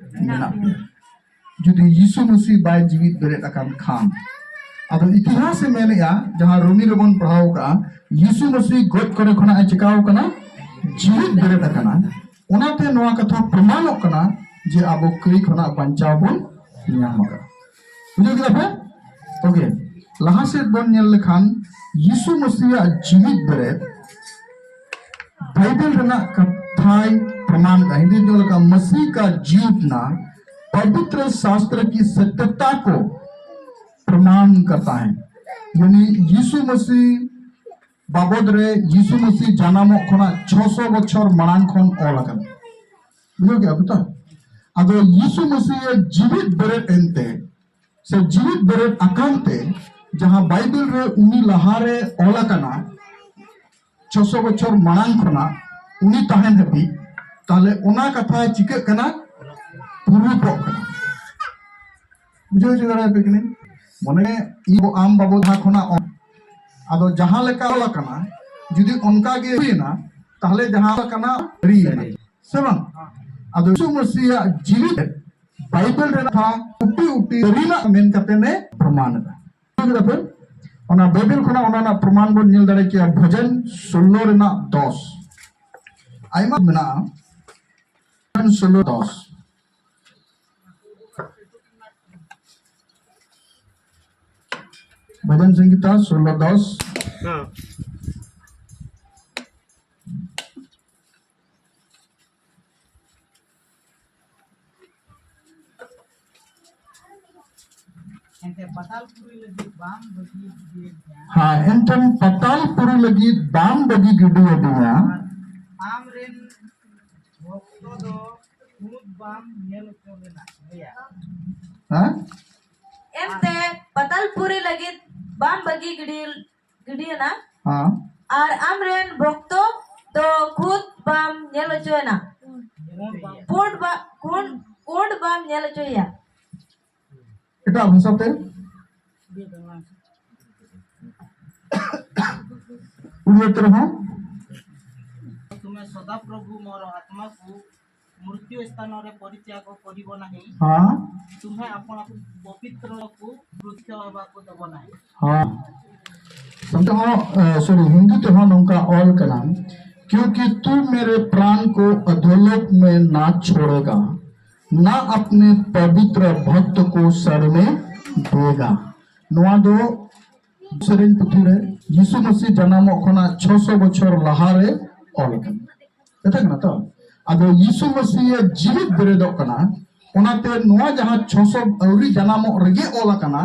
ᱢᱮᱱᱟᱜ ᱯᱮᱭᱟ᱾ ᱡᱩᱫᱤ ᱭᱤᱥᱩ ᱢᱟᱹᱥᱤ ᱵᱟᱭ ᱡᱤᱣᱤᱫ ᱵᱮᱨᱮᱫ ᱟᱠᱟᱱ ᱠᱷᱟᱱ, ᱟᱫᱚ ᱤᱛᱤᱦᱟᱥ ᱮ ᱢᱮᱱᱮᱜᱼᱟ, ᱡᱟᱦᱟᱸ ᱨᱳᱢᱤ ᱨᱮᱵᱚᱱ ᱯᱟᱲᱦᱟᱣ ᱠᱟᱜᱼᱟ, ᱭᱤᱥᱩ ᱢᱟᱹᱥᱤ ᱜᱚᱡ ᱠᱚᱨᱮ ᱠᱷᱚᱱᱟᱜ ᱮ ᱪᱤᱠᱟᱣ ᱠᱟᱱᱟ? ᱡᱤᱣᱤᱫ ᱵᱮᱨᱮᱫ ᱟᱠᱟᱱᱟ᱾ ᱚᱱᱟᱛᱮ ᱱᱚᱣᱟ ᱠᱟᱛᱷᱟ ᱯᱨᱚᱢᱟᱱᱚᱜ ᱠᱟᱱᱟ ᱡᱮ ᱟᱵᱚ ᱠᱟᱹᱭ ᱠᱷᱚᱱᱟᱜ ᱵᱟᱧᱪᱟᱣ ᱵᱚᱱ ᱧᱟᱢ ᱟᱠᱟᱫᱟ᱾ ᱵᱩᱡᱷᱟᱹᱣ ᱠᱮᱫᱟ ᱯᱮ? ᱳᱠᱮ, ᱞᱟᱦᱟ ᱥᱮᱫ ᱵᱚᱱ ᱧᱮᱞ ᱞᱮᱠᱷᱟᱱ ᱭᱤᱥᱩ ᱢᱟᱹᱥᱤᱭᱟᱜ ᱡᱤᱣᱤᱫ ᱵᱮᱨᱮᱫ ᱵᱟᱭᱵᱮᱞ ᱨᱮᱱᱟᱜ ᱠᱟᱛᱷᱟᱭ ᱯᱨᱚᱢᱟᱱ ᱮᱫᱟ᱾ ᱦᱤᱱᱫᱤ ᱧᱮᱞ ᱞᱮᱠᱷᱟᱱ ᱢᱟᱹᱥᱤ ᱠᱟ ᱡᱤᱣᱤᱫ ᱱᱟ ᱯᱚᱵᱤᱛᱨ ᱥᱟᱥᱛᱨ ᱠᱤ ᱥᱚᱛᱭᱚᱛᱟ ᱠᱚ ᱯᱨᱚᱢᱟᱱ ᱠᱟᱨᱛᱟ ᱦᱮ᱾ ᱭᱟᱱᱤ ᱭᱤᱥᱩ ᱢᱟᱹᱥᱤ ᱵᱟᱵᱚᱫ ᱨᱮ ᱭᱤᱥᱩ ᱢᱟᱹᱥᱤ ᱡᱟᱱᱟᱢᱚᱜ ᱠᱷᱚᱱᱟᱜ ᱪᱷᱚᱥᱚ ᱵᱚᱪᱷᱚᱨ ᱢᱟᱲᱟᱝ ᱠᱷᱚᱱ ᱚᱞ ᱟᱠᱟᱱᱟ᱾ ᱵᱩᱡᱷᱟᱹᱣ ᱠᱮᱜᱼᱟ ᱯᱮ ᱛᱚ? ᱟᱫᱚ ᱭᱤᱥᱩ ᱢᱟᱹᱥᱤ ᱡᱤᱣᱤᱫ ᱵᱮᱨᱮᱫ ᱮᱱᱛᱮ, ᱥᱮ ᱡᱤᱣᱤᱫ ᱵᱮᱨᱮᱫ ᱟᱠᱟᱱ ᱛᱮ, ᱡᱟᱦᱟᱸ ᱵᱟᱭᱵᱮᱞ ᱨᱮ ᱩᱱᱤ ᱞᱟᱦᱟᱨᱮ ᱚᱞ ᱟᱠᱟᱱᱟ, ᱪᱷᱚᱥᱚ ᱵᱚᱪᱷᱚᱨ ᱢᱟᱲᱟᱝ ᱠᱷᱚᱱᱟᱜ ᱩᱱᱤ ᱛᱟᱦᱮᱱ ᱦᱟᱹᱵᱤᱡ, ᱛᱟᱦᱞᱮ ᱚᱱᱟ ᱠᱟᱛᱷᱟ ᱪᱤᱠᱟᱹᱜ ᱠᱟᱱᱟ? ᱯᱩᱨᱩᱯᱚᱜ ᱠᱟᱱᱟ᱾ ᱵᱩᱡᱷᱟᱹᱣ ᱦᱚᱪᱚ ᱫᱟᱲᱮᱭᱟᱯᱮ ᱠᱟᱹᱱᱟᱹᱧ? ᱢᱚᱱᱮ ᱤᱧ ᱟᱢ ᱵᱟᱵᱚ ᱡᱟᱦᱟᱸ ᱠᱷᱚᱱᱟᱜ ᱚᱞ, ᱟᱫᱚ ᱡᱟᱦᱟᱸ ᱞᱮᱠᱟ ᱚᱞ ᱟᱠᱟᱱᱟ, ᱡᱩᱫᱤ ᱚᱱᱠᱟ ᱜᱮ ᱦᱩᱭᱮᱱᱟ, ᱛᱟᱦᱞᱮ ᱡᱟᱦᱟᱸ ᱚᱞ ᱟᱠᱟᱱᱟ ᱥᱟᱹᱨᱤᱭᱮᱱᱟ, ᱥᱮ ᱵᱟᱝ? ᱟᱫᱚ ᱭᱤᱥᱩ ᱢᱟᱹᱥᱤᱭᱟᱜ ᱡᱤᱣᱤ ᱵᱟᱭᱵᱮᱞ ᱨᱮᱱᱟᱜ ᱠᱟᱛᱷᱟ ᱩᱴᱤ ᱩᱴᱤ ᱥᱟᱹᱨᱤᱱᱟᱜ ᱢᱮᱱ ᱠᱟᱛᱮ ᱮ ᱯᱨᱚᱢᱟᱱ ᱮᱫᱟ᱾ ᱵᱩᱡᱷᱟᱹᱣ ᱠᱮᱫᱟ ᱯᱮ? ᱚᱱᱟ ᱵᱟᱭᱵᱮᱞ ᱠᱷᱚᱱᱟᱜ ᱚᱱᱟ ᱨᱮᱱᱟᱜ ᱯᱨᱚᱢᱟᱱ ᱵᱚᱱ ᱧᱮᱞ ᱫᱟᱲᱮ ᱠᱮᱭᱟ ᱵᱷᱚᱡᱚᱱ ᱥᱳᱞᱞᱳ ᱨᱮᱱᱟᱜ ᱫᱚᱥ᱾ ᱟᱭᱢᱟ ᱢᱮᱱᱟᱜᱼᱟ᱾ ᱵᱷᱚᱡᱚᱱ ᱥᱳᱞᱞᱳ ᱫᱚᱥ᱾ ᱵᱷᱚᱡᱚᱱ ᱥᱚᱝᱦᱤᱛᱟ ᱥᱳᱞᱞᱳ ᱫᱚᱥ᱾ ᱦᱮᱸ᱾ ᱮᱱᱛᱮ ᱯᱟᱛᱟᱞ ᱯᱩᱨᱤ ᱞᱟᱹᱜᱤᱫ ᱵᱟᱢ ᱵᱟᱹᱜᱤ ᱜᱤᱰᱤᱭᱟᱹᱧᱟ᱾ ᱦᱮᱸ, ᱮᱱᱠᱷᱟᱱ ᱯᱟᱛᱟᱞ ᱯᱩᱨᱤ ᱞᱟᱹᱜᱤᱫ ᱵᱟᱢ ᱵᱟᱹᱜᱤ ᱜᱤᱰᱤᱭᱟᱹᱫᱤᱧᱟ᱾ ᱟᱢ ᱨᱮᱱ ᱵᱷᱚᱠᱛᱚ ᱫᱚ ᱠᱷᱩᱫ ᱵᱟᱢ ᱧᱮᱞ ᱦᱚᱪᱚ ᱞᱮᱱᱟ᱾ ᱦᱮᱸ? ᱮᱱᱛᱮ ᱯᱟᱛᱟᱞᱯᱩᱨᱤ ᱞᱟᱹᱜᱤᱫ ᱵᱟᱢ ᱵᱟᱹᱜᱤ ᱜᱤᱰᱤ ᱜᱤᱰᱤᱭᱮᱱᱟ᱾ ᱦᱮᱸ᱾ ᱟᱨ ᱟᱢᱨᱮᱱ ᱵᱷᱚᱠᱛᱚ ᱫᱚ ᱠᱷᱩᱫ ᱵᱟᱢ ᱧᱮᱞ ᱦᱚᱪᱚᱭᱮᱱᱟ᱾ ᱯᱩᱸᱰ ᱵᱟ ᱠᱩᱸᱰ ᱠᱩᱸᱰ ᱵᱟᱢ ᱧᱮᱞ ᱦᱚᱪᱚᱭᱮᱭᱟ᱾ ᱮᱴᱟᱜ ᱵᱷᱟᱥᱟ ᱛᱮ ᱩᱲᱤᱭᱟ ᱛᱮ ᱨᱮᱦᱚᱸ। ତୁମେ ସଦାପ୍ରଭୁ ମୋର ଆତ୍ମାକୁ ମୃତ୍ୟୁ ସ୍ଥାନରେ ପରିତ୍ୟାଗ କରିବ ନାହିଁ। ହଁ। ତୁମେ ଆପଣଙ୍କୁ ପବିତ୍ରକୁ ମୃତ୍ୟୁ ହେବାକୁ ଦେବ ନାହିଁ। हाँ। समझो, सॉरी, हिंदी तो हाँ नौका ऑल का नाम। क्योंकि तू मेरे प्राण को अधोलोक में ना छोड़ेगा, ना अपने पवित्र भक्त को सड़ने देगा। ᱱᱚᱣᱟ ᱫᱚ ᱥᱮᱨᱮᱧ ᱯᱩᱛᱷᱤ ᱨᱮ ᱭᱤᱥᱩ ᱢᱟᱹᱥᱤ ᱡᱟᱱᱟᱢᱚᱜ ᱠᱷᱚᱱᱟᱜ ᱪᱷᱚᱥᱚ ᱵᱚᱪᱷᱚᱨ ᱞᱟᱦᱟ ᱨᱮ ᱚᱞ ᱟᱠᱟᱱᱟ᱾ ᱠᱟᱛᱷᱟ ᱠᱟᱱᱟ ᱛᱚ? ᱟᱫᱚ ᱭᱤᱥᱩ ᱢᱟᱹᱥᱤ ᱡᱤᱣᱤᱫ ᱵᱮᱨᱮᱫᱚᱜ ᱠᱟᱱᱟ, ᱚᱱᱟᱛᱮ ᱱᱚᱣᱟ ᱡᱟᱦᱟᱸ ᱪᱷᱚᱥᱚ ᱟᱹᱣᱨᱤ ᱡᱟᱱᱟᱢᱚᱜ ᱨᱮᱜᱮ ᱚᱞ ᱟᱠᱟᱱᱟ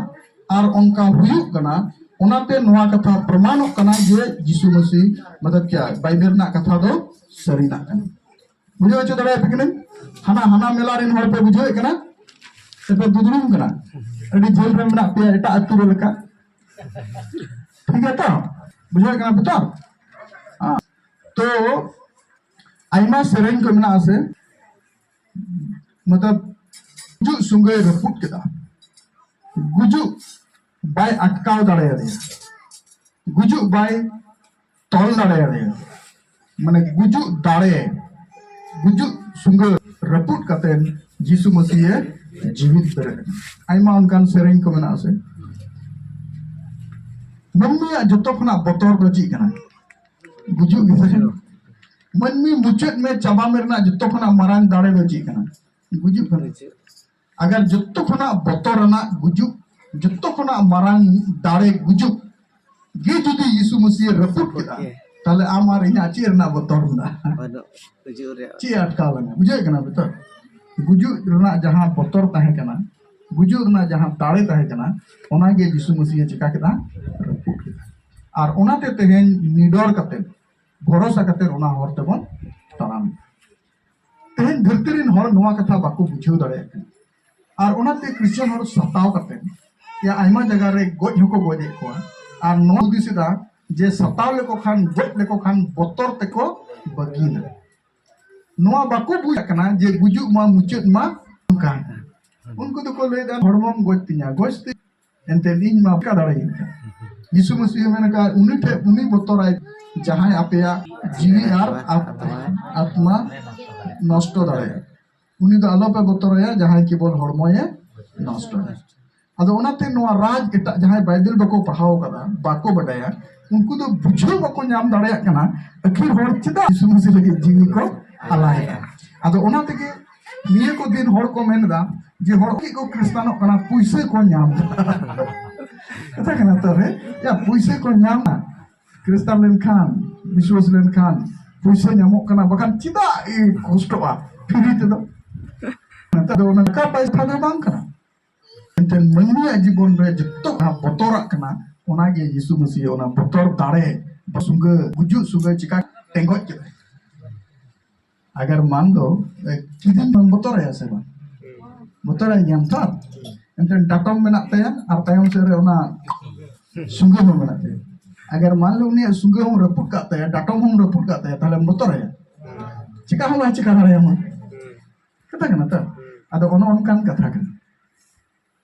ᱟᱨ ᱚᱱᱠᱟ ᱦᱩᱭᱩᱜ ᱠᱟᱱᱟ, ᱚᱱᱟᱛᱮ ᱱᱚᱣᱟ ᱠᱟᱛᱷᱟ ᱯᱨᱚᱢᱟᱱᱚᱜ ᱠᱟᱱᱟ ᱡᱮ ᱭᱤᱥᱩ ᱢᱟᱹᱥᱤ ᱢᱚᱛᱞᱚᱵ ᱠᱭᱟ, ᱵᱟᱭᱵᱮᱞ ᱨᱮᱱᱟᱜ ᱠᱟᱛᱷᱟ ᱫᱚ ᱥᱟᱹᱨᱤᱱᱟᱜ ᱠᱟᱱᱟ᱾ ᱵᱩᱡᱷᱟᱹᱣ ᱦᱚᱪᱚ ᱫᱟᱲᱮᱭᱟᱯᱮ ᱠᱟᱹᱱᱟᱹᱧ? ᱦᱟᱱᱟ ᱦᱟᱱᱟ ᱢᱮᱞᱟ ᱨᱮᱱ ᱦᱚᱲ ᱯᱮ ᱵᱩᱡᱷᱟᱹᱣᱮᱫ ᱠᱟᱱᱟ ᱥᱮᱯᱮ ᱫᱩᱫᱲᱩᱢ ᱠᱟᱱᱟ? ᱟᱹᱰᱤ ᱡᱷᱟᱹᱞ ᱨᱮ ᱢᱮᱱᱟᱜ ᱯᱮᱭᱟ ᱮᱴᱟᱜ ᱟᱹᱛᱩ ᱨᱮ ᱞᱮᱠᱟ᱾ ᱴᱷᱤᱠ ᱜᱮᱭᱟ ᱛᱚ? ᱵᱩᱡᱷᱟᱹᱣᱮᱫ ᱠᱟᱱᱟ ᱯᱮ ᱛᱚ? ᱦᱮᱸ᱾ ᱛᱚ ᱟᱭᱢᱟ ᱥᱮᱨᱮᱧ ᱠᱚ ᱢᱮᱱᱟᱜᱼᱟ ᱥᱮ, ᱢᱚᱛᱞᱚᱵ ᱜᱩᱡᱩᱜ ᱥᱩᱸᱜᱟᱹᱭ ᱨᱟᱹᱯᱩᱫ ᱠᱮᱫᱟ, ᱜᱩᱡᱩᱜ ᱵᱟᱭ ᱟᱴᱠᱟᱣ ᱫᱟᱲᱮᱭᱟᱫᱮᱭᱟ, ᱜᱩᱡᱩᱜ ᱵᱟᱭ ᱛᱚᱞ ᱫᱟᱲᱮᱭᱟᱫᱮᱭᱟ, ᱢᱟᱱᱮ ᱜᱩᱡᱩᱜ ᱫᱟᱲᱮ, ᱜᱩᱡᱩᱜ ᱥᱩᱸᱜᱟᱹ ᱨᱟᱹᱯᱩᱫ ᱠᱟᱛᱮ ᱡᱤᱥᱩ ᱢᱟᱹᱥᱤᱭᱮ ᱡᱤᱣᱤᱫ ᱵᱮᱨᱮᱫ ᱮᱱᱟ᱾ ᱟᱭᱢᱟ ᱚᱱᱠᱟᱱ ᱥᱮᱨᱮᱧ ᱠᱚ ᱢᱮᱱᱟᱜᱼᱟ ᱥᱮ᱾ ᱢᱟᱹᱱᱢᱤᱭᱟᱜ ᱡᱚᱛᱚ ᱠᱷᱚᱱᱟᱜ ᱵᱚᱛᱚᱨ ᱫᱚ ᱪᱮᱫ ᱠᱟᱱᱟ? ᱜᱩᱡᱩᱜ ᱜᱮ ᱥᱮ? ᱢᱟᱹᱱᱢᱤ ᱢᱩᱪᱟᱹᱫ ᱢᱮ, ᱪᱟᱵᱟ ᱢᱮ ᱨᱮᱱᱟᱜ ᱡᱚᱛᱚ ᱠᱷᱚᱱᱟᱜ ᱢᱟᱨᱟᱝ ᱫᱟᱲᱮ ᱫᱚ ᱪᱮᱫ ᱠᱟᱱᱟ? ᱜᱩᱡᱩᱜ ᱠᱟᱱᱟ᱾ ᱟᱜᱟᱨ ᱡᱚᱛᱚ ᱠᱷᱚᱱᱟᱜ ᱵᱚᱛᱚᱨ ᱟᱱᱟᱜ ᱜᱩᱡᱩᱜ, ᱡᱚᱛᱚ ᱠᱷᱚᱱᱟᱜ ᱢᱟᱨᱟᱝ ᱫᱟᱲᱮ ᱜᱩᱡᱩᱜ ᱜᱮ ᱡᱩᱫᱤ ᱭᱤᱥᱩ ᱢᱟᱹᱥᱤᱭᱮ ᱨᱟᱹᱯᱩᱫ ᱠᱮᱫᱟ, ᱳᱠᱮ᱾ ᱛᱟᱦᱞᱮ ᱟᱢ ᱟᱨ ᱤᱧᱟᱜ ᱪᱮᱫ ᱨᱮᱱᱟᱜ ᱵᱚᱛᱚᱨ ᱢᱮᱱᱟᱜᱼᱟ? ᱵᱟᱹᱱᱩᱜ, ᱜᱩᱡᱩᱜ ᱨᱮᱭᱟᱜ᱾ ᱪᱮᱫ ᱟᱴᱠᱟᱣ ᱞᱟᱝᱟ? ᱵᱩᱡᱷᱟᱹᱣ ᱠᱟᱱᱟ ᱵᱚᱛᱚᱨ? ᱜᱩᱡᱩᱜ ᱨᱮᱱᱟᱜ ᱡᱟᱦᱟᱸ ᱵᱚᱛᱚᱨ ᱛᱟᱦᱮᱸ ᱠᱟᱱᱟ, ᱜᱩᱡᱩᱜ ᱨᱮᱱᱟᱜ ᱡᱟᱦᱟᱸ ᱫᱟᱲᱮ ᱛᱟᱦᱮᱸ ᱠᱟᱱᱟ, ᱚᱱᱟᱜᱮ ᱡᱤᱥᱩ ᱢᱟᱹᱥᱤᱭᱮ ᱪᱮᱠᱟ ᱠᱮᱫᱟ? ᱨᱟᱹᱯᱩᱫ ᱠᱮᱫᱟ᱾ ᱟᱨ ᱚᱱᱟᱛᱮ ᱛᱮᱦᱮᱧ ᱱᱤᱰᱚᱨ ᱠᱟᱛᱮ, ᱵᱷᱚᱨᱚᱥᱟ ᱠᱟᱛᱮ ᱚᱱᱟ ᱦᱚᱨ ᱛᱮᱵᱚᱱ ᱛᱟᱲᱟᱢ᱾ ᱛᱮᱦᱮᱧ ᱫᱷᱟᱹᱨᱛᱤ ᱨᱮᱱ ᱦᱚᱲ ᱱᱚᱣᱟ ᱠᱟᱛᱷᱟ ᱵᱟᱠᱚ ᱵᱩᱡᱷᱟᱹᱣ ᱫᱟᱲᱮᱭᱟᱜ ᱠᱟᱱᱟ᱾ ᱟᱨ ᱚᱱᱟᱛᱮ ᱠᱷᱨᱤᱥᱴᱟᱱ ᱦᱚᱲ ᱥᱟᱛᱟᱣ ᱠᱟᱛᱮ ᱭᱟ, ᱟᱭᱢᱟ ᱡᱟᱭᱜᱟ ᱨᱮ ᱜᱚᱡ ᱦᱚᱸᱠᱚ ᱜᱚᱡᱮᱫ ᱠᱚᱣᱟ᱾ ᱟᱨ ᱱᱚᱣᱟ ᱦᱩᱫᱤᱥ ᱮᱫᱟ ᱡᱮ ᱥᱟᱛᱟᱣ ᱞᱮᱠᱚ ᱠᱷᱟᱱ, ᱜᱚᱡ ᱞᱮᱠᱚ ᱠᱷᱟᱱ ᱵᱚᱛᱚᱨ ᱛᱮᱠᱚ ᱵᱟᱹᱜᱤᱱᱟ᱾ ᱱᱚᱣᱟ ᱵᱟᱠᱚ ᱵᱩᱡᱽ ᱠᱟᱱᱟ ᱡᱮ ᱜᱩᱡᱩᱜ ᱢᱟ, ᱢᱩᱪᱟᱹᱫ ᱢᱟ ᱚᱱᱠᱟ᱾ ᱩᱱᱠᱩ ᱫᱚᱠᱚ ᱞᱟᱹᱭᱫᱟ, "ᱦᱚᱲᱢᱚᱢ ᱜᱚᱡ ᱛᱤᱧᱟ, ᱜᱚᱡ ᱛᱮ ᱮᱱᱛᱮ ᱤᱧ ᱢᱟ ᱪᱤᱠᱟ ᱫᱟᱲᱮᱭᱟᱹᱧ ᱠᱟᱱᱟ?" ᱡᱤᱥᱩ ᱢᱟᱹᱥᱤᱦ ᱢᱮᱱ ᱠᱟᱜ, ᱩᱱᱤ ᱴᱷᱮᱱ ᱩᱱᱤ ᱵᱚᱛᱚᱨᱟᱭ, ᱡᱟᱦᱟᱸᱭ ᱟᱯᱮᱭᱟᱜ ᱡᱤᱣᱤ ᱟᱨ ᱟᱛ-, ᱟᱛᱢᱟ ᱱᱚᱥᱴᱚ ᱫᱟᱲᱮᱭᱟᱜᱼᱟ᱾ ᱩᱱᱤ ᱫᱚ ᱟᱞᱚᱯᱮ ᱵᱚᱛᱚᱨᱟᱭᱟ, ᱡᱟᱦᱟᱸᱭ ᱠᱮᱵᱚᱞ ᱦᱚᱲᱢᱚᱭᱮ ᱱᱚᱥᱴᱚᱭᱟ᱾ ᱟᱫᱚ ᱚᱱᱟᱛᱮ ᱱᱚᱣᱟ ᱨᱟᱡᱽ, ᱮᱴᱟᱜ ᱡᱟᱦᱟᱸᱭ ᱵᱟᱭᱵᱮᱞ ᱵᱟᱠᱚ ᱯᱟᱲᱦᱟᱣ ᱠᱟᱫᱟ, ᱵᱟᱠᱚ ᱵᱟᱰᱟᱭᱟ, ᱩᱱᱠᱩ ᱫᱚ ᱵᱩᱡᱷᱟᱹᱣ ᱵᱟᱠᱚ ᱧᱟᱢ ᱫᱟᱲᱮᱭᱟᱜ ᱠᱟᱱᱟ ᱟᱹᱠᱷᱤᱨ ᱦᱚᱲ ᱪᱮᱫᱟᱜ ᱡᱤᱥᱩ ᱢᱟᱹᱥᱤ ᱞᱟᱹᱜᱤᱫ ᱡᱤᱣᱤ ᱠᱚ ᱟᱞᱟᱭᱮᱫᱟ᱾ ᱟᱫᱚ ᱚᱱᱟ ᱛᱮᱜᱮ ᱱᱤᱭᱟᱹ ᱠᱚ ᱫᱤᱱ ᱦᱚᱲ ᱠᱚ ᱢᱮᱱ ᱮᱫᱟ ᱡᱮ ᱦᱚᱲ ᱪᱮᱫ ᱠᱚ ᱠᱷᱨᱤᱥᱴᱟᱱᱚᱜ ᱠᱟᱱᱟ, ᱯᱩᱭᱥᱟᱹ ᱠᱚ ᱧᱟᱢ ᱮᱫᱟ᱾ ᱠᱟᱛᱷᱟ ᱠᱟᱱᱟ ᱛᱚ ᱨᱮ, ᱭᱟ, ᱯᱩᱭᱥᱟᱹ ᱠᱚ ᱧᱟᱢᱟ᱾ ᱠᱷᱨᱤᱥᱴᱟᱱ ᱞᱮᱱᱠᱷᱟᱱ, ᱵᱤᱥᱣᱟᱥ ᱞᱮᱱᱠᱷᱟᱱ ᱯᱩᱭᱥᱟᱹ ᱧᱟᱢᱚᱜ ᱠᱟᱱᱟ, ᱵᱟᱠᱷᱟᱱ ᱪᱮᱫᱟᱜ ᱤᱧ ᱠᱚᱥᱴᱚᱜᱼᱟ ᱯᱷᱤᱨᱤ ᱛᱮᱫᱚ? ᱱᱮᱛᱟᱨ ᱫᱚ ᱚᱱᱟ ᱴᱟᱠᱟ ᱯᱟᱭᱥᱟ ᱫᱚ ᱵᱟᱝ ᱠᱟᱱᱟ᱾ ᱮᱱᱛᱮ ᱢᱟᱹᱱᱢᱤᱭᱟᱜ ᱡᱤᱵᱚᱱ ᱨᱮ ᱡᱚᱛᱚ ᱠᱷᱚᱱᱟᱜ ᱵᱚᱛᱚᱨᱟᱜ ᱠᱟᱱᱟ, ᱚᱱᱟᱜᱮ ᱭᱤᱥᱩ ᱢᱟᱹᱥᱤᱦ ᱚᱱᱟ ᱵᱚᱛᱚᱨ ᱫᱟᱲᱮ, ᱥᱩᱸᱜᱟᱹ, ᱜᱩᱡᱩᱜ ᱥᱩᱸᱜᱟᱹ ᱪᱤᱠᱟ ᱴᱮᱸᱜᱚᱡ ᱠᱮᱫᱟᱭ᱾ ᱟᱜᱟᱨ ᱢᱟᱱ ᱞᱚ, ᱮ, ᱠᱤᱫᱤᱧ ᱵᱚᱛᱚᱨᱟᱭᱟ ᱥᱮ ᱵᱟᱝ? ᱵᱚᱛᱚᱨᱟᱭ ᱜᱮᱭᱟᱢ ᱛᱚ? ᱮᱱᱛᱮ ᱰᱟᱴᱚᱢ ᱢᱮᱱᱟᱜ ᱛᱟᱭᱟ ᱟᱨ ᱛᱟᱭᱚᱢ ᱥᱮᱫ ᱨᱮ ᱚᱱᱟ ᱥᱩᱸᱜᱟᱹ ᱦᱚᱸ ᱢᱮᱱᱟᱜ ᱛᱟᱭᱟ᱾ ᱟᱜᱟᱨ ᱢᱟᱱ ᱞᱚ ᱩᱱᱤᱭᱟᱜ ᱥᱩᱸᱜᱟᱹ ᱦᱚᱸ ᱨᱟᱹᱯᱩᱫ ᱠᱟᱜ ᱛᱟᱭᱟ, ᱰᱟᱴᱚᱢ ᱦᱚᱸ ᱨᱟᱹᱯᱩᱫ ᱠᱟᱜ ᱛᱟᱭᱟ, ᱛᱟᱦᱞᱮᱢ ᱵᱚᱛᱚᱨᱟᱭᱟ? ᱪᱮᱠᱟ ᱦᱚᱸ ᱵᱟᱭ ᱪᱮᱠᱟ ᱫᱟᱲᱮᱭᱟᱢᱟ᱾ ᱠᱟᱛᱷᱟ ᱠᱟᱱᱟ ᱛᱚ? ᱟᱫᱚ ᱚᱱᱮ ᱚᱱᱠᱟᱱ ᱠᱟᱛᱷᱟ ᱠᱟᱱᱟ᱾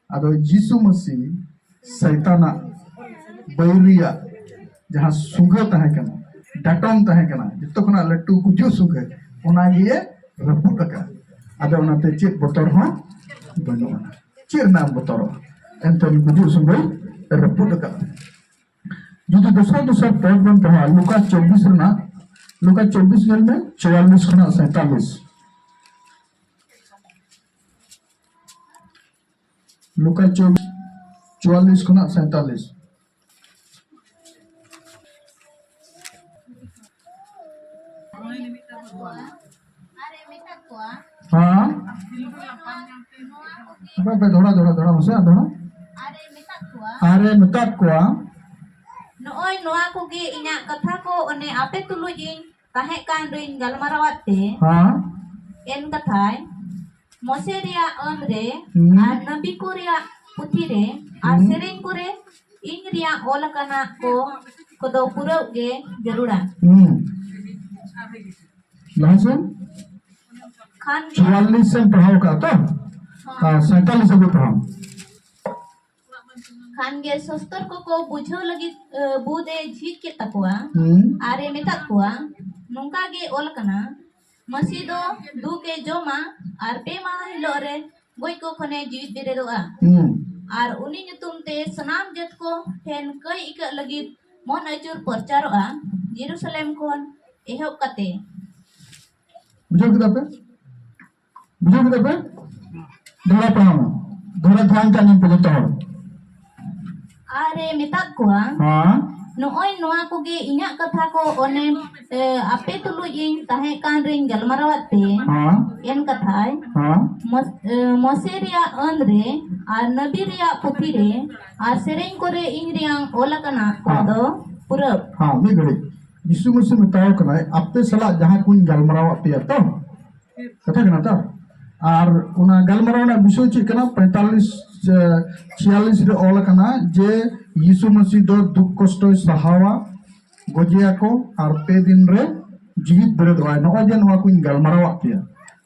ᱟᱫᱚ ᱡᱤᱥᱩ ᱢᱟᱹᱥᱤ ᱥᱟᱭᱛᱟᱱᱟᱜ ᱵᱟᱹᱭᱨᱤᱭᱟᱜ ᱡᱟᱦᱟᱸ ᱥᱩᱸᱜᱟᱹ ᱛᱟᱦᱮᱸ ᱠᱟᱱᱟ, ᱰᱟᱴᱚᱢ ᱛᱟᱦᱮᱸ ᱠᱟᱱᱟ, ᱡᱚᱛᱚ ᱠᱷᱚᱱᱟᱜ ᱞᱟᱹᱴᱩ ᱜᱩᱡᱩᱜ ᱥᱩᱸᱜᱟᱹ, ᱚᱱᱟ ᱜᱮ ᱨᱟᱹᱯᱩᱫ ᱟᱠᱟᱫ᱾ ᱟᱫᱚ ᱚᱱᱟᱛᱮ ᱪᱮᱫ ᱵᱚᱛᱚᱨ ᱦᱚᱸ ᱵᱟᱹᱱᱩᱜᱼᱟ᱾ ᱪᱮᱫ ᱨᱮᱱᱟᱜ ᱮᱢ ᱵᱚᱛᱚᱨᱚᱜᱼᱟ? ᱮᱱᱛᱮ ᱜᱩᱡᱩᱜ ᱥᱩᱸᱜᱟᱹ ᱨᱟᱹᱯᱩᱫ ᱟᱠᱟᱫ᱾ ᱡᱩᱫᱤ ᱫᱚᱥᱟᱨ ᱫᱚᱥᱟᱨ ᱯᱚᱫ ᱵᱚᱱ ᱯᱟᱲᱦᱟᱣᱟ, ᱞᱩᱠᱟ ᱪᱚᱵᱵᱤᱥ ᱨᱮᱱᱟᱜ, ᱞᱩᱠᱟ ᱪᱚᱵᱵᱤᱥ ᱧᱮᱞ ᱢᱮ, ᱪᱩᱣᱟᱞᱞᱤᱥ ᱠᱷᱚᱱᱟᱜ ᱥᱟᱭᱛᱟᱞᱞᱤᱥ᱾ ᱞᱩᱠᱟ ᱪᱚᱵᱵᱤᱥ, ᱪᱩᱣᱟᱞᱞᱤᱥ ᱠᱷᱚᱱᱟᱜ ᱥᱟᱭᱛᱟᱞᱞᱤᱥ᱾ ᱦᱮᱸ? ᱟᱯᱮ, ᱟᱯᱮ, ᱫᱷᱚᱲᱟ, ᱫᱷᱚᱲᱟ, ᱫᱷᱚᱲᱟ ᱢᱟᱥᱮ, ᱫᱷᱚᱲᱟ᱾ ᱟᱨᱮ ᱢᱮᱛᱟᱫ ᱠᱚᱣᱟ, ᱱᱚᱜᱼᱚᱭ ᱱᱚᱣᱟ ᱠᱚᱜᱮ ᱤᱧᱟᱜ ᱠᱟᱛᱷᱟ ᱠᱚ ᱚᱱᱮ ᱟᱯᱮ ᱛᱩᱞᱩᱡ ᱤᱧ ᱛᱟᱦᱮᱸ ᱠᱟᱱ ᱨᱮᱧ ᱜᱟᱞᱢᱟᱨᱟᱣᱟᱫ ᱯᱮ᱾ ᱦᱮᱸ᱾ ᱮᱱ ᱠᱟᱛᱷᱟᱭ, ᱢᱚᱥᱮ ᱨᱮᱭᱟᱜ ᱟᱹᱱ ᱨᱮ ᱦᱩᱸ᱾ ᱟᱨ ᱱᱟᱵᱤ ᱠᱚ ᱨᱮᱭᱟᱜ ᱯᱩᱛᱷᱤ ᱨᱮ ᱟᱨ ᱦᱩᱸ᱾ ᱥᱮᱨᱮᱧ ᱠᱚᱨᱮ ᱤᱧ ᱨᱮᱭᱟᱜ ᱚᱞ ᱟᱠᱟᱱᱟᱜ ᱠᱚ ᱠᱚᱫᱚ ᱯᱩᱨᱟᱹᱣ ᱜᱮ ᱡᱟᱹᱨᱩᱲᱟ᱾ ᱦᱩᱸ᱾ ᱞᱟᱦᱟ ᱥᱮᱱ? ᱠᱷᱟᱱ ᱜᱮ ᱪᱩᱣᱟᱞᱞᱤᱥ ᱮᱢ ᱯᱟᱲᱦᱟᱣ ᱠᱟᱜᱼᱟ ᱛᱚ? ᱦᱚᱸ᱾ ᱟᱨ ᱥᱟᱭᱛᱟᱞᱞᱤᱥ ᱦᱟᱹᱵᱤᱡ ᱯᱟᱲᱦᱟᱣ᱾ ᱠᱷᱟᱱ ᱜᱮ ᱥᱚᱥᱛᱚᱨ ᱠᱚᱠᱚ ᱵᱩᱡᱷᱟᱹᱣ ᱞᱟᱹᱜᱤᱫ, ᱮ, ᱵᱩᱫ ᱮ ᱡᱷᱤᱡ ᱠᱮᱫ ᱛᱟᱠᱚᱣᱟ᱾ ᱦᱩᱸ᱾ ᱟᱨ ᱮ ᱢᱮᱛᱟᱫ ᱠᱚᱣᱟ, ᱱᱚᱝᱠᱟ ᱜᱮ ᱚᱞ ᱟᱠᱟᱱᱟ, ᱢᱟᱹᱥᱤ ᱫᱚ ᱫᱩᱠ ᱮ ᱡᱚᱢᱟ ᱟᱨ ᱯᱮ ᱢᱟᱦᱟ ᱦᱤᱞᱳᱜ ᱨᱮ ᱜᱚᱡ ᱠᱚ ᱠᱷᱚᱱᱮ ᱡᱤᱣᱤᱫ ᱵᱮᱨᱮᱫᱚᱜᱼᱟ᱾ ᱦᱩᱸ᱾ ᱟᱨ ᱩᱱᱤ ᱧᱩᱛᱩᱢ ᱛᱮ ᱥᱟᱱᱟᱢ ᱡᱟᱹᱛ ᱠᱚ ᱴᱷᱮᱱ ᱠᱟᱹᱭ ᱤᱠᱟᱹᱜ ᱞᱟᱹᱜᱤᱫ ᱢᱚᱱ ᱟᱹᱪᱩᱨ ᱯᱨᱚᱪᱟᱨᱚᱜᱼᱟ, ᱡᱮᱨᱩᱥᱟᱞᱮᱢ ᱠᱷᱚᱱ ᱮᱦᱚᱵ ᱠᱟᱛᱮ᱾ ᱵᱩᱡᱷᱟᱹᱣ ᱠᱮᱫᱟ ᱯᱮ? ᱵᱩᱡᱷᱟᱹᱣ ᱠᱮᱫᱟ ᱯᱮ? ᱫᱚᱦᱲᱟ ᱯᱟᱲᱦᱟᱣ ᱢᱮ᱾ ᱫᱚᱦᱲᱟ ᱫᱷᱮᱭᱟᱱ ᱛᱮ ᱟᱸᱡᱚᱢ ᱯᱮ ᱡᱚᱛᱚ ᱦᱚᱲ᱾ ᱟᱨ ᱮ ᱢᱮᱛᱟᱫ ᱠᱚᱣᱟ, ᱦᱮᱸ᱾ ᱱᱚᱜᱼᱚᱭ ᱱᱚᱣᱟ ᱠᱚᱜᱮ ᱤᱧᱟᱹᱜ ᱠᱟᱛᱷᱟ ᱠᱚ ᱚᱱᱮ, ᱮ, ᱟᱯᱮ ᱛᱩᱞᱩᱡ ᱤᱧ ᱛᱟᱦᱮᱸ ᱠᱟᱱ ᱨᱮᱧ ᱜᱟᱞᱢᱟᱨᱟᱣᱟᱫ ᱯᱮ᱾ ᱦᱮᱸ᱾ ᱮᱱ ᱠᱟᱛᱷᱟᱭ᱾ ᱦᱮᱸ᱾ ᱢᱚᱥ-, ᱮ, ᱢᱚᱥᱮ ᱨᱮᱭᱟᱜ ᱟᱹᱱ ᱨᱮ ᱟᱨ ᱱᱟᱵᱤ ᱨᱮᱭᱟᱜ ᱯᱩᱛᱷᱤ ᱨᱮ ᱟᱨ ᱥᱮᱨᱮᱧ ᱠᱚᱨᱮ ᱤᱧ ᱨᱮᱭᱟᱝ ᱚᱞ ᱟᱠᱟᱱᱟ ᱠᱚ ᱦᱮᱸ᱾ ᱫᱚ ᱯᱩᱨᱟᱹᱣ᱾ ᱦᱮᱸ, ᱢᱤᱫ ᱜᱷᱟᱹᱲᱤᱡ᱾ ᱡᱤᱥᱩ ᱢᱟᱹᱥᱤ ᱢᱮᱛᱟᱣ ᱠᱟᱱᱟᱭ, ᱟᱯᱮ ᱥᱟᱞᱟᱜ ᱡᱟᱦᱟᱸ ᱠᱚᱧ ᱜᱟᱞᱢᱟᱨᱟᱣᱟᱫ ᱯᱮᱭᱟ ᱛᱚ, ᱠᱟᱛᱷᱟ ᱠᱟᱱᱟ ᱛᱚ? ᱟᱨ ᱚᱱᱟ ᱜᱟᱞᱢᱟᱨᱟᱣ ᱨᱮᱱᱟᱜ ᱵᱤᱥᱚᱭ ᱪᱮᱫ ᱠᱟᱱᱟ? ᱯᱚᱸᱭᱛᱟᱞᱞᱤᱥ, ᱮ, ᱪᱷᱤᱭᱟᱞᱞᱤᱥ ᱨᱮ ᱚᱞ ᱟᱠᱟᱱᱟ ᱡᱮ ᱭᱤᱥᱩ ᱢᱟᱹᱥᱤ ᱫᱚ ᱫᱩᱠ ᱠᱚᱥᱴᱚᱭ ᱥᱟᱦᱟᱣᱟ, ᱜᱚᱡᱮᱭᱟᱠᱚ ᱟᱨ ᱯᱮ ᱫᱤᱱ ᱨᱮ ᱡᱤᱣᱤᱫ ᱵᱮᱨᱮᱫᱚᱜᱼᱟᱭ᱾ ᱱᱚᱜᱼᱚᱭ ᱡᱮ ᱱᱚᱣᱟ ᱠᱚᱧ ᱜᱟᱞᱢᱟᱨᱟᱣᱟᱫ ᱯᱮᱭᱟ,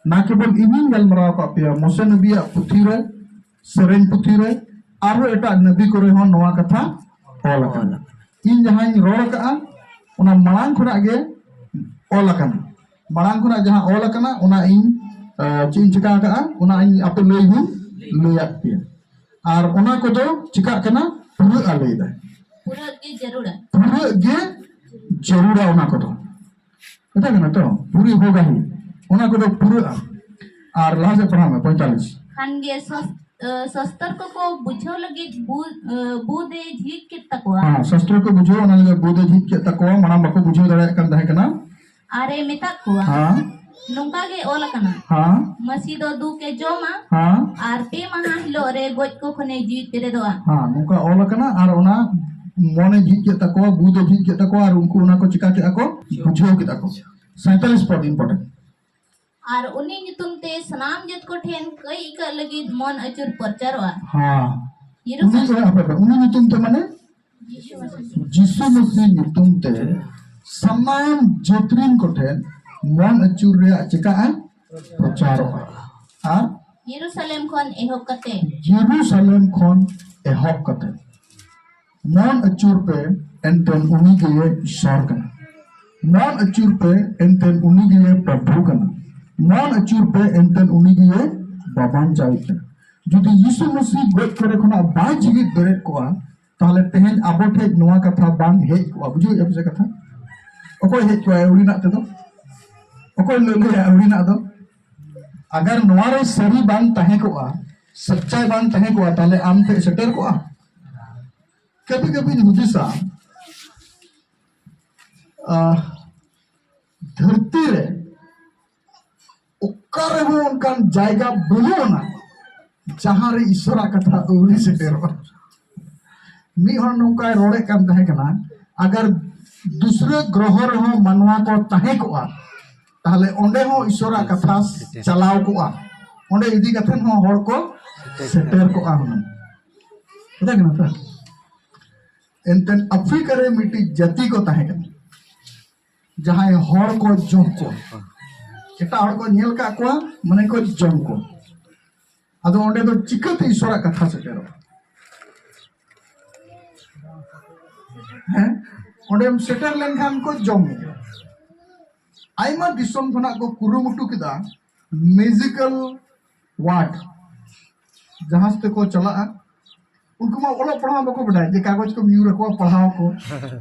ᱱᱟ ᱠᱮᱵᱚᱞ ᱤᱧᱤᱧ ᱜᱟᱞᱢᱟᱨᱟᱣ ᱟᱠᱟᱫ ᱯᱮᱭᱟ, ᱢᱚᱥᱮ ᱱᱟᱵᱤᱭᱟᱜ ᱯᱩᱛᱷᱤ ᱨᱮ, ᱥᱮᱨᱮᱧ ᱯᱩᱛᱷᱤ ᱨᱮ, ᱟᱨᱦᱚᱸ ᱮᱴᱟᱜ ᱱᱟᱵᱤ ᱠᱚᱨᱮ ᱦᱚᱸ ᱱᱚᱣᱟ ᱠᱟᱛᱷᱟ ᱚᱞ ᱟᱠᱟᱱᱟ᱾ ᱤᱧ ᱡᱟᱦᱟᱸᱧ ᱨᱚᱲ ᱟᱠᱟᱫᱼᱟ, ᱚᱱᱟ ᱢᱟᱲᱟᱝ ᱠᱷᱚᱱᱟᱜ ᱜᱮ ᱚᱞ ᱟᱠᱟᱱᱟ᱾ ᱢᱟᱲᱟᱝ ᱠᱷᱚᱱᱟᱜ ᱡᱟᱦᱟᱸ ᱚᱞ ᱟᱠᱟᱱᱟ, ᱚᱱᱟ ᱤᱧ, ᱮ, ᱪᱮᱫ ᱤᱧ ᱪᱤᱠᱟ ᱟᱠᱟᱫᱼᱟ, ᱚᱱᱟ ᱤᱧ ᱟᱯᱮ ᱞᱟᱹᱭ ᱦᱚᱸᱧ ᱞᱟᱹᱭᱟᱫ ᱯᱮᱭᱟ᱾ ᱟᱨ ᱚᱱᱟ ᱠᱚᱫᱚ ᱪᱤᱠᱟᱜ ᱠᱟᱱᱟ? ᱯᱩᱨᱟᱹᱜᱼᱟ, ᱞᱟᱹᱭ ᱫᱟᱭ᱾ ᱯᱩᱨᱟᱹᱜ ᱜᱮ ᱡᱟᱹᱨᱩᱲᱟ᱾ ᱯᱩᱨᱟᱹᱜ ᱜᱮ ᱡᱟᱹᱨᱩᱲᱟ ᱚᱱᱟ ᱠᱚᱫᱚ᱾ ᱠᱟᱛᱷᱟ ᱠᱟᱱᱟ ᱛᱚ? ᱯᱩᱨᱤ ᱦᱳᱜᱟ ᱦᱤ᱾ ᱚᱱᱟ ᱠᱚᱫᱚ ᱯᱩᱨᱟᱹᱜᱼᱟ᱾ ᱟᱨ ᱞᱟᱦᱟ ᱥᱮᱫ ᱯᱟᱲᱦᱟᱣ ᱢᱮ, ᱯᱚᱸᱭᱛᱟᱞᱞᱤᱥ᱾ ᱠᱷᱟᱱ ᱜᱮ ᱥᱚᱥ-, ᱮ, ᱥᱚᱥᱛᱚᱨ ᱠᱚᱠᱚ ᱵᱩᱡᱷᱟᱹᱣ ᱞᱟᱹᱜᱤᱫ ᱵᱩ-, ᱮ, ᱵᱩᱫ ᱮ ᱡᱷᱤᱡ ᱠᱮᱫ ᱛᱟᱠᱚᱣᱟ᱾ ᱦᱮᱸ, ᱥᱚᱥᱛᱨᱚ ᱠᱚ ᱵᱩᱡᱷᱟᱹᱣ, ᱚᱱᱟ ᱞᱟᱹᱜᱤᱫ ᱵᱩᱫ ᱮ ᱡᱷᱤᱡ ᱠᱮᱫ ᱛᱟᱠᱚᱣᱟ᱾ ᱢᱟᱲᱟᱝ ᱵᱟᱠᱚ ᱵᱩᱡᱷᱟᱹᱣ ᱫᱟᱲᱮᱭᱟᱜ ᱠᱟᱱ ᱛᱟᱦᱮᱸ ᱠᱟᱱᱟ᱾ ᱟᱨ ᱮ ᱢᱮᱛᱟᱫ ᱠᱚᱣᱟ, ᱦᱮᱸ᱾ ᱱᱚᱝᱠᱟ ᱜᱮ ᱚᱞ ᱟᱠᱟᱱᱟ᱾ ᱦᱮᱸ᱾ ᱢᱟᱹᱥᱤ ᱫᱚ ᱫᱩᱠ ᱮ ᱡᱚᱢᱟ᱾ ᱦᱮᱸ᱾ ᱟᱨ ᱯᱮ ᱢᱟᱦᱟ ᱦᱤᱞᱳᱜ ᱨᱮ ᱜᱚᱡ ᱠᱚ ᱠᱷᱚᱱᱮ ᱡᱤᱣᱤᱫ ᱵᱮᱨᱮᱫᱚᱜᱼᱟ᱾ ᱦᱮᱸ, ᱱᱚᱝᱠᱟ ᱚᱞ ᱟᱠᱟᱱᱟ᱾ ᱟᱨ ᱚᱱᱟ ᱢᱚᱱᱮ ᱡᱷᱤᱡ ᱠᱮᱫ ᱛᱟᱠᱚᱣᱟ, ᱵᱩᱫ ᱮ ᱡᱷᱤᱡ ᱠᱮᱫ ᱛᱟᱠᱚᱣᱟ, ᱟᱨ ᱩᱱᱠᱩ ᱚᱱᱟ ᱠᱚ ᱪᱤᱠᱟ ᱠᱮᱫᱼᱟ ᱠᱚ? ᱵᱩᱡᱷᱟᱹᱣ ᱠᱮᱫᱼᱟ ᱠᱚ᱾ ᱥᱟᱭᱛᱟᱞᱞᱤᱥ ᱯᱚᱫ important᱾ ᱟᱨ ᱩᱱᱤ ᱧᱩᱛᱩᱢ ᱛᱮ ᱥᱟᱱᱟᱢ ᱡᱟᱹᱛ ᱠᱚ ᱴᱷᱮᱱ ᱠᱟᱹᱭ ᱤᱠᱟᱹᱜ ᱞᱟᱹᱜᱤᱫ ᱢᱚᱱ ᱟᱹᱪᱩᱨ ᱯᱨᱚᱪᱟᱨᱚᱜᱼᱟ᱾ ᱦᱮᱸ᱾ ᱡᱮᱨᱩᱥᱟᱞᱮᱢ᱾ ᱩᱱᱤ, ᱦᱟᱯᱮ, ᱦᱟᱯᱮ, ᱩᱱᱤ ᱧᱩᱛᱩᱢ ᱛᱮ ᱢᱟᱱᱮ? ᱡᱤᱥᱩ ᱢᱟᱥᱤ᱾ ᱡᱤᱥᱩ ᱢᱟᱥᱤ ᱧᱩᱛᱩᱢ ᱛᱮ ᱥᱟᱱᱟᱢ ᱡᱟᱹᱛ ᱨᱤᱱ ᱠᱚᱴᱷᱮᱱ ᱢᱚᱱ ᱟᱹᱪᱩᱨ ᱨᱮᱭᱟᱜ ᱪᱮᱠᱟᱜᱼᱟ? ᱯᱨᱚᱪᱟᱨᱚᱜᱼᱟ᱾ ᱟᱨ ᱡᱮᱨᱩᱥᱟᱞᱮᱢ ᱠᱷᱚᱱ ᱮᱦᱚᱵ ᱠᱟᱛᱮ᱾ ᱡᱮᱨᱩᱥᱟᱞᱮᱢ ᱠᱷᱚᱱ ᱮᱦᱚᱵ ᱠᱟᱛᱮ᱾ ᱢᱚᱱ ᱟᱹᱪᱩᱨ ᱯᱮ, ᱮᱱᱛᱮ ᱩᱱᱤ ᱜᱮ ᱤᱥᱚᱨ ᱠᱟᱱᱟ᱾ ᱢᱚᱱ ᱟᱹᱪᱩᱨ ᱯᱮ, ᱮᱱᱛᱮ ᱩᱱᱤ ᱜᱮ ᱯᱨᱚᱵᱷᱩ ᱠᱟᱱᱟ᱾ ᱢᱚᱱ ᱟᱹᱪᱩᱨ ᱯᱮ, ᱮᱱᱛᱮ ᱩᱱᱤ ᱜᱮ ᱵᱟᱵᱟᱱ ᱪᱟᱞ ᱠᱟᱱᱟ᱾ ᱡᱩᱫᱤ ᱭᱤᱥᱩ ᱢᱟᱹᱥᱤᱦ ᱜᱚᱡ ᱠᱚᱨᱮ ᱠᱷᱚᱱᱟᱜ ᱵᱟᱭ ᱡᱤᱣᱤᱫ ᱵᱮᱨᱮᱫ ᱠᱚᱜᱼᱟ, ᱛᱟᱦᱞᱮ ᱛᱮᱦᱮᱧ ᱟᱵᱚ ᱴᱷᱮᱡ ᱱᱚᱣᱟ ᱠᱟᱛᱷᱟ ᱵᱟᱝ ᱦᱮᱡ ᱠᱚᱜᱼᱟ᱾ ᱵᱩᱡᱷᱟᱹᱣᱮᱫᱼᱟ ᱯᱮ ᱥᱮ ᱠᱟᱛᱷᱟ? ᱚᱠᱚᱭ ᱦᱮᱡ ᱠᱚᱜᱼᱟ ᱟᱹᱣᱲᱤᱱᱟᱜ ᱛᱮᱫᱚ? ᱚᱠᱚᱭ ᱞᱟᱹᱞᱟᱹᱭᱟ ᱟᱹᱣᱲᱤᱱᱟᱜ ᱫᱚ? ᱟᱜᱟᱨ ᱱᱚᱣᱟ ᱨᱮ ᱥᱟᱹᱨᱤ ᱵᱟᱝ ᱛᱟᱦᱮᱸ ᱠᱚᱜᱼᱟ, ᱥᱟᱪᱪᱟᱭ ᱵᱟᱝ ᱛᱟᱦᱮᱸ ᱠᱚᱜᱼᱟ, ᱛᱟᱦᱞᱮ ᱟᱢ ᱴᱷᱮᱡ ᱥᱮᱴᱮᱨ ᱠᱚᱜᱼᱟ? ᱠᱟᱹᱵᱷᱤ ᱠᱟᱹᱵᱷᱤᱧ ᱦᱩᱫᱤᱥᱟ, ᱟᱦ, ᱫᱷᱟᱹᱨᱛᱤ ᱨᱮ ᱚᱠᱟ ᱨᱮᱦᱚᱸ ᱚᱱᱠᱟᱱ ᱡᱟᱭᱜᱟ ᱵᱟᱹᱱᱩᱜ ᱟᱱᱟ, ᱡᱟᱦᱟᱸ ᱨᱮ ᱤᱥᱚᱨᱟᱜ ᱠᱟᱛᱷᱟ ᱟᱹᱣᱨᱤ ᱥᱮᱴᱮᱨᱚᱜᱼᱟ᱾ ᱢᱤᱫ ᱦᱚᱲ ᱱᱚᱝᱠᱟᱭ ᱨᱚᱲᱮᱫ ᱠᱟᱱ ᱛᱟᱦᱮᱸ ᱠᱟᱱᱟ, ᱟᱜᱟᱨ ᱫᱩᱥᱨᱟᱹ ᱜᱨᱚᱦᱚ ᱨᱮᱦᱚᱸ ᱢᱟᱱᱣᱟ ᱠᱚ ᱛᱟᱦᱮᱸ ᱠᱚᱜᱼᱟ, ᱛᱟᱦᱞᱮ ᱚᱸᱰᱮ ᱦᱚᱸ ᱤᱥᱚᱨᱟᱜ ᱠᱟᱛᱷᱟ ᱪᱟᱞᱟᱣ ᱠᱚᱜᱼᱟ, ᱚᱸᱰᱮ ᱤᱫᱤ ᱠᱟᱛᱮ ᱦᱚᱸ ᱦᱚᱲ ᱠᱚ ᱥᱮᱴᱮᱨ ᱠᱚᱜᱼᱟ ᱦᱩᱱᱟᱹᱝ᱾ ᱵᱩᱡᱷᱟᱹᱣ ᱠᱟᱱᱟ ᱛᱚ? ᱮᱱᱛᱮ ᱟᱯᱷᱨᱤᱠᱟ ᱨᱮ ᱢᱤᱫᱴᱤᱡ ᱡᱟᱹᱛᱤ ᱠᱚ ᱛᱟᱦᱮᱸ ᱠᱟᱱᱟ, ᱡᱟᱦᱟᱸᱭ ᱦᱚᱲ ᱠᱚ ᱡᱚᱢ ᱠᱚᱣᱟ᱾ ᱮᱴᱟᱜ ᱦᱚᱲ ᱠᱚ ᱧᱮᱞ ᱠᱟᱜ ᱠᱚᱣᱟ, ᱢᱟᱱᱮ ᱠᱚ ᱡᱚᱢ ᱠᱚᱣᱟ᱾ ᱟᱫᱚ ᱚᱸᱰᱮ ᱫᱚ ᱪᱤᱠᱟᱹᱛᱮ ᱤᱥᱚᱨᱟᱜ ᱠᱟᱛᱷᱟ ᱥᱮᱴᱮᱨᱚᱜᱼᱟ? ᱦᱮᱸ, ᱚᱸᱰᱮᱢ ᱥᱮᱴᱮᱨ ᱞᱮᱱᱠᱷᱟᱱ ᱠᱚ ᱡᱚᱢ ᱢᱮᱭᱟ᱾ ᱟᱭᱢᱟ ᱫᱤᱥᱚᱢ ᱠᱷᱚᱱᱟᱜ ᱠᱚ ᱠᱩᱨᱩᱢᱩᱴᱩ ᱠᱮᱫᱟ ᱢᱮᱡᱤᱠᱟᱞ ᱣᱟᱨᱰ, ᱡᱟᱦᱟᱸ ᱛᱮᱠᱚ ᱪᱟᱞᱟᱜᱼᱟ᱾ ᱩᱱᱠᱩ ᱢᱟ ᱚᱞᱚᱜ ᱯᱟᱲᱦᱟᱣ ᱵᱟᱠᱚ ᱵᱟᱰᱟᱭ ᱡᱮ ᱠᱟᱜᱚᱡᱽ ᱠᱚᱢ ᱧᱩᱨ ᱟᱠᱚᱣᱟ, ᱯᱟᱲᱦᱟᱣ ᱟᱠᱚ᱾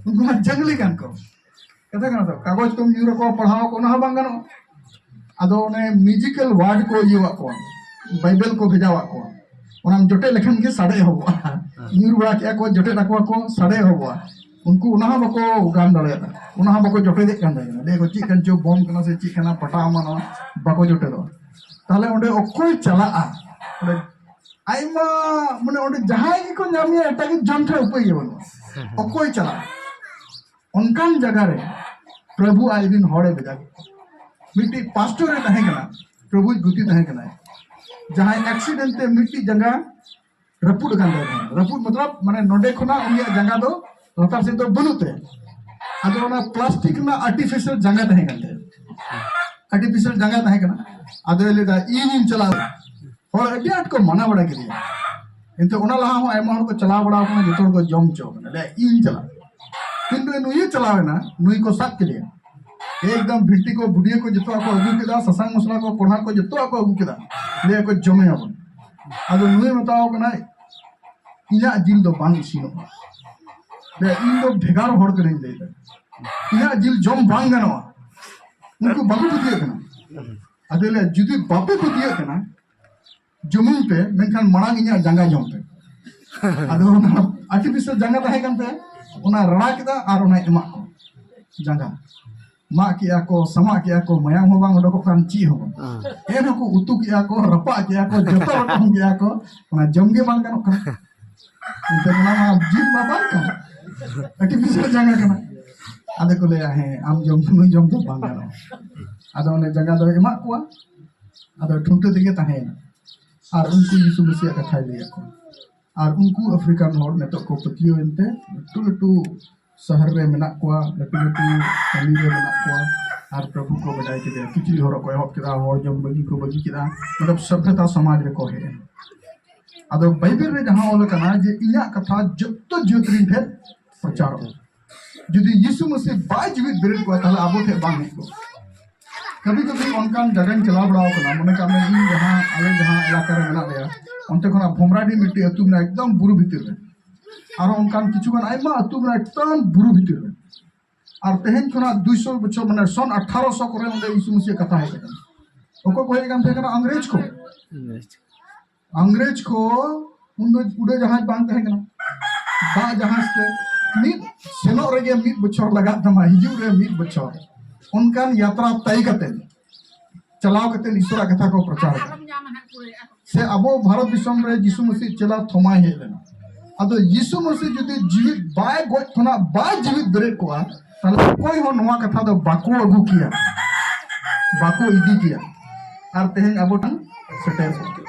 ᱩᱱᱠᱩ ᱢᱟ ᱡᱟᱝᱞᱤ ᱠᱟᱱ ᱠᱚ᱾ ᱠᱟᱛᱷᱟ ᱠᱟᱱᱟ ᱛᱚ, ᱠᱟᱜᱚᱡᱽ ᱠᱚᱢ ᱧᱩᱨ ᱟᱠᱚᱣᱟ, ᱯᱟᱲᱦᱟᱣ ᱟᱠᱚ, ᱚᱱᱟ ᱦᱚᱸ ᱵᱟᱝ ᱜᱟᱱᱚᱜᱼᱟ᱾ ᱟᱫᱚ ᱚᱱᱮ ᱢᱮᱡᱤᱠᱟᱞ ᱣᱟᱨᱰ ᱠᱚ ᱤᱭᱟᱹᱣᱟᱜ ᱠᱚᱣᱟ, ᱵᱟᱭᱵᱮᱞ ᱠᱚ ᱵᱷᱮᱡᱟᱣᱟᱜ ᱠᱚᱣᱟ᱾ ᱚᱱᱟᱢ ᱡᱚᱴᱮᱫ ᱞᱮᱠᱷᱟᱱ ᱜᱮ ᱥᱟᱰᱮ ᱮᱦᱚᱵᱚᱜᱼᱟ᱾ ᱧᱩᱨ ᱵᱟᱲᱟ ᱠᱮᱜᱼᱟ ᱠᱚ, ᱡᱚᱴᱮᱫ ᱟᱠᱚᱣᱟ ᱠᱚ, ᱥᱟᱰᱮ ᱮᱦᱚᱵᱚᱜᱼᱟ᱾ ᱩᱱᱠᱩ ᱚᱱᱟ ᱦᱚᱸ ᱵᱟᱠᱚ ᱜᱟᱱ ᱫᱟᱲᱮᱭᱟᱜᱼᱟ, ᱚᱱᱟ ᱦᱚᱸ ᱵᱟᱠᱚ ᱡᱚᱴᱮᱫᱮᱜ ᱠᱟᱱ ᱛᱟᱦᱮᱸ ᱠᱟᱱᱟ᱾ ᱞᱟᱹᱭ ᱟᱠᱚ ᱪᱮᱫ ᱠᱟᱱ ᱪᱚ ᱵᱚᱢ ᱠᱟᱱᱟ ᱥᱮ ᱪᱮᱫ ᱠᱟᱱᱟ, ᱯᱟᱴᱟᱣ ᱮᱢᱟᱱᱚᱜᱼᱟ, ᱵᱟᱠᱚ ᱡᱚᱴᱮᱫᱚᱜᱼᱟ᱾ ᱛᱟᱦᱞᱮ ᱚᱸᱰᱮ ᱚᱠᱚᱭ ᱪᱟᱞᱟᱜᱼᱟ? ᱚᱸᱰᱮ ᱟᱭᱢᱟ, ᱢᱟᱱᱮ ᱚᱸᱰᱮ ᱡᱟᱦᱟᱸᱭ ᱜᱮᱠᱚ ᱧᱟᱢᱮᱭᱟ, ᱮᱴᱟᱜ ᱜᱮ ᱡᱚᱢ ᱴᱷᱮᱱ ᱩᱯᱟᱹᱭ ᱜᱮ ᱵᱟᱹᱱᱩᱜᱼᱟ᱾ ᱚᱠᱚᱭ ᱪᱟᱞᱟᱜᱼᱟ? ᱚᱱᱠᱟᱱ ᱡᱟᱭᱜᱟ ᱨᱮ ᱯᱨᱚᱵᱷᱩ ᱟᱡ ᱨᱤᱱ ᱦᱚᱲᱮ ᱵᱷᱮᱡᱟ ᱠᱮᱫ ᱠᱚᱣᱟ᱾ ᱢᱤᱫᱴᱤᱡ ᱯᱟᱥᱴᱚᱨ ᱮ ᱛᱟᱦᱮᱸ ᱠᱟᱱᱟ, ᱯᱨᱚᱵᱷᱩᱭ ᱜᱩᱛᱤ ᱛᱟᱦᱮᱸ ᱠᱟᱱᱟᱭ, ᱡᱟᱦᱟᱸᱭ ᱮᱠᱥᱤᱰᱮᱱᱴ ᱛᱮ ᱢᱤᱫᱴᱤᱡ ᱡᱟᱸᱜᱟ ᱨᱟᱹᱯᱩᱫ ᱟᱠᱟᱱ ᱛᱟᱭᱟ᱾ ᱨᱟᱹᱯᱩᱫ ᱢᱚᱛᱞᱚᱵ ᱢᱟᱱᱮ ᱱᱚᱰᱮ ᱠᱷᱚᱱᱟᱜ ᱩᱱᱤᱭᱟᱜ ᱡᱟᱸᱜᱟ ᱫᱚ ᱞᱟᱛᱟᱨ ᱥᱮᱫ ᱫᱚ ᱵᱟᱹᱱᱩᱜ ᱛᱟᱭᱟ᱾ ᱟᱫᱚ ᱚᱱᱟ ᱯᱞᱟᱥᱴᱤᱠ ᱨᱮᱱᱟᱜ ᱟᱨᱴᱤᱯᱷᱤᱥᱤᱭᱟᱞ ᱡᱟᱸᱜᱟ ᱛᱟᱦᱮᱸ ᱠᱟᱱ ᱛᱟᱭᱟ, ᱟᱨᱴᱤᱯᱷᱤᱥᱤᱭᱟᱞ ᱡᱟᱸᱜᱟ ᱛᱟᱦᱮᱸ ᱠᱟᱱᱟ᱾ ᱟᱫᱚᱭ ᱞᱟᱹᱭᱫᱟ, "ᱤᱧᱤᱧ ᱪᱟᱞᱟᱣ ᱮᱱᱟ, ᱦᱚᱲ ᱟᱹᱰᱤ ᱟᱸᱴ ᱠᱚ ᱢᱟᱱᱟ ᱵᱟᱲᱟ ᱠᱮᱫᱮᱭᱟ, ᱮᱱᱛᱮ ᱚᱱᱟ ᱞᱟᱦᱟ ᱦᱚᱸ ᱟᱭᱢᱟ ᱦᱚᱲ ᱠᱚ ᱪᱟᱞᱟᱣ ᱵᱟᱲᱟ ᱟᱠᱟᱱᱟ, ᱡᱚᱛᱚ ᱦᱚᱲ ᱠᱚ ᱡᱚᱢ ᱦᱚᱪᱚ ᱟᱠᱟᱱᱟ, ᱞᱟᱹᱭᱟ ᱤᱧ ᱪᱟᱞᱟᱜ᱾ ᱠᱤᱱᱛᱩ ᱱᱩᱭᱮ ᱪᱟᱞᱟᱣ ᱮᱱᱟ, ᱱᱩᱭ ᱠᱚ ᱥᱟᱵ ᱠᱮᱫᱮᱭᱟ, ᱮᱠᱫᱚᱢ ᱵᱷᱤᱱᱴᱤ ᱠᱚ ᱵᱩᱰᱤᱭᱟᱹ ᱠᱚ ᱡᱚᱛᱚᱣᱟᱜ ᱠᱚ ᱟᱹᱜᱩ ᱠᱮᱫᱟ, ᱥᱟᱥᱟᱝ ᱢᱚᱥᱞᱟ ᱠᱚ ᱠᱚᱲᱦᱟ ᱠᱚ ᱡᱚᱛᱚᱣᱟᱜ ᱠᱚ ᱟᱹᱜᱩ ᱠᱮᱫᱟ, ᱞᱟᱹᱭᱟ ᱠᱚ ᱡᱚᱢᱮᱭᱟᱵᱚᱱ᱾ ᱟᱫᱚ ᱱᱩᱭᱮ ᱢᱮᱛᱟᱣ ᱠᱟᱱᱟ, ᱤᱧᱟᱜ ᱡᱤᱞ ᱫᱚ ᱵᱟᱝ ᱤᱥᱤᱱᱚᱜᱼᱟ, ᱞᱟᱹᱭᱟ ᱤᱧ ᱫᱚ ᱵᱷᱮᱜᱟᱨ ᱦᱚᱲ ᱠᱟᱹᱱᱟᱹᱧ, ᱞᱟᱹᱭᱫᱟ ᱤᱧᱟᱜ ᱡᱤᱞ ᱡᱚᱢ ᱵᱟᱝ ᱜᱟᱱᱚᱜᱼᱟ᱾ ᱩᱱᱠᱩ ᱵᱟᱠᱚ ᱯᱟᱹᱛᱭᱟᱹᱜ ᱠᱟᱱᱟ᱾ ᱟᱫᱚ ᱞᱟᱹᱭᱟ ᱡᱩᱫᱤ ᱵᱟᱯᱮ ᱯᱟᱹᱛᱭᱟᱹᱜ ᱠᱟᱱᱟ, ᱡᱚᱢᱤᱧ ᱯᱮ, ᱢᱮᱱᱠᱷᱟᱱ ᱢᱟᱲᱟᱝ ᱤᱧᱟᱜ ᱡᱟᱸᱜᱟ ᱡᱚᱢ ᱯᱮ᱾ ᱟᱫᱚ ᱚᱱᱟ ᱟᱨᱴᱤᱯᱷᱤᱥᱤᱭᱟᱞ ᱡᱟᱸᱜᱟ ᱛᱟᱦᱮᱸ ᱠᱟᱱ ᱛᱟᱭᱟ, ᱚᱱᱟ ᱨᱟᱲᱟ ᱠᱮᱫᱟ ᱟᱨ ᱚᱱᱟᱭ ᱮᱢᱟᱜ ᱠᱚᱣᱟ ᱡᱟᱸᱜᱟ᱾ ᱢᱟᱜ ᱠᱮᱜᱼᱟ ᱠᱚ, ᱥᱟᱢᱟᱜ ᱠᱮᱜᱼᱟ ᱠᱚ, ᱢᱟᱭᱟᱢ ᱦᱚᱸ ᱵᱟᱝ ᱚᱰᱚᱠᱚᱜ ᱠᱟᱱ, ᱪᱮᱫ ᱦᱚᱸ ᱵᱟᱝ᱾ ᱮᱱᱦᱚᱸ ᱠᱚ ᱩᱛᱩ ᱠᱮᱜᱼᱟ ᱠᱚ, ᱨᱟᱯᱟᱜ ᱠᱮᱜᱼᱟ ᱠᱚ, ᱡᱚᱛᱚ ᱨᱚᱠᱚᱢ ᱠᱮᱜᱼᱟ ᱠᱚ, ᱚᱱᱟ ᱡᱚᱢ ᱜᱮ ᱵᱟᱝ ᱜᱟᱱᱚᱜ ᱠᱟᱱᱟ᱾ ᱮᱱᱛᱮ ᱚᱱᱟ ᱢᱟ ᱡᱤᱞ ᱢᱟ ᱵᱟᱝ ᱠᱟᱱᱟ, ᱟᱨᱴᱤᱯᱷᱤᱥᱤᱭᱟᱞ ᱡᱟᱸᱜᱟ ᱠᱟᱱᱟ᱾ ᱟᱫᱚ ᱠᱚ ᱞᱟᱹᱭᱟ, "ᱦᱮᱸ, ᱟᱢ ᱡᱚᱢ, ᱱᱩᱭ ᱡᱚᱢ ᱫᱚ ᱵᱟᱝ ᱜᱟᱱᱚᱜᱼᱟ᱾" ᱟᱫᱚ ᱚᱱᱮ ᱡᱟᱸᱜᱟ ᱫᱚᱭ ᱮᱢᱟᱜ ᱠᱚᱣᱟ, ᱟᱫᱚ ᱴᱷᱩᱱᱴᱟᱹ ᱛᱮᱜᱮ ᱛᱟᱦᱮᱸᱭᱮᱱᱟ᱾ ᱟᱨ ᱩᱱᱠᱩ ᱭᱤᱥᱩ ᱢᱟᱹᱥᱤᱭᱟᱜ ᱠᱟᱛᱷᱟᱭ ᱞᱟᱹᱭᱟᱫ ᱠᱚᱣᱟ᱾ ᱟᱨ ᱩᱱᱠᱩ ᱟᱯᱷᱨᱤᱠᱟᱱ ᱦᱚᱲ ᱱᱤᱛᱚᱜ ᱠᱚ ᱯᱟᱹᱛᱭᱟᱹᱣ ᱮᱱᱛᱮ ᱞᱟᱹᱴᱩ ᱞᱟᱹᱴᱩ ᱥᱚᱦᱚᱨ ᱨᱮ ᱢᱮᱱᱟᱜ ᱠᱚᱣᱟ, ᱞᱟᱹᱴᱩ ᱞᱟᱹᱴᱩ ᱠᱟᱹᱢᱤ ᱨᱮ ᱢᱮᱱᱟᱜ ᱠᱚᱣᱟ᱾ ᱟᱨ ᱯᱨᱚᱵᱷᱩ ᱠᱚ ᱵᱟᱰᱟᱭ ᱠᱮᱫᱮᱭᱟ, ᱠᱤᱪᱨᱤᱡ ᱦᱚᱨᱚᱜ ᱠᱚ ᱮᱦᱚᱵ ᱠᱮᱫᱟ, ᱦᱚᱲ ᱡᱚᱢ ᱵᱟᱹᱜᱤ ᱠᱚ ᱵᱟᱹᱜᱤ ᱠᱮᱫᱟ, ᱢᱚᱛᱞᱚᱵ ᱥᱚᱵᱷᱭᱚᱛᱟ ᱥᱚᱢᱟᱡᱽ ᱨᱮᱠᱚ ᱦᱮᱡ ᱮᱱᱟ᱾ ᱟᱫᱚ ᱵᱟᱭᱵᱮᱞ ᱨᱮ ᱡᱟᱦᱟᱸ ᱚᱞ ᱟᱠᱟᱱᱟ ᱡᱮ ᱤᱧᱟᱜ ᱠᱟᱛᱷᱟ ᱡᱚᱛᱚ ᱡᱟᱹᱛ ᱨᱤᱱ ᱴᱷᱮᱱ ᱯᱨᱚᱪᱟᱨᱚᱜᱼᱟ᱾ ᱡᱩᱫᱤ ᱭᱤᱥᱩ ᱢᱟᱹᱥᱤ ᱵᱟᱭ ᱡᱤᱣᱤᱫ ᱵᱮᱨᱮᱫ ᱠᱚᱣᱟ, ᱛᱟᱦᱞᱮ ᱟᱵᱚ ᱴᱷᱮᱱ ᱵᱟᱝ ᱦᱮᱡ ᱠᱚᱜᱼᱟ᱾ ᱠᱟᱹᱵᱷᱤ ᱠᱟᱹᱵᱷᱤ ᱚᱱᱠᱟᱱ ᱡᱟᱭᱜᱟᱧ ᱪᱟᱞᱟᱣ ᱵᱟᱲᱟ ᱟᱠᱟᱱᱟ, ᱢᱚᱱᱮ ᱠᱟᱜ ᱢᱮ ᱤᱧ ᱡᱟᱦᱟᱸ, ᱟᱞᱮ ᱡᱟᱦᱟᱸ ᱮᱞᱟᱠᱟ ᱨᱮ ᱢᱮᱱᱟᱜ ᱞᱮᱭᱟ, ᱚᱱᱛᱮ ᱠᱷᱚᱱᱟᱜ ᱵᱷᱚᱢᱨᱟᱰᱤ ᱢᱤᱫᱴᱤᱡ ᱟᱹᱛᱩ ᱢᱮᱱᱟᱜᱼᱟ, ᱮᱠᱫᱚᱢ ᱵᱩᱨᱩ ᱵᱷᱤᱛᱤᱨ ᱨᱮ᱾ ᱟᱨᱦᱚᱸ ᱚᱱᱠᱟᱱ ᱠᱤᱪᱷᱩ ᱜᱟᱱ ᱟᱭᱢᱟ ᱟᱹᱛᱩ ᱢᱮᱱᱟᱜᱼᱟ, ᱮᱠᱫᱚᱢ ᱵᱩᱨᱩ ᱵᱷᱤᱛᱤᱨ ᱨᱮ᱾ ᱟᱨ ᱛᱮᱦᱮᱧ ᱠᱷᱚᱱᱟᱜ ᱫᱩᱭᱥᱚ ᱵᱚᱪᱷᱚᱨ, ᱢᱟᱱᱮ ᱥᱚᱱ ᱟᱴᱷᱟᱨᱚᱥᱚ ᱠᱚᱨᱮ ᱚᱸᱰᱮ ᱭᱤᱥᱩ ᱢᱟᱹᱥᱤᱭᱟᱜ ᱠᱟᱛᱷᱟ ᱦᱮᱡ ᱟᱠᱟᱱᱟ᱾ ᱚᱠᱚᱭ ᱠᱚ ᱦᱮᱡ ᱟᱠᱟᱱ ᱛᱟᱦᱮᱸ ᱠᱟᱱᱟ? ᱟᱝᱨᱮᱡᱽ ᱠᱚ᱾ ᱟᱝᱨᱮᱡᱽ ᱠᱚ ᱩᱱ ᱫᱚ ᱩᱰᱟᱹ ᱡᱟᱦᱟᱡᱽ ᱵᱟᱝ ᱛᱟᱦᱮᱸ ᱠᱟᱱᱟ, ᱫᱟᱜ ᱡᱟᱦᱟᱡᱽ ᱛᱮ ᱢᱤᱫ ᱥᱮᱱᱚᱜ ᱨᱮᱜᱮ ᱢᱤᱫ ᱵᱚᱪᱷᱚᱨ ᱞᱟᱜᱟᱜ ᱛᱟᱢᱟ, ᱦᱤᱡᱩᱜ ᱨᱮ ᱢᱤᱫ ᱵᱚᱪᱷᱚᱨ᱾ ᱚᱱᱠᱟᱱ ᱭᱟᱛᱨᱟ ᱛᱟᱭ ᱠᱟᱛᱮ ᱪᱟᱞᱟᱣ ᱠᱟᱛᱮ ᱤᱥᱚᱨᱟᱜ ᱠᱟᱛᱷᱟ ᱠᱚ ᱯᱨᱚᱪᱟᱨ ᱮᱫᱟ᱾ ᱥᱮ ᱟᱵᱚ ᱵᱷᱟᱨᱚᱛ ᱫᱤᱥᱚᱢ ᱨᱮ ᱡᱤᱥᱩ ᱢᱟᱹᱥᱤ ᱪᱮᱞᱟ ᱛᱷᱚᱢᱟᱭ ᱦᱮᱡ ᱞᱮᱱᱟ᱾ ᱟᱫᱚ ᱡᱤᱥᱩ ᱢᱟᱹᱥᱤ ᱡᱩᱫᱤ ᱡᱤᱣᱤᱫ ᱵᱟᱭ ᱜᱚᱡ ᱠᱷᱚᱱᱟᱜ ᱵᱟᱭ ᱡᱤᱣᱤᱫ ᱵᱮᱨᱮᱫ ᱠᱚᱜᱼᱟ, ᱛᱟᱦᱞᱮ ᱚᱠᱚᱭ ᱦᱚᱸ ᱱᱚᱣᱟ ᱠᱟᱛᱷᱟ ᱫᱚ ᱵᱟᱠᱚ ᱟᱹᱜᱩ ᱠᱮᱭᱟ᱾ ᱵᱟᱠᱚ ᱤᱫᱤ ᱠᱮᱭᱟ, ᱟᱨ ᱛᱮᱦᱮᱧ ᱟᱵᱚ ᱴᱷᱮᱱ ᱥᱮᱴᱮᱨ ᱠᱚᱜᱼᱟ᱾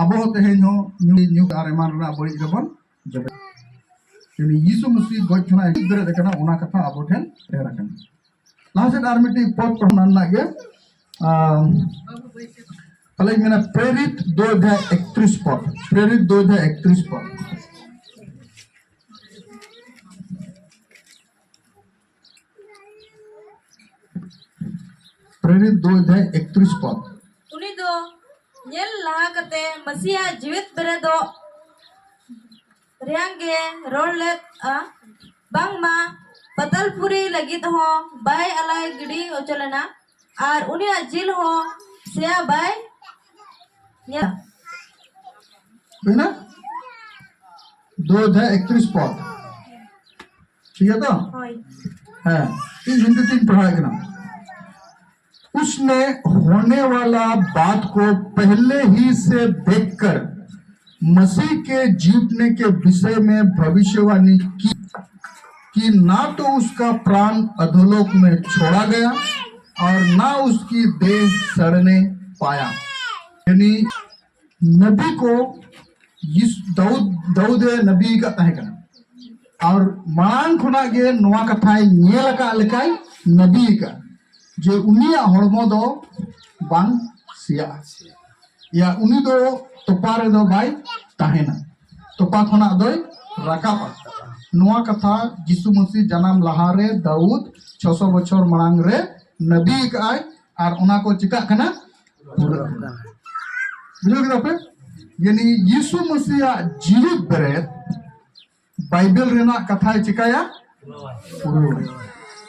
ᱟᱵᱚ ᱦᱚᱸ ᱛᱮᱦᱮᱧ ᱦᱚᱸ ᱧᱩ, ᱧᱩ ᱟᱨ ᱮᱢᱟᱱ ᱨᱮᱱᱟᱜ ᱵᱟᱹᱲᱤᱡ ᱨᱮᱵᱚᱱ ᱡᱚᱵᱮ᱾ ᱩᱱᱤ ᱭᱤᱥᱩ ᱢᱟᱹᱥᱤ ᱜᱚᱡ ᱠᱷᱚᱱᱟᱜ ᱮ ᱵᱮᱨᱮᱫ ᱟᱠᱟᱱᱟ, ᱚᱱᱟ ᱠᱟᱛᱷᱟ ᱟᱵᱚ ᱴᱷᱮᱱ ᱥᱮᱴᱮᱨ ᱟᱠᱟᱱᱟ᱾ ᱞᱟᱦᱟ ᱥᱮᱫ ᱟᱨ ᱢᱤᱫᱴᱤᱡ ᱯᱚᱫ ᱯᱟᱲᱦᱟᱣ ᱨᱮᱱᱟᱜ ᱜᱮ, ᱟᱢ, ᱛᱟᱦᱞᱮᱧ ᱢᱮᱱᱟ, ᱯᱨᱮᱨᱤᱛ ᱫᱩ ᱚᱫᱷᱭᱟᱭ ᱮᱠᱛᱨᱤᱥ ᱯᱚᱫ, ᱯᱨᱮᱨᱤᱛ ᱫᱩ ᱚᱫᱷᱭᱟᱭ ᱮᱠᱛᱨᱤᱥ ᱯᱚᱫ᱾ ᱯᱨᱮᱨᱤᱛ ᱫᱩ ᱚᱫᱷᱭᱟᱭ ᱮᱠᱛᱨᱤᱥ ᱯᱚᱫ᱾ ᱩᱱᱤ ᱫᱚ ᱧᱮᱞ ᱞᱟᱦᱟ ᱠᱟᱛᱮ ᱢᱟᱹᱥᱤᱭᱟᱜ ᱡᱤᱣᱮᱫ ᱵᱮᱨᱮᱫᱚᱜ ᱨᱮᱭᱟᱝ ᱜᱮ ᱨᱚᱲ ᱞᱮᱫᱼᱟ, ᱵᱟᱝᱢᱟ ᱯᱟᱛᱟᱞᱯᱩᱨᱤ ᱞᱟᱹᱜᱤᱫ ᱦᱚᱸ ᱵᱟᱭ ᱟᱞᱟᱭ ᱜᱤᱰᱤ ᱦᱚᱪᱚ ᱞᱮᱱᱟ, ᱟᱨ ᱩᱱᱤᱭᱟᱜ ᱡᱤᱞ ᱦᱚᱸ ᱥᱮᱭᱟ ᱵᱟᱭ ᱧᱮᱞ᱾ ᱦᱩᱭᱱᱟ? ᱫᱩ ᱚᱫᱷᱭᱟᱭ ᱮᱠᱛᱨᱤᱥ ᱯᱚᱫ᱾ ᱴᱷᱤᱠ ᱜᱮᱭᱟ ᱛᱚ? ᱦᱳᱭ᱾ ᱦᱮᱸ, ᱤᱧ ᱦᱤᱱᱫᱤ ᱛᱤᱧ ᱯᱟᱲᱦᱟᱣᱮᱫ ᱠᱟᱱᱟ᱾ उसने होने वाला बात को पहले ही से देखकर मसीह के जीतने के विषय में भविष्यवाणी की कि ना तो उसका प्राण अधोलोक में छोड़ा गया और ना उसकी देह सड़ने पाया। यानी नबी को यीशु, दाऊद, दाऊद ᱮ ᱱᱟᱵᱤ ᱟᱠᱟᱫ ᱛᱟᱦᱮᱸ ᱠᱟᱱᱟ᱾ ᱟᱨ ᱢᱟᱲᱟᱝ ᱠᱷᱚᱱᱟᱜ ᱜᱮ ᱱᱚᱣᱟ ᱠᱟᱛᱷᱟᱭ ᱧᱮᱞ ᱟᱠᱟᱫ ᱞᱮᱠᱟᱭ ᱱᱟᱵᱤ ᱟᱠᱟᱫ, ᱡᱮ ᱩᱱᱤᱭᱟᱜ ᱦᱚᱲᱢᱚ ᱫᱚ ᱵᱟᱝ ᱥᱮᱭᱟᱜᱼᱟ᱾ ᱭᱟ, ᱩᱱᱤ ᱫᱚ ᱛᱚᱯᱟ ᱨᱮᱫᱚ ᱵᱟᱭ ᱛᱟᱦᱮᱱᱟ, ᱛᱚᱯᱟ ᱠᱷᱚᱱᱟᱜ ᱫᱚᱭ ᱨᱟᱠᱟᱵᱼᱟ᱾ ᱱᱚᱣᱟ ᱠᱟᱛᱷᱟ ᱡᱤᱥᱩ ᱢᱟᱹᱥᱤ ᱡᱟᱱᱟᱢ ᱞᱟᱦᱟᱨᱮ ᱫᱟᱣᱩᱫ ᱪᱷᱚᱥᱚ ᱵᱚᱪᱷᱚᱨ ᱢᱟᱲᱟᱝ ᱨᱮ ᱱᱟᱵᱤ ᱟᱠᱟᱫᱼᱟᱭ, ᱟᱨ ᱚᱱᱟ ᱠᱚ ᱪᱤᱠᱟᱜ ᱠᱟᱱᱟ? ᱯᱩᱨᱟᱹᱜ ᱠᱟᱱᱟ᱾ ᱵᱩᱡᱷᱟᱹᱣ ᱠᱮᱫᱟ ᱯᱮ? ᱭᱟᱱᱤ ᱭᱤᱥᱩ ᱢᱟᱹᱥᱤᱭᱟᱜ ᱡᱤᱣᱤᱫ ᱵᱮᱨᱮᱫ ᱵᱟᱭᱵᱮᱞ ᱨᱮᱱᱟᱜ ᱠᱟᱛᱷᱟᱭ ᱪᱤᱠᱟᱹᱭᱟ? ᱯᱩᱨᱟᱹᱣᱟ᱾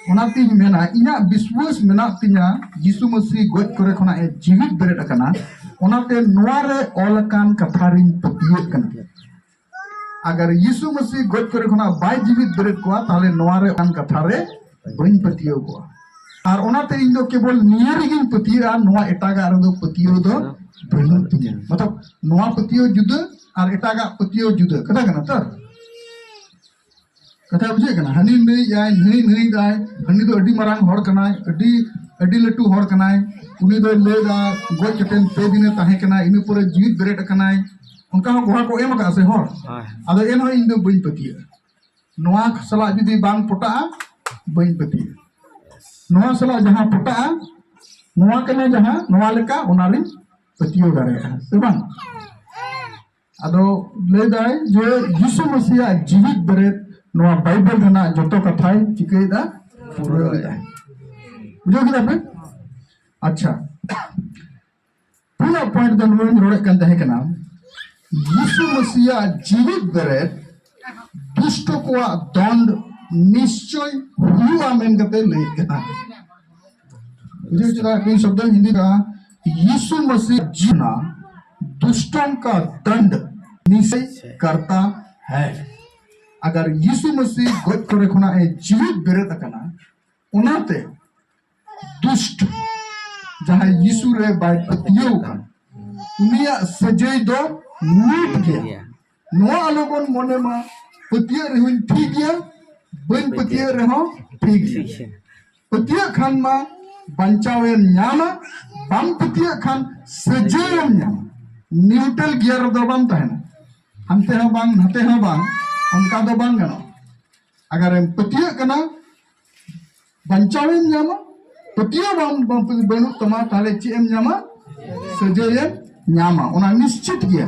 ᱚᱱᱟᱛᱤᱧ ᱢᱮᱱᱟ, ᱤᱧᱟᱹᱜ ᱵᱤᱥᱣᱟᱹᱥ ᱢᱮᱱᱟᱜ ᱛᱤᱧᱟ ᱭᱤᱥᱩ ᱢᱟᱹᱥᱤ ᱜᱚᱡ ᱠᱚᱨᱮ ᱠᱷᱚᱱᱟᱜ ᱮ ᱡᱤᱣᱤᱫ ᱵᱮᱨᱮᱫ ᱟᱠᱟᱱᱟ, ᱚᱱᱟᱛᱮ ᱱᱚᱣᱟ ᱨᱮ ᱚᱞ ᱟᱠᱟᱱ ᱠᱟᱛᱷᱟ ᱨᱤᱧ ᱯᱟᱹᱛᱭᱟᱹᱜ ᱠᱟᱱᱟ᱾ ᱟᱜᱟᱨ ᱭᱤᱥᱩ ᱢᱟᱹᱥᱤ ᱜᱚᱡ ᱠᱚᱨᱮ ᱠᱷᱚᱱᱟᱜ ᱵᱟᱭ ᱡᱤᱣᱤᱫ ᱵᱮᱨᱮᱫ ᱠᱚᱣᱟ, ᱛᱟᱦᱞᱮ ᱱᱚᱣᱟ ᱨᱮ ᱚᱱᱠᱟᱱ ᱠᱟᱛᱷᱟ ᱨᱮ ᱵᱟᱹᱧ ᱯᱟᱹᱛᱭᱟᱹᱣ ᱠᱚᱣᱟ᱾ ᱟᱨ ᱚᱱᱟᱛᱮ ᱤᱧ ᱫᱚ ᱠᱮᱵᱚᱞ ᱱᱤᱭᱟᱹ ᱨᱮᱜᱤᱧ ᱯᱟᱹᱛᱭᱟᱹᱜᱼᱟ, ᱱᱚᱣᱟ ᱮᱴᱟᱜᱟᱜ ᱨᱮᱫᱚ ᱯᱟᱹᱛᱭᱟᱹᱣ ᱫᱚ ᱵᱟᱹᱱᱩᱜ ᱛᱤᱧᱟ᱾ ᱢᱚᱛᱞᱚᱵ, ᱱᱚᱣᱟ ᱯᱟᱹᱛᱭᱟᱹᱣ ᱡᱩᱫᱟᱹ ᱟᱨ ᱮᱴᱟᱜᱟᱜ ᱯᱟᱹᱛᱭᱟᱹᱣ ᱡᱩᱫᱟᱹ, ᱠᱟᱛᱷᱟ ᱠᱟᱱᱟ ᱛᱚ? ᱠᱟᱛᱷᱟ ᱵᱩᱡᱷᱟᱹᱜ ᱠᱟᱱᱟ? ᱦᱟᱹᱱᱤ ᱞᱟᱹᱭᱮᱫᱟᱭ, ᱱᱟᱹᱭ ᱞᱟᱹᱭᱮᱫᱟᱭ, ᱦᱟᱹᱱᱤ ᱫᱚ ᱟᱹᱰᱤ ᱢᱟᱨᱟᱝ ᱦᱚᱲ ᱠᱟᱱᱟᱭ, ᱟᱹᱰᱤ ᱟᱹᱰᱤ ᱞᱟᱹᱴᱩ ᱦᱚᱲ ᱠᱟᱱᱟᱭ᱾ ᱩᱱᱤ ᱫᱚᱭ ᱞᱟᱹᱭᱫᱟ ᱜᱚᱡ ᱠᱟᱛᱮ ᱯᱮ ᱫᱤᱱᱮ ᱛᱟᱦᱮᱸ ᱠᱟᱱᱟ, ᱤᱱᱟᱹ ᱯᱚᱨᱮ ᱡᱤᱣᱤᱫ ᱵᱮᱨᱮᱫ ᱟᱠᱟᱱᱟᱭ᱾ ᱚᱱᱠᱟ ᱦᱚᱸ ᱜᱚᱲᱟ ᱠᱚ ᱮᱢ ᱟᱠᱟᱫᱼᱟ ᱥᱮ ᱦᱚᱲ? ᱦᱳᱭ᱾ ᱟᱫᱚ ᱮᱱᱦᱚᱸ ᱤᱧ ᱫᱚ ᱵᱟᱹᱧ ᱯᱟᱹᱛᱭᱟᱹᱜᱼᱟ᱾ ᱱᱚᱣᱟ ᱥᱟᱞᱟᱜ ᱡᱩᱫᱤ ᱵᱟᱝ ᱯᱚᱴᱟᱜᱼᱟ, ᱵᱟᱹᱧ ᱯᱟᱹᱛᱭᱟᱹᱜᱼᱟ᱾ ᱱᱚᱣᱟ ᱥᱟᱞᱟᱜ ᱡᱟᱦᱟᱸ ᱯᱚᱴᱟᱜᱼᱟ, ᱱᱚᱣᱟ ᱠᱟᱱᱟ ᱡᱟᱦᱟᱸ, ᱱᱚᱣᱟ ᱞᱮᱠᱟ ᱚᱱᱟᱨᱤᱧ ᱯᱟᱹᱛᱭᱟᱹᱣ ᱫᱟᱲᱮᱭᱟᱜᱼᱟ, ᱥᱮ ᱵᱟᱝ? ᱟᱫᱚ ᱞᱟᱹᱭᱫᱟᱭ ᱡᱮ ᱡᱤᱥᱩ ᱢᱟᱹᱥᱤᱭᱟᱜ ᱡᱤᱣᱤᱫ ᱵᱮᱨᱮᱫ ᱱᱚᱣᱟ ᱵᱟᱭᱵᱮᱞ ᱨᱮᱱᱟᱜ ᱡᱚᱛᱚ ᱠᱟᱛᱷᱟᱭ ᱪᱤᱠᱟᱹᱭᱮᱫᱟ? ᱯᱩᱨᱟᱹᱣᱮᱫᱟ᱾ ᱵᱩᱡᱷᱟᱹᱣ ᱠᱮᱫᱟ ᱯᱮ? ᱟᱪᱪᱷᱟ, ᱯᱩᱱᱟᱜ ᱯᱚᱭᱮᱱᱴ ᱫᱚ ᱱᱚᱣᱟᱧ ᱨᱚᱲᱮᱫ ᱠᱟᱱ ᱛᱟᱦᱮᱸ ᱠᱟᱱᱟ, ᱡᱤᱥᱩ ᱢᱟᱹᱥᱤᱭᱟᱜ ᱡᱤᱣᱤᱫ ᱵᱮᱨᱮᱫ ᱫᱩᱥᱴᱚ ᱠᱚᱣᱟᱜ ᱫᱚᱱᱰ ᱱᱤᱥᱪᱚᱭ ᱦᱩᱭᱩᱜᱼᱟ ᱢᱮᱱ ᱠᱟᱛᱮ ᱞᱟᱹᱭᱮᱫ ᱠᱟᱱᱟ᱾ ᱵᱩᱡᱷᱟᱹᱣ ᱪᱮᱫᱟᱜ ᱤᱧ ᱥᱚᱵᱫᱚᱧ ᱦᱤᱱᱫᱤ ᱠᱟᱜᱼᱟ? यीशु मसीह जीना दुष्टों का दंड निश्चय करता है। अगर यीशु मसीह ᱜᱚᱡ ᱠᱚᱨᱮ ᱠᱷᱚᱱᱟᱜ ᱮ ᱡᱤᱣᱤᱫ ᱵᱮᱨᱮᱫ ᱟᱠᱟᱱᱟ, ᱚᱱᱟᱛᱮ ᱫᱩᱥᱴ ᱡᱟᱦᱟᱸᱭ ᱭᱤᱥᱩ ᱨᱮ ᱵᱟᱭ ᱯᱟᱹᱛᱭᱟᱹᱣ ᱠᱟᱱ, ᱩᱱᱤᱭᱟᱜ ᱥᱟᱹᱡᱟᱹᱭ ᱫᱚ ᱢᱤᱫ ᱜᱮᱭᱟ᱾ ᱱᱚᱣᱟ ᱟᱞᱚ ᱵᱚᱱ ᱢᱚᱱᱮ ᱢᱟ, ᱯᱟᱹᱛᱭᱟᱹᱜ ᱨᱮᱦᱚᱸᱧ ᱴᱷᱤᱠ ᱜᱮᱭᱟ, ᱵᱟᱹᱧ ᱯᱟᱹᱛᱭᱟᱹᱜ ᱨᱮᱦᱚᱸ ᱴᱷᱤᱠ ᱜᱮᱭᱟ᱾ ᱯᱟᱹᱛᱭᱟᱹᱜ ᱠᱷᱟᱱ ᱢᱟ ᱵᱟᱧᱪᱟᱣᱮᱢ ᱧᱟᱢᱟ, ᱵᱟᱢ ᱯᱟᱹᱛᱭᱟᱹᱜ ᱠᱷᱟᱱ ᱥᱟᱹᱡᱟᱹᱭᱮᱢ ᱧᱟᱢᱟ᱾ ᱱᱤᱭᱩᱴᱨᱟᱞ ᱜᱤᱭᱟᱨ ᱨᱮᱫᱚ ᱵᱟᱢ ᱛᱟᱦᱮᱱᱟ, ᱦᱟᱱᱛᱮ ᱦᱚᱸ ᱵᱟᱝ ᱱᱟᱛᱮ ᱦᱚᱸ ᱵᱟᱝ, ᱚᱱᱠᱟ ᱫᱚ ᱵᱟᱝ ᱜᱟᱱᱚᱜᱼᱟ᱾ ᱟᱜᱟᱨᱮᱢ ᱯᱟᱹᱛᱭᱟᱹᱜ ᱠᱟᱱᱟ, ᱵᱟᱧᱪᱟᱣᱮᱢ ᱧᱟᱢᱟ᱾ ᱯᱟᱹᱛᱭᱟᱹᱣ ᱵᱟᱝ, ᱵᱟᱝ, ᱵᱟᱹᱱᱩᱜ ᱛᱟᱢᱟ, ᱛᱟᱦᱞᱮ ᱪᱮᱫ ᱮᱢ ᱧᱟᱢᱟ? ᱥᱟᱹᱡᱟᱹᱭᱮᱢ ᱧᱟᱢᱟ, ᱚᱱᱟ ᱱᱤᱥᱪᱤᱛ ᱜᱮᱭᱟ᱾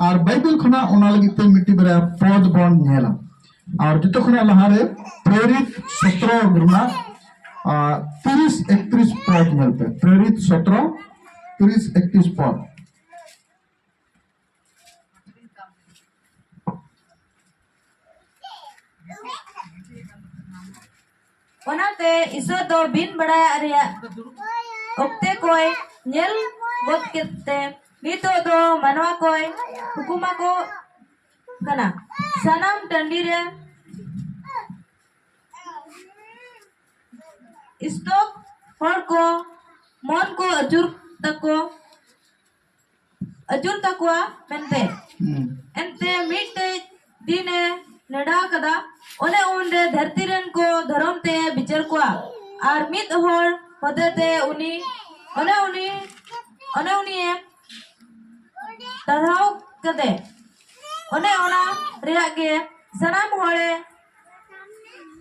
ᱟᱨ ᱵᱟᱭᱵᱮᱞ ᱠᱷᱚᱱᱟᱜ ᱚᱱᱟ ᱞᱟᱹᱜᱤᱫ ᱛᱮ ᱢᱤᱫᱴᱤᱡ ᱵᱟᱨᱭᱟ ᱯᱚᱫ ᱵᱚᱱ ᱧᱮᱞᱟ᱾ ᱟᱨ ᱡᱚᱛᱚ ᱠᱷᱚᱱᱟᱜ ᱞᱟᱦᱟᱨᱮ ᱯᱨᱮᱨᱤᱛ ᱥᱚᱛᱨᱚ ᱨᱮᱱᱟᱜ, ᱟᱨ, ᱛᱤᱨᱤᱥ ᱮᱠᱛᱨᱤᱥ ᱯᱚᱫ ᱧᱮᱞ ᱯᱮ᱾ ᱯᱨᱮᱨᱤᱛ ᱥᱚᱛᱨᱚ, ᱛᱤᱨᱤᱥ ᱮᱠᱛᱨᱤᱥ ᱯᱚᱫ᱾ ᱚᱱᱟᱛᱮ ᱤᱥᱚᱨ ᱫᱚ ᱵᱤᱱ ᱵᱟᱲᱟᱭᱟᱜ ᱨᱮᱭᱟᱜ ᱚᱠᱛᱮ ᱠᱚᱭ ᱧᱮᱞ ᱜᱚᱫ ᱠᱮᱫ ᱛᱮ ᱱᱤᱛᱚᱜ ᱫᱚ ᱢᱟᱱᱣᱟ ᱠᱚᱭ ᱦᱩᱠᱩᱢᱟᱠᱚ ᱠᱟᱱᱟ᱾ ᱥᱟᱱᱟᱢ ᱴᱟᱺᱰᱤ ᱨᱮ ᱤᱥᱛᱚᱠ ᱦᱚᱲ ᱠᱚ ᱢᱚᱱ ᱠᱚ ᱟᱹᱪᱩᱨ ᱛᱟᱠᱚ, ᱟᱹᱪᱩᱨ ᱛᱟᱠᱚᱣᱟ ᱢᱮᱱᱛᱮ᱾ ᱦᱩᱸ᱾ ᱮᱱᱛᱮ ᱢᱤᱫᱴᱮᱡ ᱫᱤᱱᱮ ᱱᱮᱰᱟ ᱟᱠᱟᱫᱟ, ᱚᱱᱮ ᱩᱱᱨᱮ ᱫᱷᱟᱹᱨᱛᱤ ᱨᱮᱱ ᱠᱚ ᱫᱷᱚᱨᱚᱢ ᱛᱮ ᱵᱤᱪᱟᱹᱨ ᱠᱚᱣᱟ᱾ ᱟᱨ ᱢᱤᱫ ᱦᱚᱲ ᱦᱚᱛᱮᱛᱮ ᱩᱱᱤ, ᱚᱱᱮ ᱩᱱᱤ, ᱚᱱᱮ ᱩᱱᱤᱭᱮ ᱴᱟᱨᱦᱟᱣ ᱠᱟᱫᱮ᱾ ᱚᱱᱮ ᱚᱱᱟ ᱨᱮᱭᱟᱜ ᱜᱮ ᱥᱟᱱᱟᱢ ᱦᱚᱲᱮ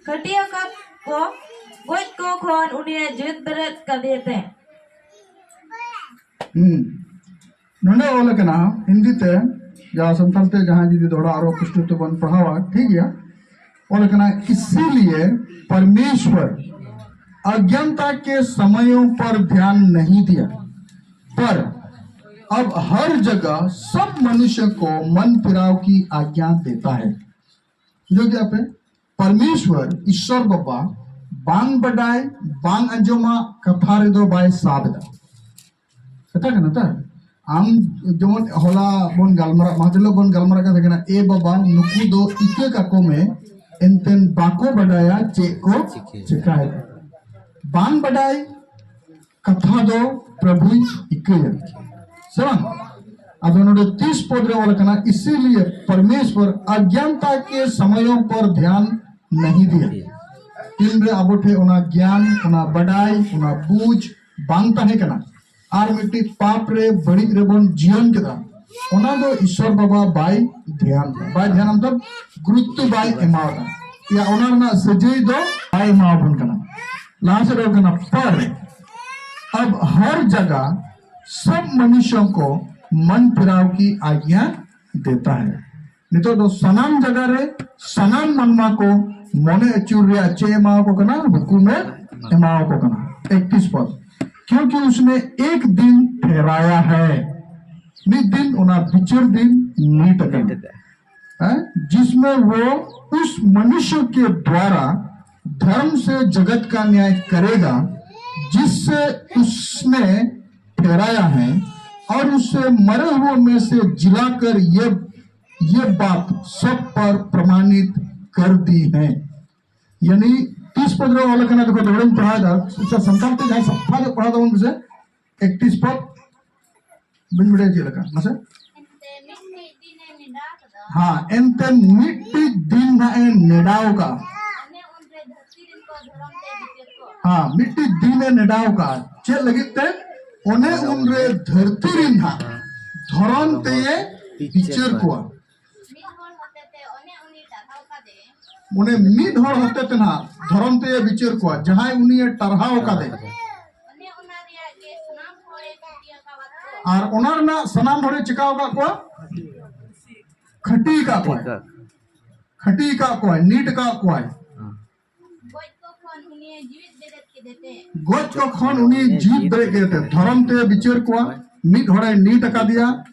ᱠᱷᱟᱹᱴᱤ ᱟᱠᱟᱫ ᱠᱚ, ᱜᱚᱡ ᱠᱚ ᱠᱷᱚᱱ ᱩᱱᱤᱭᱮ ᱡᱤᱣᱮᱫ ᱵᱮᱨᱮᱫ ᱠᱟᱫᱮ ᱛᱮ᱾ ᱦᱩᱸ᱾ ᱱᱚᱰᱮ ᱚᱞ ᱟᱠᱟᱱᱟ ᱦᱤᱱᱫᱤ ᱛᱮ, ᱡᱟᱦᱟᱸ ᱥᱟᱱᱛᱟᱲ ᱛᱮ ᱡᱟᱦᱟᱸᱭ ᱡᱩᱫᱤ ᱫᱚᱦᱲᱟ ᱟᱨᱚ ᱯᱩᱥᱴᱟᱹᱣ ᱛᱮᱵᱚᱱ ᱯᱟᱲᱦᱟᱣᱟ, ᱴᱷᱤᱠ ᱜᱮᱭᱟ᱾ ᱚᱞ ᱟᱠᱟᱱᱟ, इसीलिए परमेश्वर अज्ञानता के समयों पर ध्यान नहीं दिया, पर अब हर जगह सब मनुष्य को मन फिराव की आज्ञा देता है। ᱵᱩᱡᱷᱟᱹᱣ ᱠᱮᱜᱼᱟ ᱯᱮ? ᱯᱚᱨᱢᱮᱥᱣᱚᱨ, ᱤᱥᱥᱚᱨ ᱵᱟᱵᱟ, ᱵᱟᱝ ᱵᱟᱰᱟᱭ, ᱵᱟᱝ ᱟᱸᱡᱚᱢᱟᱜ ᱠᱟᱛᱷᱟ ᱨᱮᱫᱚ ᱵᱟᱭ ᱥᱟᱵ ᱮᱫᱟ᱾ ᱠᱟᱛᱷᱟ ᱠᱟᱱᱟ ᱛᱚ? ᱟᱢ ᱡᱮᱢᱚᱱ ᱦᱚᱞᱟ ᱵᱚᱱ ᱜᱟᱞᱢᱟᱨᱟᱜ, ᱢᱟᱦᱫᱮᱨ ᱦᱤᱞᱳᱜ ᱵᱚᱱ ᱜᱟᱞᱢᱟᱨᱟᱜ ᱠᱟᱱ ᱛᱟᱦᱮᱸ ᱠᱟᱱᱟ, ᱮ ᱵᱟᱵᱟ, ᱱᱩᱠᱩ ᱫᱚ ᱤᱠᱟᱹ ᱠᱟᱠᱚ ᱢᱮ, ᱮᱱᱛᱮᱱ ᱵᱟᱠᱚ ᱵᱟᱰᱟᱭᱟ ᱪᱮᱫ ᱠᱚ ᱪᱤᱠᱟᱹᱭᱟ᱾ ᱪᱮᱠᱟᱭᱮᱫᱟ᱾ ᱵᱟᱝ ᱵᱟᱰᱟᱭ ᱠᱟᱛᱷᱟ ᱫᱚ ᱯᱨᱚᱵᱷᱩᱭ ᱤᱠᱟᱹᱭᱟ, ᱥᱮ ᱵᱟᱝ? ᱟᱫᱚ ᱱᱚᱰᱮ ᱛᱤᱥ ᱯᱚᱫ ᱨᱮ ᱚᱞ ᱟᱠᱟᱱᱟ, ᱤᱥᱤᱞᱤᱭᱮ ᱯᱚᱨᱢᱮᱥᱣᱚᱨ ᱟᱜᱽᱧᱟᱱᱛᱟ ᱠᱮ ᱥᱚᱢᱚᱭᱚ ᱯᱚᱨ ᱫᱷᱭᱟᱱ ᱱᱟᱦᱤ ᱫᱤᱭᱟ᱾ ᱛᱤᱱᱨᱮ ᱟᱵᱚ ᱴᱷᱮᱱ ᱚᱱᱟ ᱜᱮᱭᱟᱱ, ᱚᱱᱟ ᱵᱟᱰᱟᱭ, ᱚᱱᱟ ᱵᱩᱡᱽ ᱵᱟᱝ ᱛᱟᱦᱮᱸ ᱠᱟᱱᱟ, ᱟᱨ ᱢᱤᱫᱴᱤᱡ ᱯᱟᱯ ᱨᱮ, ᱵᱟᱹᱲᱤᱡ ᱨᱮᱵᱚᱱ ᱡᱤᱭᱚᱱ ᱠᱮᱫᱟ, ᱚᱱᱟ ᱫᱚ ᱤᱥᱥᱚᱨ ᱵᱟᱵᱟ ᱵᱟᱭ ᱫᱷᱮᱭᱟᱱ ᱫᱟ᱾ ᱵᱟᱭ ᱫᱷᱮᱭᱟᱱ ᱢᱚᱛᱞᱚᱵ ᱜᱩᱨᱩᱛᱛᱚ ᱵᱟᱭ ᱮᱢᱟᱣᱫᱟ᱾ ᱭᱟ ᱚᱱᱟ ᱨᱮᱱᱟᱜ ᱥᱟᱹᱡᱟᱹᱭ ᱫᱚ ᱵᱟᱭ ᱮᱢᱟᱣᱟᱵᱚᱱ ᱠᱟᱱᱟ᱾ ᱞᱟᱦᱟ ᱥᱮᱫ ᱨᱮ ᱠᱟᱱᱟ, ᱯᱟᱨ ᱟᱵ ᱦᱟᱨ ᱡᱟᱜᱟ ᱥᱚᱵ ᱢᱟᱱᱩᱥᱭᱚ ᱠᱚ ᱢᱚᱱ ᱯᱷᱮᱨᱟᱣ ᱠᱤ ᱟᱜᱽᱧᱟ ᱫᱮᱛᱟ ᱦᱟᱭ᱾ ᱱᱤᱛᱚᱜ ᱫᱚ ᱥᱟᱱᱟᱢ ᱡᱟᱭᱜᱟ ᱨᱮ ᱥᱟᱱᱟᱢ ᱢᱟᱱᱣᱟ ᱠᱚ ᱢᱚᱱᱮ ᱟᱹᱪᱩᱨ ᱨᱮᱭᱟᱜ ᱪᱮᱫ ᱮ ᱮᱢᱟᱣᱟᱠᱚ ᱠᱟᱱᱟ? ᱦᱩᱠᱩᱢ ᱮ ᱮᱢᱟᱣᱟᱠᱚ ᱠᱟᱱᱟ᱾ ᱤᱠᱛᱤᱥ ᱯᱚᱫ, क्योंकि उसने एक दिन ठहराया है, ᱢᱤᱫ ᱫᱤᱱ, ᱚᱱᱟ ᱵᱤᱪᱟᱹᱨ ᱫᱤᱱ ᱱᱤᱛ ᱟᱠᱟᱱᱟ, ᱦᱮᱸ, जिसमें वो उस मनुष्य के द्वारा धर्म से जगत का न्याय करेगा, जिससे उसने ठहराया है, और उससे मरे हुए में से जिलाकर ये ये बात सब पर प्रमाणित कर दी है। यानी ᱛᱤᱥ ᱯᱚᱫ ᱨᱮ ᱚᱞ ᱟᱠᱟᱱᱟ, ᱫᱚᱠᱚ ᱫᱚᱦᱲᱟᱧ ᱯᱟᱲᱦᱟᱣ ᱮᱫᱟ, ᱥᱮ ᱥᱟᱱᱛᱟᱲ ᱛᱮ ᱡᱟᱦᱟᱸᱭ ᱥᱟᱯᱷᱟ ᱧᱚᱜ ᱯᱟᱲᱦᱟᱣ ᱛᱟᱵᱚᱱ ᱯᱮᱥᱮ, ᱤᱠᱛᱤᱥ ᱯᱚᱫ ᱵᱟᱹᱧ ᱵᱟᱲᱟᱭᱟ ᱪᱮᱫ ᱞᱮᱠᱟ, ᱢᱟᱥᱮ᱾ ᱮᱱᱛᱮ ᱢᱤᱫ ᱢᱤᱫ ᱫᱤᱱᱮ ᱱᱮᱰᱟ ᱠᱟᱫᱟ᱾ ᱦᱮᱸ, ᱮᱱᱛᱮ ᱢᱤᱫᱴᱤᱡ ᱫᱤᱱ ᱱᱟᱜ ᱮ ᱱᱮᱰᱟᱣ ᱠᱟᱜᱼᱟ᱾ ᱦᱮᱸ, ᱢᱤᱫᱴᱤᱡ ᱫᱤᱱ ᱮ ᱱᱮᱰᱟᱣ ᱠᱟᱜᱼᱟ᱾ ᱪᱮᱫ ᱞᱟᱹᱜᱤᱫ ᱛᱮ? ᱚᱱᱮ ᱩᱱᱨᱮ ᱫᱷᱟᱹᱨᱛᱤ ᱨᱤᱱ ᱦᱟᱸᱜ ᱫᱷᱚᱨᱚᱢ ᱛᱮᱭᱮ ᱵᱤᱪᱟᱹᱨ ᱠᱚᱣᱟ᱾ ᱚᱱᱮ ᱢᱤᱫ ᱦᱚᱲ ᱦᱚᱛᱮ ᱛᱮ ᱱᱟᱦᱟᱜ ᱫᱷᱚᱨᱚᱢ ᱛᱮᱭᱮ ᱵᱤᱪᱟᱹᱨ ᱠᱚᱣᱟ, ᱡᱟᱦᱟᱸᱭ ᱩᱱᱤᱭᱮ ᱴᱟᱨᱦᱟᱣ ᱟᱠᱟᱫᱮ᱾ ᱟᱨ ᱚᱱᱟ ᱨᱮᱱᱟᱜ ᱥᱟᱱᱟᱢ ᱦᱚᱲᱮ ᱪᱤᱠᱟᱹ ᱟᱠᱟᱫ ᱠᱚᱣᱟ? ᱠᱷᱟᱹᱴᱤ ᱟᱠᱟᱫ ᱠᱚᱣᱟᱭ᱾ ᱠᱷᱟᱹᱴᱤ ᱟᱠᱟᱫ ᱠᱚᱣᱟᱭ, ᱱᱤᱴ ᱟᱠᱟᱫ ᱠᱚᱣᱟᱭ᱾ ᱜᱚᱡ ᱠᱚ ᱠᱷᱚᱱ ᱩᱱᱤ ᱡᱤᱣᱤᱫ ᱵᱮᱨᱮᱫ ᱠᱮᱫᱮ ᱛᱮ᱾ ᱫᱷᱚᱨᱚᱢ ᱛᱮ ᱵᱤᱪᱟᱹᱨ ᱠᱚᱣᱟ᱾ ᱢᱤᱫ ᱦᱚᱲᱮ ᱱᱤᱴ ᱟᱠᱟᱫᱮᱭᱟ,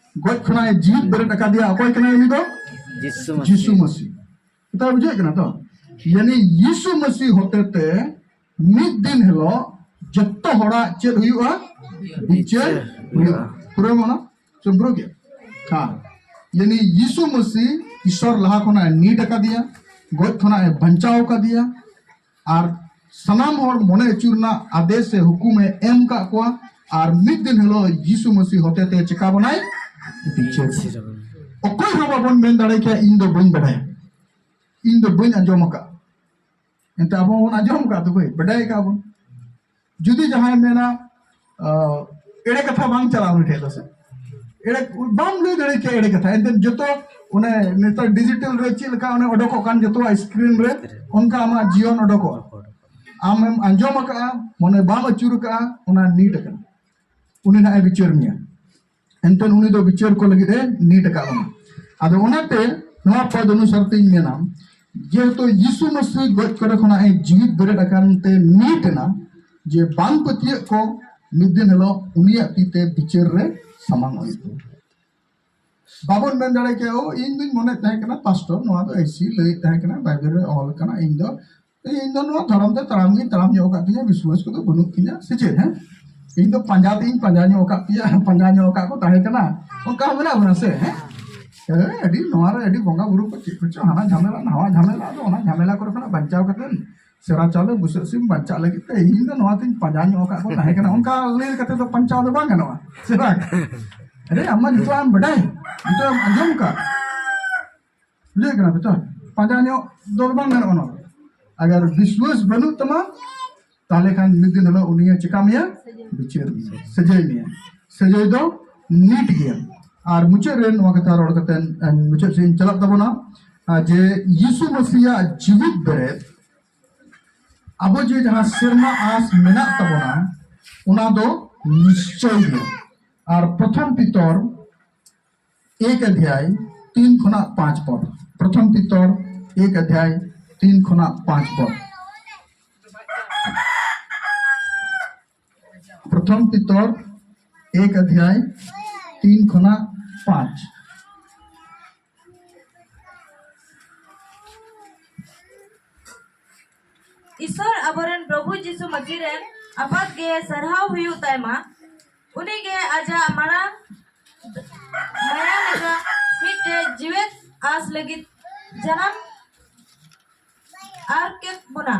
ᱜᱚᱡ ᱠᱷᱚᱱᱟᱜ ᱮ ᱡᱤᱣᱤᱫ ᱵᱮᱨᱮᱫ ᱟᱠᱟᱫᱮᱭᱟ᱾ ᱚᱠᱚᱭ ᱠᱟᱱᱟᱭ ᱩᱱᱤ ᱫᱚ? ᱡᱤᱥᱩ ᱢᱟᱹᱥᱤ᱾ ᱡᱤᱥᱩ ᱢᱟᱹᱥᱤ᱾ ᱠᱟᱛᱷᱟ ᱵᱩᱡᱷᱟᱹᱜ ᱠᱟᱱᱟ ᱛᱚ? ᱭᱟᱱᱤ ᱭᱤᱥᱩ ᱢᱟᱹᱥᱤ ᱦᱚᱛᱮ ᱛᱮ ᱢᱤᱫ ᱫᱤᱱ ᱦᱤᱞᱳᱜ ᱡᱚᱛᱚ ᱦᱚᱲᱟᱜ ᱪᱮᱫ ᱦᱩᱭᱩᱜᱼᱟ? ᱵᱤᱪᱟᱹᱨ ᱦᱩᱭᱩᱜᱼᱟ᱾ ᱯᱩᱨᱟᱹ ᱢᱟᱱᱟ ᱪᱚᱢᱵᱨᱚ ᱜᱮ᱾ ᱦᱮᱸ, ᱭᱟᱱᱤ ᱭᱤᱥᱩ ᱢᱟᱹᱥᱤ ᱤᱥᱚᱨ ᱞᱟᱦᱟ ᱠᱷᱚᱱᱟᱜ ᱮ ᱱᱤᱴ ᱟᱠᱟᱫᱮᱭᱟ, ᱜᱚᱡ ᱠᱷᱚᱱᱟᱜ ᱮ ᱵᱟᱧᱪᱟᱣ ᱟᱠᱟᱫᱮᱭᱟ, ᱟᱨ ᱥᱟᱱᱟᱢ ᱦᱚᱲ ᱢᱚᱱᱮ ᱟᱹᱪᱩᱨ ᱨᱮᱱᱟᱜ ᱟᱫᱮᱥ ᱮ ᱦᱩᱠᱩᱢ ᱮ ᱮᱢ ᱟᱠᱟᱫ ᱠᱚᱣᱟ᱾ ᱟᱨ ᱢᱤᱫ ᱫᱤᱱ ᱦᱤᱞᱳᱜ ᱭᱤᱥᱩ ᱢᱟᱹᱥᱤ ᱦᱚᱛᱮ ᱛᱮ ᱪᱮᱠᱟ ᱵᱚᱱᱟᱭ? ᱵᱤᱪᱟᱹᱨ᱾ ᱚᱠᱚᱭ ᱦᱚᱸ ᱵᱟᱵᱚᱱ ᱢᱮᱱ ᱫᱟᱲᱮ ᱠᱮᱭᱟ, "ᱤᱧ ᱫᱚ ᱵᱟᱹᱧ ᱵᱟᱰᱟᱭᱟ, ᱤᱧ ᱫᱚ ᱵᱟᱹᱧ ᱟᱸᱡᱚᱢ ᱟᱠᱟᱫ᱾" ᱮᱱᱛᱮ ᱟᱵᱚ ᱵᱚᱱ ᱟᱸᱡᱚᱢ ᱟᱠᱟᱫ ᱫᱚ ᱵᱷᱟᱹᱭ, ᱵᱟᱰᱟᱭ ᱟᱠᱟᱫ ᱵᱚᱱ᱾ ᱡᱩᱫᱤ ᱡᱟᱦᱟᱸᱭ ᱢᱮᱱᱟ, ᱟᱸ, ᱮᱲᱮ ᱠᱟᱛᱷᱟ ᱵᱟᱝ ᱪᱟᱞᱟᱜᱼᱟ ᱩᱱᱤ ᱴᱷᱮᱱ ᱫᱚ ᱥᱮ᱾ ᱮᱲᱮ, ᱵᱟᱢ ᱞᱟᱹᱭ ᱫᱟᱲᱮ ᱠᱮᱭᱟ ᱮᱲᱮ ᱠᱟᱛᱷᱟ᱾ ᱮᱱᱛᱮ ᱡᱚᱛᱚ ᱚᱱᱮ ᱱᱮᱛᱟᱨ ᱰᱤᱡᱤᱴᱟᱞ ᱨᱮ ᱪᱮᱫ ᱞᱮᱠᱟ ᱚᱱᱮ ᱚᱰᱚᱠᱚᱜ ᱠᱟᱱ ᱡᱚᱛᱚᱣᱟᱜ ᱥᱠᱨᱤᱱ ᱨᱮ, ᱚᱱᱠᱟ ᱟᱢᱟᱜ ᱡᱤᱭᱚᱱ ᱚᱰᱚᱠᱚᱜᱼᱟ᱾ ᱟᱢᱮᱢ ᱟᱸᱡᱚᱢ ᱟᱠᱟᱫᱼᱟ, ᱢᱚᱱᱮ ᱵᱟᱢ ᱟᱹᱪᱩᱨ ᱟᱠᱟᱫᱼᱟ, ᱚᱱᱟ ᱱᱤᱴ ᱟᱠᱟᱱᱟ᱾ ᱩᱱᱤ ᱱᱟᱜ ᱮ ᱵᱤᱪᱟᱹᱨ ᱢᱮᱭᱟ᱾ ᱮᱱᱛᱮ ᱩᱱᱤ ᱫᱚ ᱵᱤᱪᱟᱹᱨ ᱠᱚ ᱞᱟᱹᱜᱤᱫ ᱮ ᱱᱤᱴ ᱟᱠᱟᱫ ᱵᱚᱱᱟ᱾ ᱟᱫᱚ ᱚᱱᱟᱛᱮ ᱱᱚᱣᱟ ᱯᱚᱫ ᱚᱱᱩᱥᱟᱨ ᱛᱮᱧ ᱢᱮᱱᱟ, ᱡᱮᱦᱮᱛᱩ ᱭᱤᱥᱩ ᱢᱟᱹᱥᱤ ᱜᱚᱡ ᱠᱚᱨᱮ ᱠᱷᱚᱱᱟᱜ ᱮ ᱡᱤᱣᱤᱫ ᱵᱮᱨᱮᱫ ᱟᱠᱟᱱ ᱛᱮ ᱱᱤᱴ ᱮᱱᱟ, ᱡᱮ ᱵᱟᱝ ᱯᱟᱹᱛᱭᱟᱹᱜ ᱠᱚ ᱢᱤᱫ ᱫᱤᱱ ᱦᱤᱞᱳᱜ ᱩᱱᱤᱭᱟᱜ ᱛᱤ ᱛᱮ ᱵᱤᱪᱟᱹᱨ ᱨᱮ ᱥᱟᱢᱟᱝ ᱦᱩᱭᱩᱜ ᱛᱟᱵᱚᱱᱟ᱾ ᱵᱟᱵᱚᱱ ᱢᱮᱱ ᱫᱟᱲᱮ ᱠᱮᱭᱟ, "ᱳ, ᱤᱧ ᱫᱩᱧ ᱢᱚᱱᱮᱭᱮᱫ ᱛᱟᱦᱮᱸ ᱠᱟᱱᱟ ᱯᱟᱥᱴᱚᱨ, ᱱᱚᱣᱟ ᱫᱚ ᱮᱭᱥᱤ ᱞᱟᱹᱭᱮᱫ ᱛᱟᱦᱮᱸ ᱠᱟᱱᱟ, ᱵᱟᱭᱵᱮᱞ ᱨᱮ ᱚᱞ ᱠᱟᱱᱟ, ᱤᱧ ᱫᱚ, ᱤᱧ ᱫᱚ ᱱᱚᱣᱟ ᱫᱷᱚᱨᱚᱢ ᱛᱮ ᱛᱟᱲᱟᱢ ᱜᱤᱧ ᱛᱟᱲᱟᱢ ᱧᱚᱜ ᱟᱠᱟᱫ ᱛᱤᱧᱟ, ᱵᱤᱥᱣᱟᱥ ᱠᱚᱫᱚ ᱵᱟᱹᱱᱩᱜ ᱛᱤᱧᱟ, ᱥᱮ ᱪᱮᱫ?" ᱦᱮᱸ, ᱤᱧ ᱫᱚ ᱯᱟᱸᱡᱟ ᱛᱮ ᱤᱧ ᱯᱟᱸᱡᱟ ᱧᱚᱜ ᱟᱠᱟᱫ ᱯᱮᱭᱟ, ᱯᱟᱸᱡᱟ ᱧᱚᱜ ᱟᱠᱟᱫ ᱠᱚ ᱛᱟᱦᱮᱸ ᱠᱟᱱᱟ, ᱚᱱᱠᱟ ᱦᱚᱸ ᱢᱮᱱᱟᱜ ᱵᱚᱱᱟ ᱥᱮ? ᱦᱮᱸ, ᱦᱮᱸ, ᱟᱹᱰᱤ ᱱᱚᱣᱟ ᱨᱮ ᱟᱹᱰᱤ ᱵᱚᱸᱜᱟ ᱵᱩᱨᱩ ᱠᱚ ᱪᱮᱫ ᱠᱚᱪᱚ ᱦᱟᱱᱟ ᱡᱷᱟᱢᱮᱞᱟ ᱱᱟᱣᱟ ᱡᱷᱟᱢᱮᱞᱟ, ᱟᱫᱚ ᱚᱱᱟ ᱡᱷᱟᱢᱮᱞᱟ ᱠᱚᱨᱮ ᱠᱷᱚᱱᱟᱜ ᱵᱟᱧᱪᱟᱣ ᱠᱟᱛᱮ ᱥᱮᱨᱟ ᱪᱟᱣᱞᱮ ᱵᱩᱥᱟᱹᱜ ᱥᱤᱢ ᱵᱟᱧᱪᱟᱜ ᱞᱟᱹᱜᱤᱫ ᱛᱮ ᱤᱧ ᱫᱚ ᱱᱚᱣᱟ ᱛᱤᱧ ᱯᱟᱸᱡᱟ ᱧᱚᱜ ᱟᱠᱟᱫ ᱠᱚ ᱛᱟᱦᱮᱸ ᱠᱟᱱᱟ, ᱚᱱᱠᱟ ᱞᱟᱹᱭ ᱠᱟᱛᱮ ᱫᱚ ᱵᱟᱧᱪᱟᱣ ᱫᱚ ᱵᱟᱝ ᱜᱟᱱᱚᱜᱼᱟ, ᱥᱮ ᱵᱟᱝ? ᱟᱨᱮ, ᱟᱢ ᱢᱟ ᱱᱤᱛᱚᱜ ᱮᱢ ᱵᱟᱰᱟᱭ, ᱱᱤᱛᱚᱜ ᱮᱢ ᱟᱸᱡᱚᱢ ᱠᱟᱜ, ᱵᱩᱡᱷᱟᱹᱣ ᱠᱟᱱᱟ ᱯᱮ ᱛᱚ? ᱯᱟᱸᱡᱟ ᱧᱚᱜ ᱫᱚ ᱵᱟᱝ ᱜᱟᱱᱚᱜᱼᱟ ᱱᱚᱣᱟ᱾ ᱟᱜᱟᱨ ᱵᱤᱥᱣᱟᱥ ᱵᱟᱹᱱᱩᱜ ᱛᱟᱢᱟ, ᱛᱟᱦᱞᱮ ᱠᱷᱟᱱ ᱢᱤᱫ ᱫᱤᱱ ᱦᱤᱞᱳᱜ ᱩᱱᱤᱭᱮ ᱪᱮᱠᱟ ᱢᱮᱭᱟ? ᱵᱤᱪᱟᱹᱨ ᱢᱮᱭᱟ, ᱥᱟᱹᱡᱟᱹᱭ ᱢᱮᱭᱟ᱾ ᱥᱟᱹᱡᱟᱹᱭ ᱫᱚ ᱱᱤᱴ ᱜᱮᱭᱟ᱾ ᱟᱨ ᱢᱩᱪᱟᱹᱫ ᱨᱮ ᱱᱚᱣᱟ ᱠᱟᱛᱷᱟ ᱨᱚᱲ ᱠᱟᱛᱮ ᱢᱩᱪᱟᱹᱫ ᱥᱮᱫ ᱤᱧ ᱪᱟᱞᱟᱜ ᱛᱟᱵᱚᱱᱟ, ᱟᱨ ᱡᱮ ᱭᱤᱥᱩ ᱢᱟᱹᱥᱤᱭᱟᱜ ᱡᱤᱣᱤᱫ ᱵᱮᱨᱮᱫ ᱟᱵᱚ ᱡᱮ ᱡᱟᱦᱟᱸ ᱥᱮᱨᱢᱟ ᱟᱸᱥ ᱢᱮᱱᱟᱜ ᱛᱟᱵᱚᱱᱟ, ᱚᱱᱟ ᱫᱚ ᱱᱤᱥᱪᱚᱭ ᱜᱮ᱾ ᱟᱨ ᱯᱨᱚᱛᱷᱚᱢ ᱯᱤᱛᱚᱨ ᱮᱠ ᱚᱫᱷᱭᱟᱭ ᱛᱤᱱ ᱠᱷᱚᱱᱟᱜ ᱯᱟᱸᱪ ᱯᱚᱫ, ᱯᱨᱚᱛᱷᱚᱢ ᱯᱤᱛᱚᱨ ᱮᱠ ᱚᱫᱷᱭᱟᱭ ᱛᱤᱱ ᱠᱷᱚᱱᱟᱜ ᱯᱟᱸᱪ ᱯᱚᱫ, ᱯᱨᱚᱛᱷᱚᱢ ᱯᱤᱛᱚᱨ ᱮᱠ ᱚᱫᱷᱭᱟᱭ ᱛᱤᱱ ᱠᱷᱚᱱᱟᱜ ᱯᱟᱸᱪ᱾ ᱤᱥᱚᱨ ᱟᱵᱚᱨᱮᱱ ᱯᱨᱚᱵᱷᱩ ᱡᱤᱥᱩ ᱢᱟᱹᱥᱤ ᱨᱮᱱ ᱟᱯᱟᱛ ᱜᱮ ᱥᱟᱨᱦᱟᱣ ᱦᱩᱭᱩᱜ ᱛᱟᱭᱢᱟ᱾ ᱩᱱᱤ ᱜᱮ ᱟᱡᱟᱜ ᱢᱟᱨᱟᱝ ᱢᱟᱭᱟ ᱞᱮᱠᱟ ᱢᱤᱫᱴᱮᱡ ᱡᱤᱣᱮᱫ ᱟᱸᱥ ᱞᱟᱹᱜᱤᱫ ᱡᱟᱱᱟᱢ ᱟᱨ ᱠᱮᱫ ᱵᱚᱱᱟ,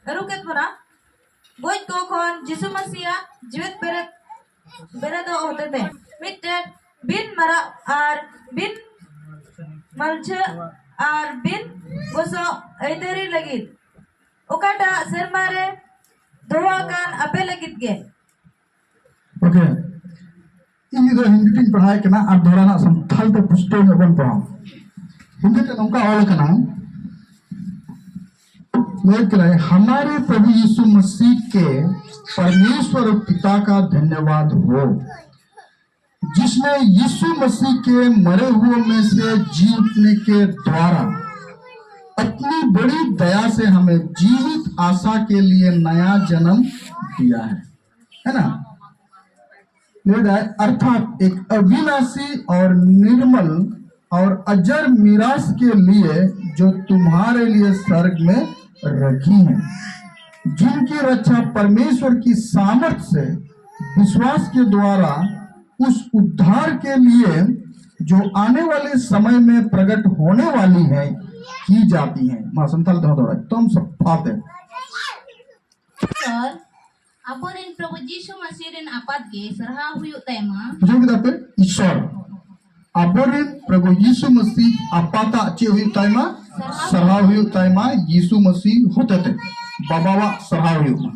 ᱟᱹᱨᱩ ᱠᱮᱫ ᱵᱚᱱᱟ᱾ ᱜᱚᱡ ᱠᱚ ᱠᱷᱚᱱ ᱡᱤᱥᱩ ᱢᱟᱹᱥᱤᱭᱟᱜ ᱡᱤᱣᱮᱫ ᱵᱮᱨᱮᱫ, ᱵᱮᱨᱮᱫᱚᱜ ᱦᱚᱛᱮᱛᱮ ᱢᱤᱫᱴᱮᱱ ᱵᱤᱱ ᱢᱟᱨᱟᱜ ᱟᱨ ᱵᱤᱱ ᱢᱟᱞᱪᱷᱟᱹ ᱟᱨ ᱵᱤᱱ ᱜᱚᱥᱚᱜ ᱟᱹᱭᱫᱟᱹᱨᱤ ᱞᱟᱹᱜᱤᱫ ᱚᱠᱟᱴᱟᱜ ᱥᱮᱨᱢᱟ ᱨᱮ ᱫᱚᱦᱚ ᱟᱠᱟᱱ ᱟᱯᱮ ᱞᱟᱹᱜᱤᱫ ᱜᱮ᱾ ᱳᱠᱮ, ᱤᱧ ᱫᱚ ᱦᱤᱱᱫᱤ ᱛᱤᱧ ᱯᱟᱲᱦᱟᱣᱮᱫ ᱠᱟᱱᱟ ᱟᱨ ᱫᱚᱦᱲᱟ ᱨᱮᱱᱟᱜ ᱥᱟᱱᱛᱷᱟᱞ ᱛᱮ ᱯᱩᱥᱴᱟᱹᱣ ᱧᱚᱜ ᱵᱚᱱ ᱯᱟᱲᱦᱟᱣ᱾ ᱦᱤᱱᱫᱤ ᱛᱮ ᱱᱚᱝᱠᱟ ᱚᱞ ᱟᱠᱟᱱᱟ, ᱞᱟᱹᱭ ᱠᱟᱱᱟᱭ, हमारे प्रभु यीशु मसीह के परमेश्वर और पिता का धन्यवाद हो, जिसने यीशु मसीह के मरे हुए में से जी उठने के द्वारा अपनी बड़ी दया से हमें जीवित आशा के लिए नया जन्म दिया है। है ना? अर्थात एक अविनाशी और निर्मल और अजर मीरास के लिए जो तुम्हारे लिए स्वर्ग में रखी है, जिनकी रक्षा परमेश्वर की सामर्थ्य से विश्वास के द्वारा उस उद्धार के लिए जो आने वाले समय में प्रकट होने वाली है, की जाती है। ᱢᱟ ᱥᱟᱱᱛᱟᱲ ᱛᱮᱦᱚᱸ ᱫᱚᱦᱲᱟ ᱮᱠᱫᱚᱢ ᱥᱟᱯᱷᱟ ᱛᱮ᱾ ᱤᱥᱚᱨ, ᱟᱵᱚᱨᱮᱱ ᱯᱨᱚᱵᱷᱩ ᱡᱤᱥᱩ ᱢᱟᱹᱥᱤ ᱨᱮᱱ ᱟᱯᱟᱛ ᱜᱮ ᱥᱟᱨᱦᱟᱣ ᱦᱩᱭᱩᱜ ᱛᱟᱭᱢᱟ᱾ ᱵᱩᱡᱷᱟᱹᱣ ᱠᱮᱫᱟ ᱯᱮ? ᱤᱥᱚᱨ᱾ ᱟᱵᱚᱨᱮᱱ ᱯᱨᱚᱵᱷᱩ ᱭᱤᱥᱩ ᱢᱟᱹᱥᱤ ᱟᱯᱟᱛᱟᱜ ᱪᱮᱫ ᱦᱩᱭᱩᱜ ᱛᱟᱭᱢᱟ? ᱥᱟᱨᱦᱟᱣ ᱦᱩᱭᱩᱜ ᱛᱟᱭᱢᱟ, ᱭᱤᱥᱩ ᱢᱟᱹᱥᱤ ᱦᱚᱛᱮᱛᱮ ᱵᱟᱵᱟᱣᱟᱜ ᱥᱟᱨᱦᱟᱣ ᱦᱩᱭᱩᱜ ᱢᱟ᱾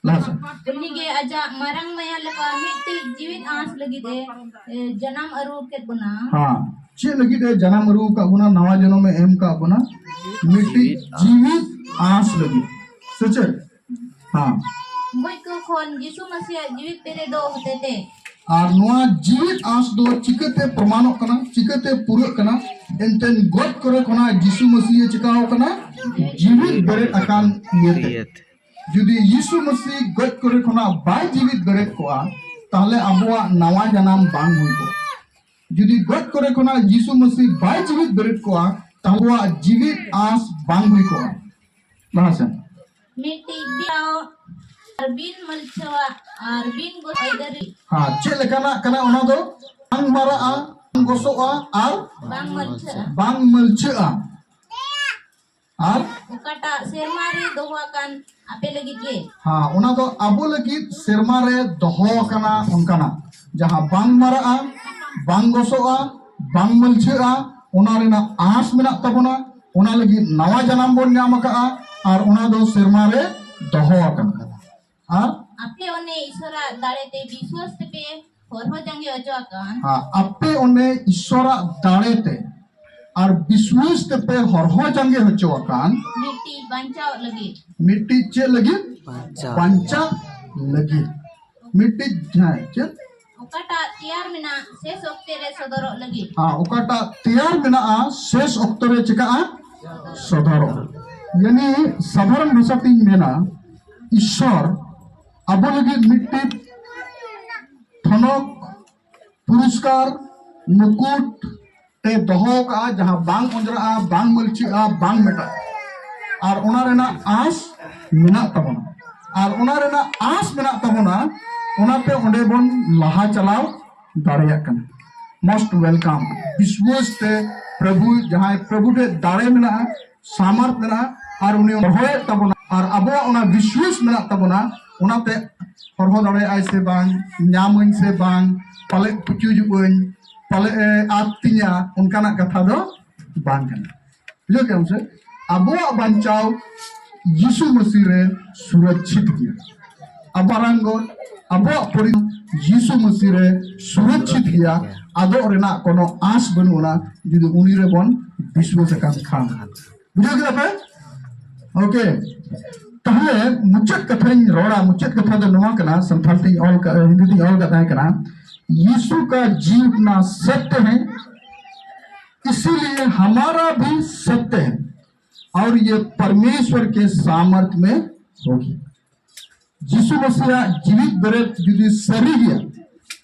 ᱞᱟᱦᱟ ᱥᱮᱫ᱾ ᱩᱱᱤᱜᱮ ᱟᱡᱟᱜ ᱢᱟᱨᱟᱝ ᱢᱟᱭᱟ ᱞᱮᱠᱟ ᱢᱤᱫᱴᱤᱡ ᱡᱤᱣᱤᱫ ᱟᱸᱥ ᱞᱟᱹᱜᱤᱫ ᱮ, ᱮ, ᱡᱟᱱᱟᱢ ᱟᱹᱨᱩ ᱠᱮᱫ ᱵᱚᱱᱟ᱾ ᱦᱮᱸ, ᱪᱮᱫ ᱞᱟᱹᱜᱤᱫ ᱮ ᱡᱟᱱᱟᱢ ᱟᱹᱨᱩ ᱟᱠᱟᱫ ᱵᱚᱱᱟ? ᱱᱟᱣᱟ ᱡᱚᱱᱚᱢ ᱮ ᱮᱢ ᱟᱠᱟᱫ ᱵᱚᱱᱟ, ᱢᱤᱫᱴᱤᱡ ᱡᱤᱣᱤᱫ ᱟᱸᱥ ᱞᱟᱹᱜᱤᱫ, ᱥᱮ ᱪᱮᱫ? ᱦᱮᱸ᱾ ᱜᱚᱡ ᱠᱚ ᱠᱷᱚᱱ ᱡᱤᱥᱩ ᱢᱟᱹᱥᱤᱭᱟᱜ ᱡᱤᱣᱤᱫ ᱵᱮᱨᱮᱫᱚᱜ ᱦᱚᱛᱮᱛᱮ᱾ ᱟᱨ ᱱᱚᱣᱟ ᱡᱤᱣᱤᱫ ᱟᱸᱥ ᱫᱚ ᱪᱤᱠᱟᱹᱛᱮ ᱯᱨᱚᱢᱟᱱᱚᱜ ᱠᱟᱱᱟ, ᱪᱤᱠᱟᱹᱛᱮ ᱯᱩᱨᱟᱹᱜ ᱠᱟᱱᱟ? ᱮᱱᱛᱮ ᱜᱚᱡ ᱠᱚᱨᱮ ᱠᱷᱚᱱᱟᱜ ᱡᱤᱥᱩ ᱢᱟᱹᱥᱤ ᱮ ᱪᱤᱠᱟᱹᱣ ᱠᱟᱱᱟ? ᱡᱤᱣᱤᱫ ᱵᱮᱨᱮᱫ ᱟᱠᱟᱱ ᱤᱭᱟᱹᱛᱮ᱾ ᱤᱭᱟᱹᱛᱮ᱾ ᱡᱩᱫᱤ ᱭᱤᱥᱩ ᱢᱟᱹᱥᱤ ᱜᱚᱡ ᱠᱚᱨᱮ ᱠᱷᱚᱱᱟᱜ ᱵᱟᱭ ᱡᱤᱣᱤᱫ ᱵᱮᱨᱮᱫ ᱠᱚᱜᱼᱟ, ᱛᱟᱦᱞᱮ ᱟᱵᱚᱣᱟᱜ ᱱᱟᱣᱟ ᱡᱟᱱᱟᱢ ᱵᱟᱝ ᱦᱩᱭ ᱠᱚᱜᱼᱟ᱾ ᱡᱩᱫᱤ ᱜᱚᱡ ᱠᱚᱨᱮ ᱠᱷᱚᱱᱟᱜ ᱭᱤᱥᱩ ᱢᱟᱹᱥᱤ ᱵᱟᱭ ᱡᱤᱣᱤᱫ ᱵᱮᱨᱮᱫ ᱠᱚᱜᱼᱟ, ᱛᱟᱦᱞᱮ ᱟᱵᱚᱣᱟᱜ ᱡᱤᱣᱤᱫ ᱟᱸᱥ ᱵᱟᱝ ᱦᱩᱭ ᱠᱚᱜᱼᱟ᱾ ᱞᱟᱦᱟ ᱥᱮᱱ᱾ ᱢᱤᱫᱴᱤᱡ ᱵᱤᱱ ᱟᱨ ᱵᱤᱱ ᱢᱟᱹᱞᱪᱷᱟᱹᱣᱟᱜ ᱟᱨ ᱵᱤᱱ ᱜᱚᱥᱟᱭ ᱫᱟᱨᱮ᱾ ᱦᱮᱸ, ᱪᱮᱫ ᱞᱮᱠᱟᱱᱟᱜ ᱠᱟᱱᱟ ᱚᱱᱟ ᱫᱚ? ᱵᱟᱝ ᱢᱟᱨᱟᱜᱼᱟ, ᱵᱟᱝ ᱜᱚᱥᱚᱜᱼᱟ ᱟᱨ ᱵᱟᱝ ᱢᱟᱹᱞᱪᱷᱟᱹᱜᱼᱟ᱾ ᱵᱟᱝ ᱢᱟᱹᱞᱪᱷᱟᱹᱜᱼᱟ᱾ ᱟᱨ ᱚᱠᱟᱴᱟᱜ ᱥᱮᱨᱢᱟ ᱨᱮ ᱫᱚᱦᱚ ᱟᱠᱟᱱ ᱟᱯᱮ ᱞᱟᱹᱜᱤᱫ ᱜᱮ᱾ ᱦᱮᱸ, ᱚᱱᱟ ᱫᱚ ᱟᱵᱚ ᱞᱟᱹᱜᱤᱫ ᱥᱮᱨᱢᱟ ᱨᱮ ᱫᱚᱦᱚ ᱟᱠᱟᱱᱟ ᱚᱱᱠᱟᱱᱟᱜ, ᱡᱟᱦᱟᱸ ᱵᱟᱝ ᱢᱟᱨᱟᱜᱼᱟ, ᱵᱟᱝ ᱜᱚᱥᱚᱜᱼᱟ, ᱵᱟᱝ ᱢᱟᱹᱞᱪᱷᱟᱹᱜᱼᱟ, ᱚᱱᱟ ᱨᱮᱱᱟᱜ ᱟᱸᱥ ᱢᱮᱱᱟᱜ ᱛᱟᱵᱚᱱᱟ, ᱚᱱᱟ ᱞᱟᱹᱜᱤᱫ ᱱᱟᱣᱟ ᱡᱟᱱᱟᱢ ᱵᱚᱱ ᱧᱟᱢ ᱟᱠᱟᱫᱼᱟ, ᱟᱨ ᱚᱱᱟ ᱫᱚ ᱥᱮᱨᱢᱟ ᱨᱮ ᱫᱚᱦᱚ ᱟᱠᱟᱱᱟ᱾ ᱟᱨ ᱟᱯᱮ ᱚᱱᱮ ᱤᱥᱚᱨᱟᱜ ᱫᱟᱲᱮ ᱛᱮ ᱵᱤᱥᱣᱟᱥ ᱛᱮᱯᱮ ᱦᱚᱨᱦᱚ ᱡᱟᱸᱜᱮ ᱦᱚᱪᱚ ᱟᱠᱟᱱ᱾ ᱦᱮᱸ, ᱟᱯᱮ ᱚᱱᱮ ᱤᱥᱚᱨᱟᱜ ᱫᱟᱲᱮ ᱛᱮ ᱟᱨ ᱵᱤᱥᱣᱟᱥ ᱛᱮᱯᱮ ᱦᱚᱨᱦᱚ ᱡᱟᱸᱜᱮ ᱦᱚᱪᱚ ᱟᱠᱟᱱ᱾ ᱢᱤᱫᱴᱤᱡ ᱵᱟᱧᱪᱟᱣ ᱞᱟᱹᱜᱤᱫ᱾ ᱢᱤᱫᱴᱤᱡ ᱪᱮᱫ ᱞᱟᱹᱜᱤᱫ? ᱵᱟᱧᱪᱟᱣ᱾ ᱵᱟᱧᱪᱟᱣ ᱞᱟᱹᱜᱤᱫ᱾ ᱢᱤᱫᱴᱤᱡ, ᱦᱮᱸ, ᱪᱮᱫ? ᱚᱠᱟᱴᱟᱜ ᱛᱮᱭᱟᱨ ᱢᱮᱱᱟᱜ ᱥᱮᱥ ᱚᱠᱛᱮ ᱨᱮ ᱥᱚᱫᱚᱨᱚᱜ ᱞᱟᱹᱜᱤᱫ᱾ ᱦᱮᱸ, ᱚᱠᱟᱴᱟᱜ ᱛᱮᱭᱟᱨ ᱢᱮᱱᱟᱜᱼᱟ ᱥᱮᱥ ᱚᱠᱛᱚ ᱨᱮ ᱪᱤᱠᱟᱜᱼᱟ? ᱥᱚᱫᱚᱨᱚᱜᱼᱟ᱾ ᱭᱟᱱᱤ ᱥᱟᱫᱷᱟᱨᱚᱱ ᱵᱷᱟᱥᱟ ᱛᱤᱧ ᱢᱮᱱᱟ, ᱤᱥᱚᱨ ᱟᱵᱚ ᱞᱟᱹᱜᱤᱫ ᱢᱤᱫᱴᱤᱡ ᱴᱷᱚᱱᱚᱠ, ᱯᱩᱨᱚᱥᱠᱟᱨ, ᱢᱩᱠᱩᱴ ᱮ ᱫᱚᱦᱚ ᱠᱟᱜᱼᱟ, ᱡᱟᱦᱟᱸ ᱵᱟᱝ ᱚᱸᱡᱽᱨᱟᱜᱼᱟ, ᱵᱟᱝ ᱢᱟᱹᱞᱪᱷᱟᱹᱜᱼᱟ, ᱵᱟᱝ ᱢᱮᱴᱟᱜᱼᱟ᱾ ᱟᱨ ᱚᱱᱟ ᱨᱮᱱᱟᱜ ᱟᱸᱥ ᱢᱮᱱᱟᱜ ᱛᱟᱵᱚᱱᱟ᱾ ᱟᱨ ᱚᱱᱟ ᱨᱮᱱᱟᱜ ᱟᱸᱥ ᱢᱮᱱᱟᱜ ᱛᱟᱵᱚᱱᱟ, ᱚᱱᱟᱛᱮ ᱚᱸᱰᱮ ᱵᱚᱱ ᱞᱟᱦᱟ ᱪᱟᱞᱟᱣ ᱫᱟᱲᱮᱭᱟᱜ ᱠᱟᱱᱟ᱾ Most welcome᱾ ᱵᱤᱥᱣᱟᱥ ᱛᱮ ᱯᱨᱚᱵᱷᱩ, ᱡᱟᱦᱟᱸᱭ ᱯᱨᱚᱵᱷᱩ ᱴᱷᱮᱱ ᱫᱟᱲᱮ ᱢᱮᱱᱟᱜᱼᱟ, ᱥᱟᱢᱟᱨᱛᱷ ᱢᱮᱱᱟᱜᱼᱟ, ᱟᱨ ᱩᱱᱤ ᱦᱚᱨᱦᱚᱭᱮᱫ ᱛᱟᱵᱚᱱᱟ, ᱟᱨ ᱟᱵᱚᱣᱟᱜ ᱚᱱᱟ ᱵᱤᱥᱣᱟᱥ ᱢᱮᱱᱟᱜ ᱛᱟᱵᱚᱱᱟ, ᱚᱱᱟᱛᱮ ᱦᱚᱨᱦᱚ ᱫᱟᱲᱮᱭᱟᱜᱼᱟᱭ ᱥᱮ ᱵᱟᱝ, ᱧᱟᱢᱟᱹᱧ ᱥᱮ ᱵᱟᱝ, ᱯᱟᱞᱮᱫ ᱯᱩᱪᱩᱡᱩᱜ ᱟᱹᱧ, ᱯᱟᱞᱮ ᱮ ᱟᱫ ᱛᱤᱧᱟ, ᱚᱱᱠᱟᱱᱟᱜ ᱠᱟᱛᱷᱟ ᱫᱚ ᱵᱟᱝ ᱠᱟᱱᱟ᱾ ᱵᱩᱡᱷᱟᱹᱣ ᱠᱮᱫᱟᱢ ᱥᱮ? ᱟᱵᱚᱣᱟᱜ ᱵᱟᱧᱪᱟᱣ ᱭᱤᱥᱩ ᱢᱟᱹᱥᱤ ᱨᱮ ᱥᱩᱨᱚᱠᱪᱷᱤᱛ ᱜᱮᱭᱟ᱾ ᱟᱵᱚᱣᱟᱜ ᱯᱟᱨᱟᱝᱜᱚᱛ, ᱟᱵᱚᱣᱟᱜ ᱯᱚᱨᱤ ᱭᱤᱥᱩ ᱢᱟᱹᱥᱤ ᱨᱮ ᱥᱩᱨᱚᱠᱪᱷᱤᱛ ᱜᱮᱭᱟ᱾ ᱟᱫᱚᱜ ᱨᱮᱱᱟᱜ ᱠᱳᱱᱳ ᱟᱸᱥ ᱵᱟᱹᱱᱩᱜ ᱟᱱᱟ, ᱡᱩᱫᱤ ᱩᱱᱤ ᱨᱮᱵᱚᱱ ᱵᱤᱥᱣᱟᱥ ᱟᱠᱟᱱ ᱠᱷᱟᱱ᱾ ᱵᱩᱡᱷᱟᱹᱣ ᱠᱮᱫᱟ ᱯᱮ? ᱳᱠᱮ, ᱛᱟᱦᱞᱮ ᱢᱩᱪᱟᱹᱫ ᱠᱟᱛᱷᱟᱧ ᱨᱚᱲᱟ᱾ ᱢᱩᱪᱟᱹᱫ ᱠᱟᱛᱷᱟ ᱫᱚ ᱱᱚᱣᱟ ᱠᱟᱱᱟ, ᱥᱟᱱᱛᱟᱲ ᱛᱤᱧ ᱚᱞ ᱠᱟᱜ, ᱦᱤᱱᱫᱤ ᱛᱤᱧ ᱚᱞ ᱠᱟᱜ ᱛᱟᱦᱮᱸ ᱠᱟᱱᱟ, यीशु का जीवना सत्य है, इसीलिए हमारा भी सत्य है, और ये परमेश्वर के सामर्थ्य में होगी। ᱡᱤᱥᱩ ᱢᱟᱹᱥᱤᱭᱟᱜ ᱡᱤᱣᱤᱫ ᱵᱮᱨᱮᱫ ᱡᱩᱫᱤ ᱥᱟᱹᱨᱤ ᱜᱮᱭᱟ,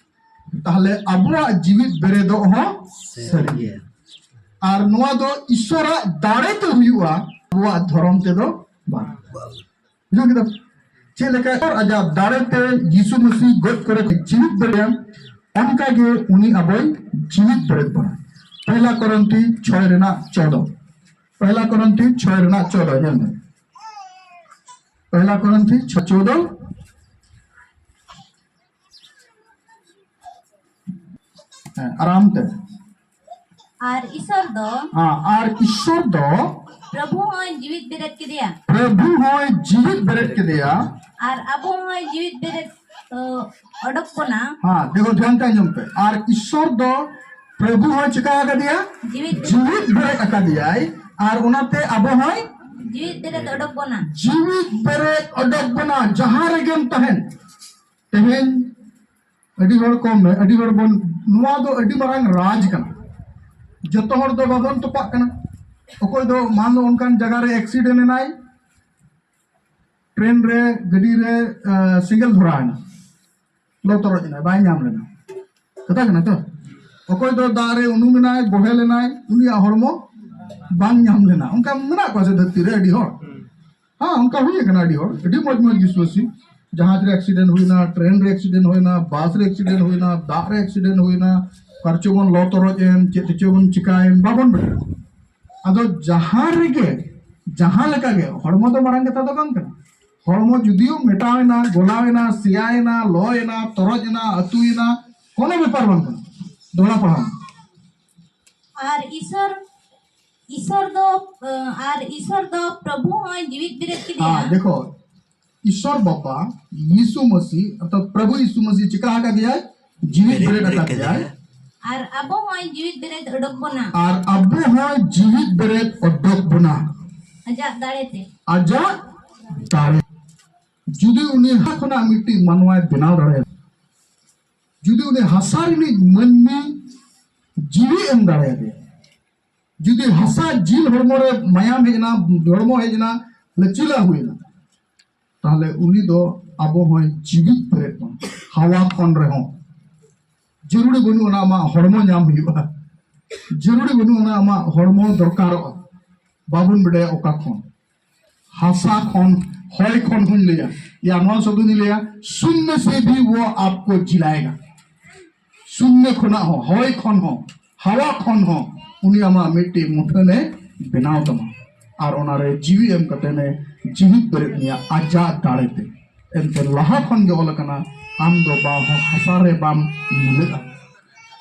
ᱛᱟᱦᱞᱮ ᱟᱵᱚᱣᱟᱜ ᱡᱤᱣᱤᱫ ᱵᱮᱨᱮᱫᱚᱜ ᱦᱚᱸ ᱥᱟᱹᱨᱤ ᱜᱮᱭᱟ᱾ ᱟᱨ ᱱᱚᱣᱟ ᱫᱚ ᱤᱥᱚᱨᱟᱜ ᱫᱟᱲᱮ ᱛᱮ ᱦᱩᱭᱩᱜᱼᱟ, ᱟᱵᱚᱣᱟᱜ ᱫᱷᱚᱨᱚᱢ ᱛᱮᱫᱚ ᱵᱟᱝ᱾ ᱵᱩᱡᱷᱟᱹᱣ ᱠᱮᱫᱟ? ᱪᱮᱫ ᱞᱮᱠᱟ ᱟᱡᱟᱜ ᱫᱟᱲᱮ ᱛᱮ ᱭᱤᱥᱩ ᱢᱟᱹᱥᱤ ᱜᱚᱡ ᱠᱚᱨᱮ ᱡᱤᱣᱤᱫ ᱵᱮᱨᱮᱫ, ᱚᱱᱠᱟ ᱜᱮ ᱩᱱᱤ ᱟᱵᱚᱭ ᱡᱤᱣᱤᱫ ᱵᱮᱨᱮᱫ ᱵᱚᱱᱟ᱾ ᱯᱚᱭᱞᱟ ᱠᱚᱨᱤᱱᱛᱷᱤ ᱪᱷᱚᱭ ᱨᱮᱱᱟᱜ ᱪᱚᱣᱫᱚ᱾ ᱯᱚᱭᱞᱟ ᱠᱚᱨᱤᱱᱛᱷᱤ ᱪᱷᱚᱭ ᱨᱮᱱᱟᱜ ᱪᱚᱣᱫᱚ, ᱧᱮᱞ ᱢᱮ᱾ ᱯᱚᱭᱞᱟ ᱠᱚᱨᱤᱱᱛᱷᱤ ᱪᱷᱚᱭ ᱪᱚᱣᱫᱚ᱾ ᱦᱮᱸ, ᱟᱨᱟᱢ ᱛᱮ᱾ ᱟᱨ ᱤᱥᱚᱨ ᱫᱚ ᱦᱮᱸ, ᱟᱨ ᱤᱥᱚᱨ ᱫᱚ ᱯᱨᱚᱵᱷᱩ ᱦᱚᱸᱭ ᱡᱤᱣᱤᱫ ᱵᱮᱨᱮᱫ ᱠᱮᱫᱮᱭᱟ᱾ ᱯᱨᱚᱵᱷᱩ ᱦᱚᱸᱭ ᱡᱤᱣᱤᱫ ᱵᱮᱨᱮᱫ ᱠᱮᱫᱮᱭᱟ᱾ ᱟᱨ ᱟᱵᱚ ᱦᱚᱸᱭ ᱡᱤᱣᱤᱫ ᱵᱮᱨᱮᱫ, ᱚ, ᱚᱰᱚᱠ ᱵᱚᱱᱟ᱾ ᱦᱮᱸ, ᱫᱮᱠᱷᱚ, ᱫᱷᱮᱭᱟᱱ ᱛᱮ ᱟᱸᱡᱚᱢ ᱯᱮ᱾ ᱟᱨ ᱤᱥᱚᱨ ᱫᱚ ᱯᱨᱚᱵᱷᱩ ᱦᱚᱸᱭ ᱪᱤᱠᱟ ᱟᱠᱟᱫᱮᱭᱟ? ᱡᱤᱣᱤᱫ ᱵᱮᱨᱮᱫ᱾ ᱡᱤᱣᱤᱫ ᱵᱮᱨᱮᱫ ᱟᱠᱟᱫᱮᱭᱟᱭ᱾ ᱟᱨ ᱚᱱᱟᱛᱮ ᱟᱵᱚ ᱦᱚᱸᱭ ᱡᱤᱣᱤᱫ ᱵᱮᱨᱮᱫ ᱚᱰᱚᱠ ᱵᱚᱱᱟ᱾ ᱡᱤᱣᱤᱫ ᱵᱮᱨᱮᱫ ᱚᱰᱚᱠ ᱵᱚᱱᱟ, ᱡᱟᱦᱟᱸ ᱨᱮᱜᱮᱢ ᱛᱟᱦᱮᱱ᱾ ᱛᱮᱦᱮᱧ ᱟᱹᱰᱤ ᱦᱚᱲ ᱠᱚ ᱢᱮ-, ᱟᱹᱰᱤ ᱦᱚᱲ ᱵᱚᱱ, ᱱᱚᱣᱟ ᱫᱚ ᱟᱹᱰᱤ ᱢᱟᱨᱟᱝ ᱨᱟᱡᱽ ᱠᱟᱱᱟ᱾ ᱡᱚᱛᱚ ᱦᱚᱲ ᱫᱚ ᱵᱟᱵᱚᱱ ᱛᱚᱯᱟᱜ ᱠᱟᱱᱟ᱾ ᱚᱠᱚᱭ ᱫᱚ ᱢᱟᱱ ᱞᱚ ᱚᱱᱠᱟᱱ ᱡᱟᱭᱜᱟ ᱨᱮ ᱮᱠᱥᱤᱰᱮᱱᱴ ᱮᱱᱟᱭ, ᱴᱨᱮᱱ ᱨᱮ, ᱜᱟᱹᱰᱤ ᱨᱮ, ᱟᱸ, ᱥᱮᱸᱜᱮᱞ ᱫᱷᱚᱨᱟᱣ ᱮᱱᱟ, ᱞᱚ ᱛᱚᱨᱚᱡ ᱮᱱᱟᱭ, ᱵᱟᱭ ᱧᱟᱢ ᱞᱮᱱᱟ᱾ ᱠᱟᱛᱷᱟ ᱠᱟᱱᱟ ᱛᱚ? ᱚᱠᱚᱭ ᱫᱚ ᱫᱟᱜ ᱨᱮ ᱩᱱᱩᱢ ᱮᱱᱟᱭ, ᱵᱚᱦᱮᱞ ᱮᱱᱟᱭ, ᱩᱱᱤᱭᱟᱜ ᱦᱚᱲᱢᱚ ᱵᱟᱝ ᱧᱟᱢ ᱞᱮᱱᱟ᱾ ᱚᱱᱠᱟ ᱢᱮᱱᱟᱜ ᱠᱚᱣᱟ ᱥᱮ ᱫᱷᱟᱹᱨᱛᱤ ᱨᱮ ᱟᱹᱰᱤ ᱦᱚᱲ? ᱦᱮᱸ, ᱚᱱᱠᱟ ᱦᱩᱭ ᱟᱠᱟᱱᱟ ᱟᱹᱰᱤ ᱦᱚᱲ, ᱟᱹᱰᱤ ᱢᱚᱡᱽ ᱢᱚᱡᱽ ᱵᱤᱥᱣᱟᱥᱤ᱾ ᱡᱟᱦᱟᱡᱽ ᱨᱮ ᱮᱠᱥᱤᱰᱮᱱᱴ ᱦᱩᱭᱱᱟ, ᱴᱨᱮᱱ ᱨᱮ ᱮᱠᱥᱤᱰᱮᱱᱴ ᱦᱩᱭᱱᱟ, ᱵᱟᱥ ᱨᱮ ᱮᱠᱥᱤᱰᱮᱱᱴ ᱦᱩᱭᱱᱟ, ᱫᱟᱜ ᱨᱮ ᱮᱠᱥᱤᱰᱮᱱᱴ ᱦᱩᱭᱱᱟ, ᱚᱠᱟ ᱨᱮᱪᱚ ᱵᱚᱱ ᱞᱚ ᱛᱚᱨᱚᱡ ᱮᱱ, ᱪᱮᱫ ᱛᱮᱪᱚ ᱵᱚᱱ ᱪᱤᱠᱟᱭᱮᱱ, ᱵᱟᱵᱚᱱ ᱵᱟᱰᱟᱭᱟ᱾ ᱟᱫᱚ ᱡᱟᱦᱟᱸ ᱨᱮᱜᱮ, ᱡᱟᱦᱟᱸ ᱞᱮᱠᱟ ᱜᱮ, ᱦᱚᱲᱢᱚ ᱫᱚ ᱢᱟᱨᱟᱝ ᱠᱟᱛᱷᱟ ᱫᱚ ᱵᱟᱝ ᱠᱟᱱᱟ᱾ ᱦᱚᱲᱢᱚ ᱡᱩᱫᱤᱭᱳ ᱢᱮᱴᱟᱣ ᱮᱱᱟ, ᱜᱚᱞᱟᱣ ᱮᱱᱟ, ᱥᱮᱭᱟ ᱮᱱᱟ, ᱞᱚ ᱮᱱᱟ, ᱛᱚᱨᱚᱡ ᱮᱱᱟ, ᱟᱹᱛᱩ ᱮᱱᱟ, ᱠᱳᱱᱳ ᱵᱮᱯᱟᱨ ᱵᱟᱝ ᱠᱟᱱᱟ᱾ ᱫᱚᱦᱲᱟ ᱯᱟᱲᱦᱟᱣ᱾ ᱟᱨ ᱤᱥᱚᱨ, ᱤᱥᱚᱨ ᱫᱚ, ᱟᱨ ᱤᱥᱚᱨ ᱫᱚ ᱯᱨᱚᱵᱷᱩ ᱦᱚᱸᱭ ᱡᱤᱣᱤᱫ ᱵᱮᱨᱮᱫ ᱠᱮᱫᱮᱭᱟ᱾ ᱦᱮᱸ, ᱫᱮᱠᱷᱚ, ᱤᱥᱚᱨ ᱵᱟᱵᱟ ᱭᱤᱥᱩ ᱢᱟᱹᱥᱤ, ᱚᱨᱛᱷᱟᱛ ᱯᱨᱚᱵᱷᱩ ᱭᱤᱥᱩ ᱢᱟᱹᱥᱤ ᱪᱤᱠᱟ ᱟᱠᱟᱫᱮᱭᱟᱭ? ᱡᱤᱣᱤᱫ ᱵᱮᱨᱮᱫ ᱟᱠᱟᱫᱮᱭᱟᱭ᱾ ᱟᱨ ᱟᱵᱚ ᱦᱚᱸᱭ ᱡᱤᱣᱤᱫ ᱵᱮᱨᱮᱫ ᱚᱰᱚᱠ ᱵᱚᱱᱟ᱾ ᱟᱨ ᱟᱵᱚ ᱦᱚᱸᱭ ᱡᱤᱣᱤᱫ ᱵᱮᱨᱮᱫ ᱚᱰᱚᱠ ᱵᱚᱱᱟ᱾ ᱟᱡᱟᱜ ᱫᱟᱲᱮ ᱛᱮ᱾ ᱟᱡᱟᱜ ᱫᱟᱲᱮ᱾ ᱡᱩᱫᱤ ᱩᱱᱤ ᱦᱟᱥᱟ ᱠᱷᱚᱱᱟᱜ ᱢᱤᱫᱴᱤᱡ ᱢᱟᱱᱣᱟᱭ ᱵᱮᱱᱟᱣ ᱫᱟᱲᱮᱭᱟᱜᱼᱟ, ᱡᱩᱫᱤ ᱩᱱᱤ ᱦᱟᱥᱟ ᱨᱤᱱᱤᱡ ᱢᱟᱹᱱᱢᱤ ᱡᱤᱣᱤ ᱮᱢ ᱫᱟᱲᱮᱭᱟᱫᱮᱭᱟ, ᱡᱩᱫᱤ ᱦᱟᱥᱟ ᱡᱤᱞ ᱦᱚᱲᱢᱚ ᱨᱮ ᱢᱟᱭᱟᱢ ᱦᱮᱡ ᱮᱱᱟ, ᱦᱚᱲᱢᱚ ᱦᱮᱡ ᱮᱱᱟ, ᱞᱟᱹᱪᱤᱞᱟ ᱦᱩᱭ ᱮᱱᱟ, ᱛᱟᱦᱞᱮ ᱩᱱᱤ ᱫᱚ ᱟᱵᱚ ᱦᱚᱸᱭ ᱡᱤᱣᱤᱫ ᱯᱮᱨᱮᱡ ᱵᱚᱱᱟ᱾ ᱦᱟᱣᱟ ᱠᱷᱚᱱ ᱨᱮᱦᱚᱸ ᱡᱟᱹᱨᱩᱲᱤ ᱵᱟᱹᱱᱩᱜ ᱟᱱᱟ ᱟᱢᱟᱜ ᱦᱚᱲᱢᱚ ᱧᱟᱢ ᱦᱩᱭᱩᱜᱼᱟ, ᱡᱟᱹᱨᱩᱲᱤ ᱵᱟᱹᱱᱩᱜ ᱟᱱᱟ ᱟᱢᱟᱜ ᱦᱚᱲᱢᱚ ᱫᱚᱨᱠᱟᱨᱚᱜᱼᱟ᱾ ᱵᱟᱵᱚᱱ ᱵᱟᱰᱟᱭᱟ ᱚᱠᱟ ᱠᱷᱚᱱ, ᱦᱟᱥᱟ ᱠᱷᱚᱱ, ᱦᱚᱭ ᱠᱷᱚᱱ ᱦᱚᱧ ᱞᱟᱹᱭᱟ, ᱭᱟ ᱱᱚᱣᱟ ᱥᱚᱵᱫᱚᱧ ᱞᱟᱹᱭᱟ, ᱥᱩᱱᱱᱚ ᱥᱮ ᱵᱷᱤ ᱣᱚ ᱟᱯᱠᱳ ᱡᱤᱞᱟᱭᱮᱜᱟ᱾ ᱥᱩᱱᱱᱚ ᱠᱷᱚᱱᱟᱜ ᱦᱚᱸ, ᱦᱚᱭ ᱠᱷᱚᱱ ᱦᱚᱸ, ᱦᱟᱣᱟ ᱠᱷᱚᱱ ᱦᱚᱸ ᱩᱱᱤ ᱟᱢᱟᱜ ᱢᱤᱫᱴᱤᱡ ᱢᱩᱴᱷᱟᱹᱱᱮ ᱵᱮᱱᱟᱣ ᱛᱟᱢᱟ ᱟᱨ ᱚᱱᱟᱨᱮ ᱡᱤᱣᱤ ᱮᱢ ᱠᱟᱛᱮ ᱮ ᱡᱤᱣᱤᱫ ᱵᱮᱨᱮᱫ ᱢᱮᱭᱟ ᱟᱡᱟᱜ ᱫᱟᱲᱮᱛᱮ᱾ ᱮᱱᱛᱮ ᱞᱟᱦᱟ ᱠᱷᱚᱱ ᱜᱮ ᱚᱞ ᱟᱠᱟᱱᱟ, ᱟᱢ ᱫᱚ ᱵᱟ ᱦᱟᱥᱟ ᱨᱮ ᱵᱟᱢ ᱢᱤᱞᱟᱹᱜᱼᱟ,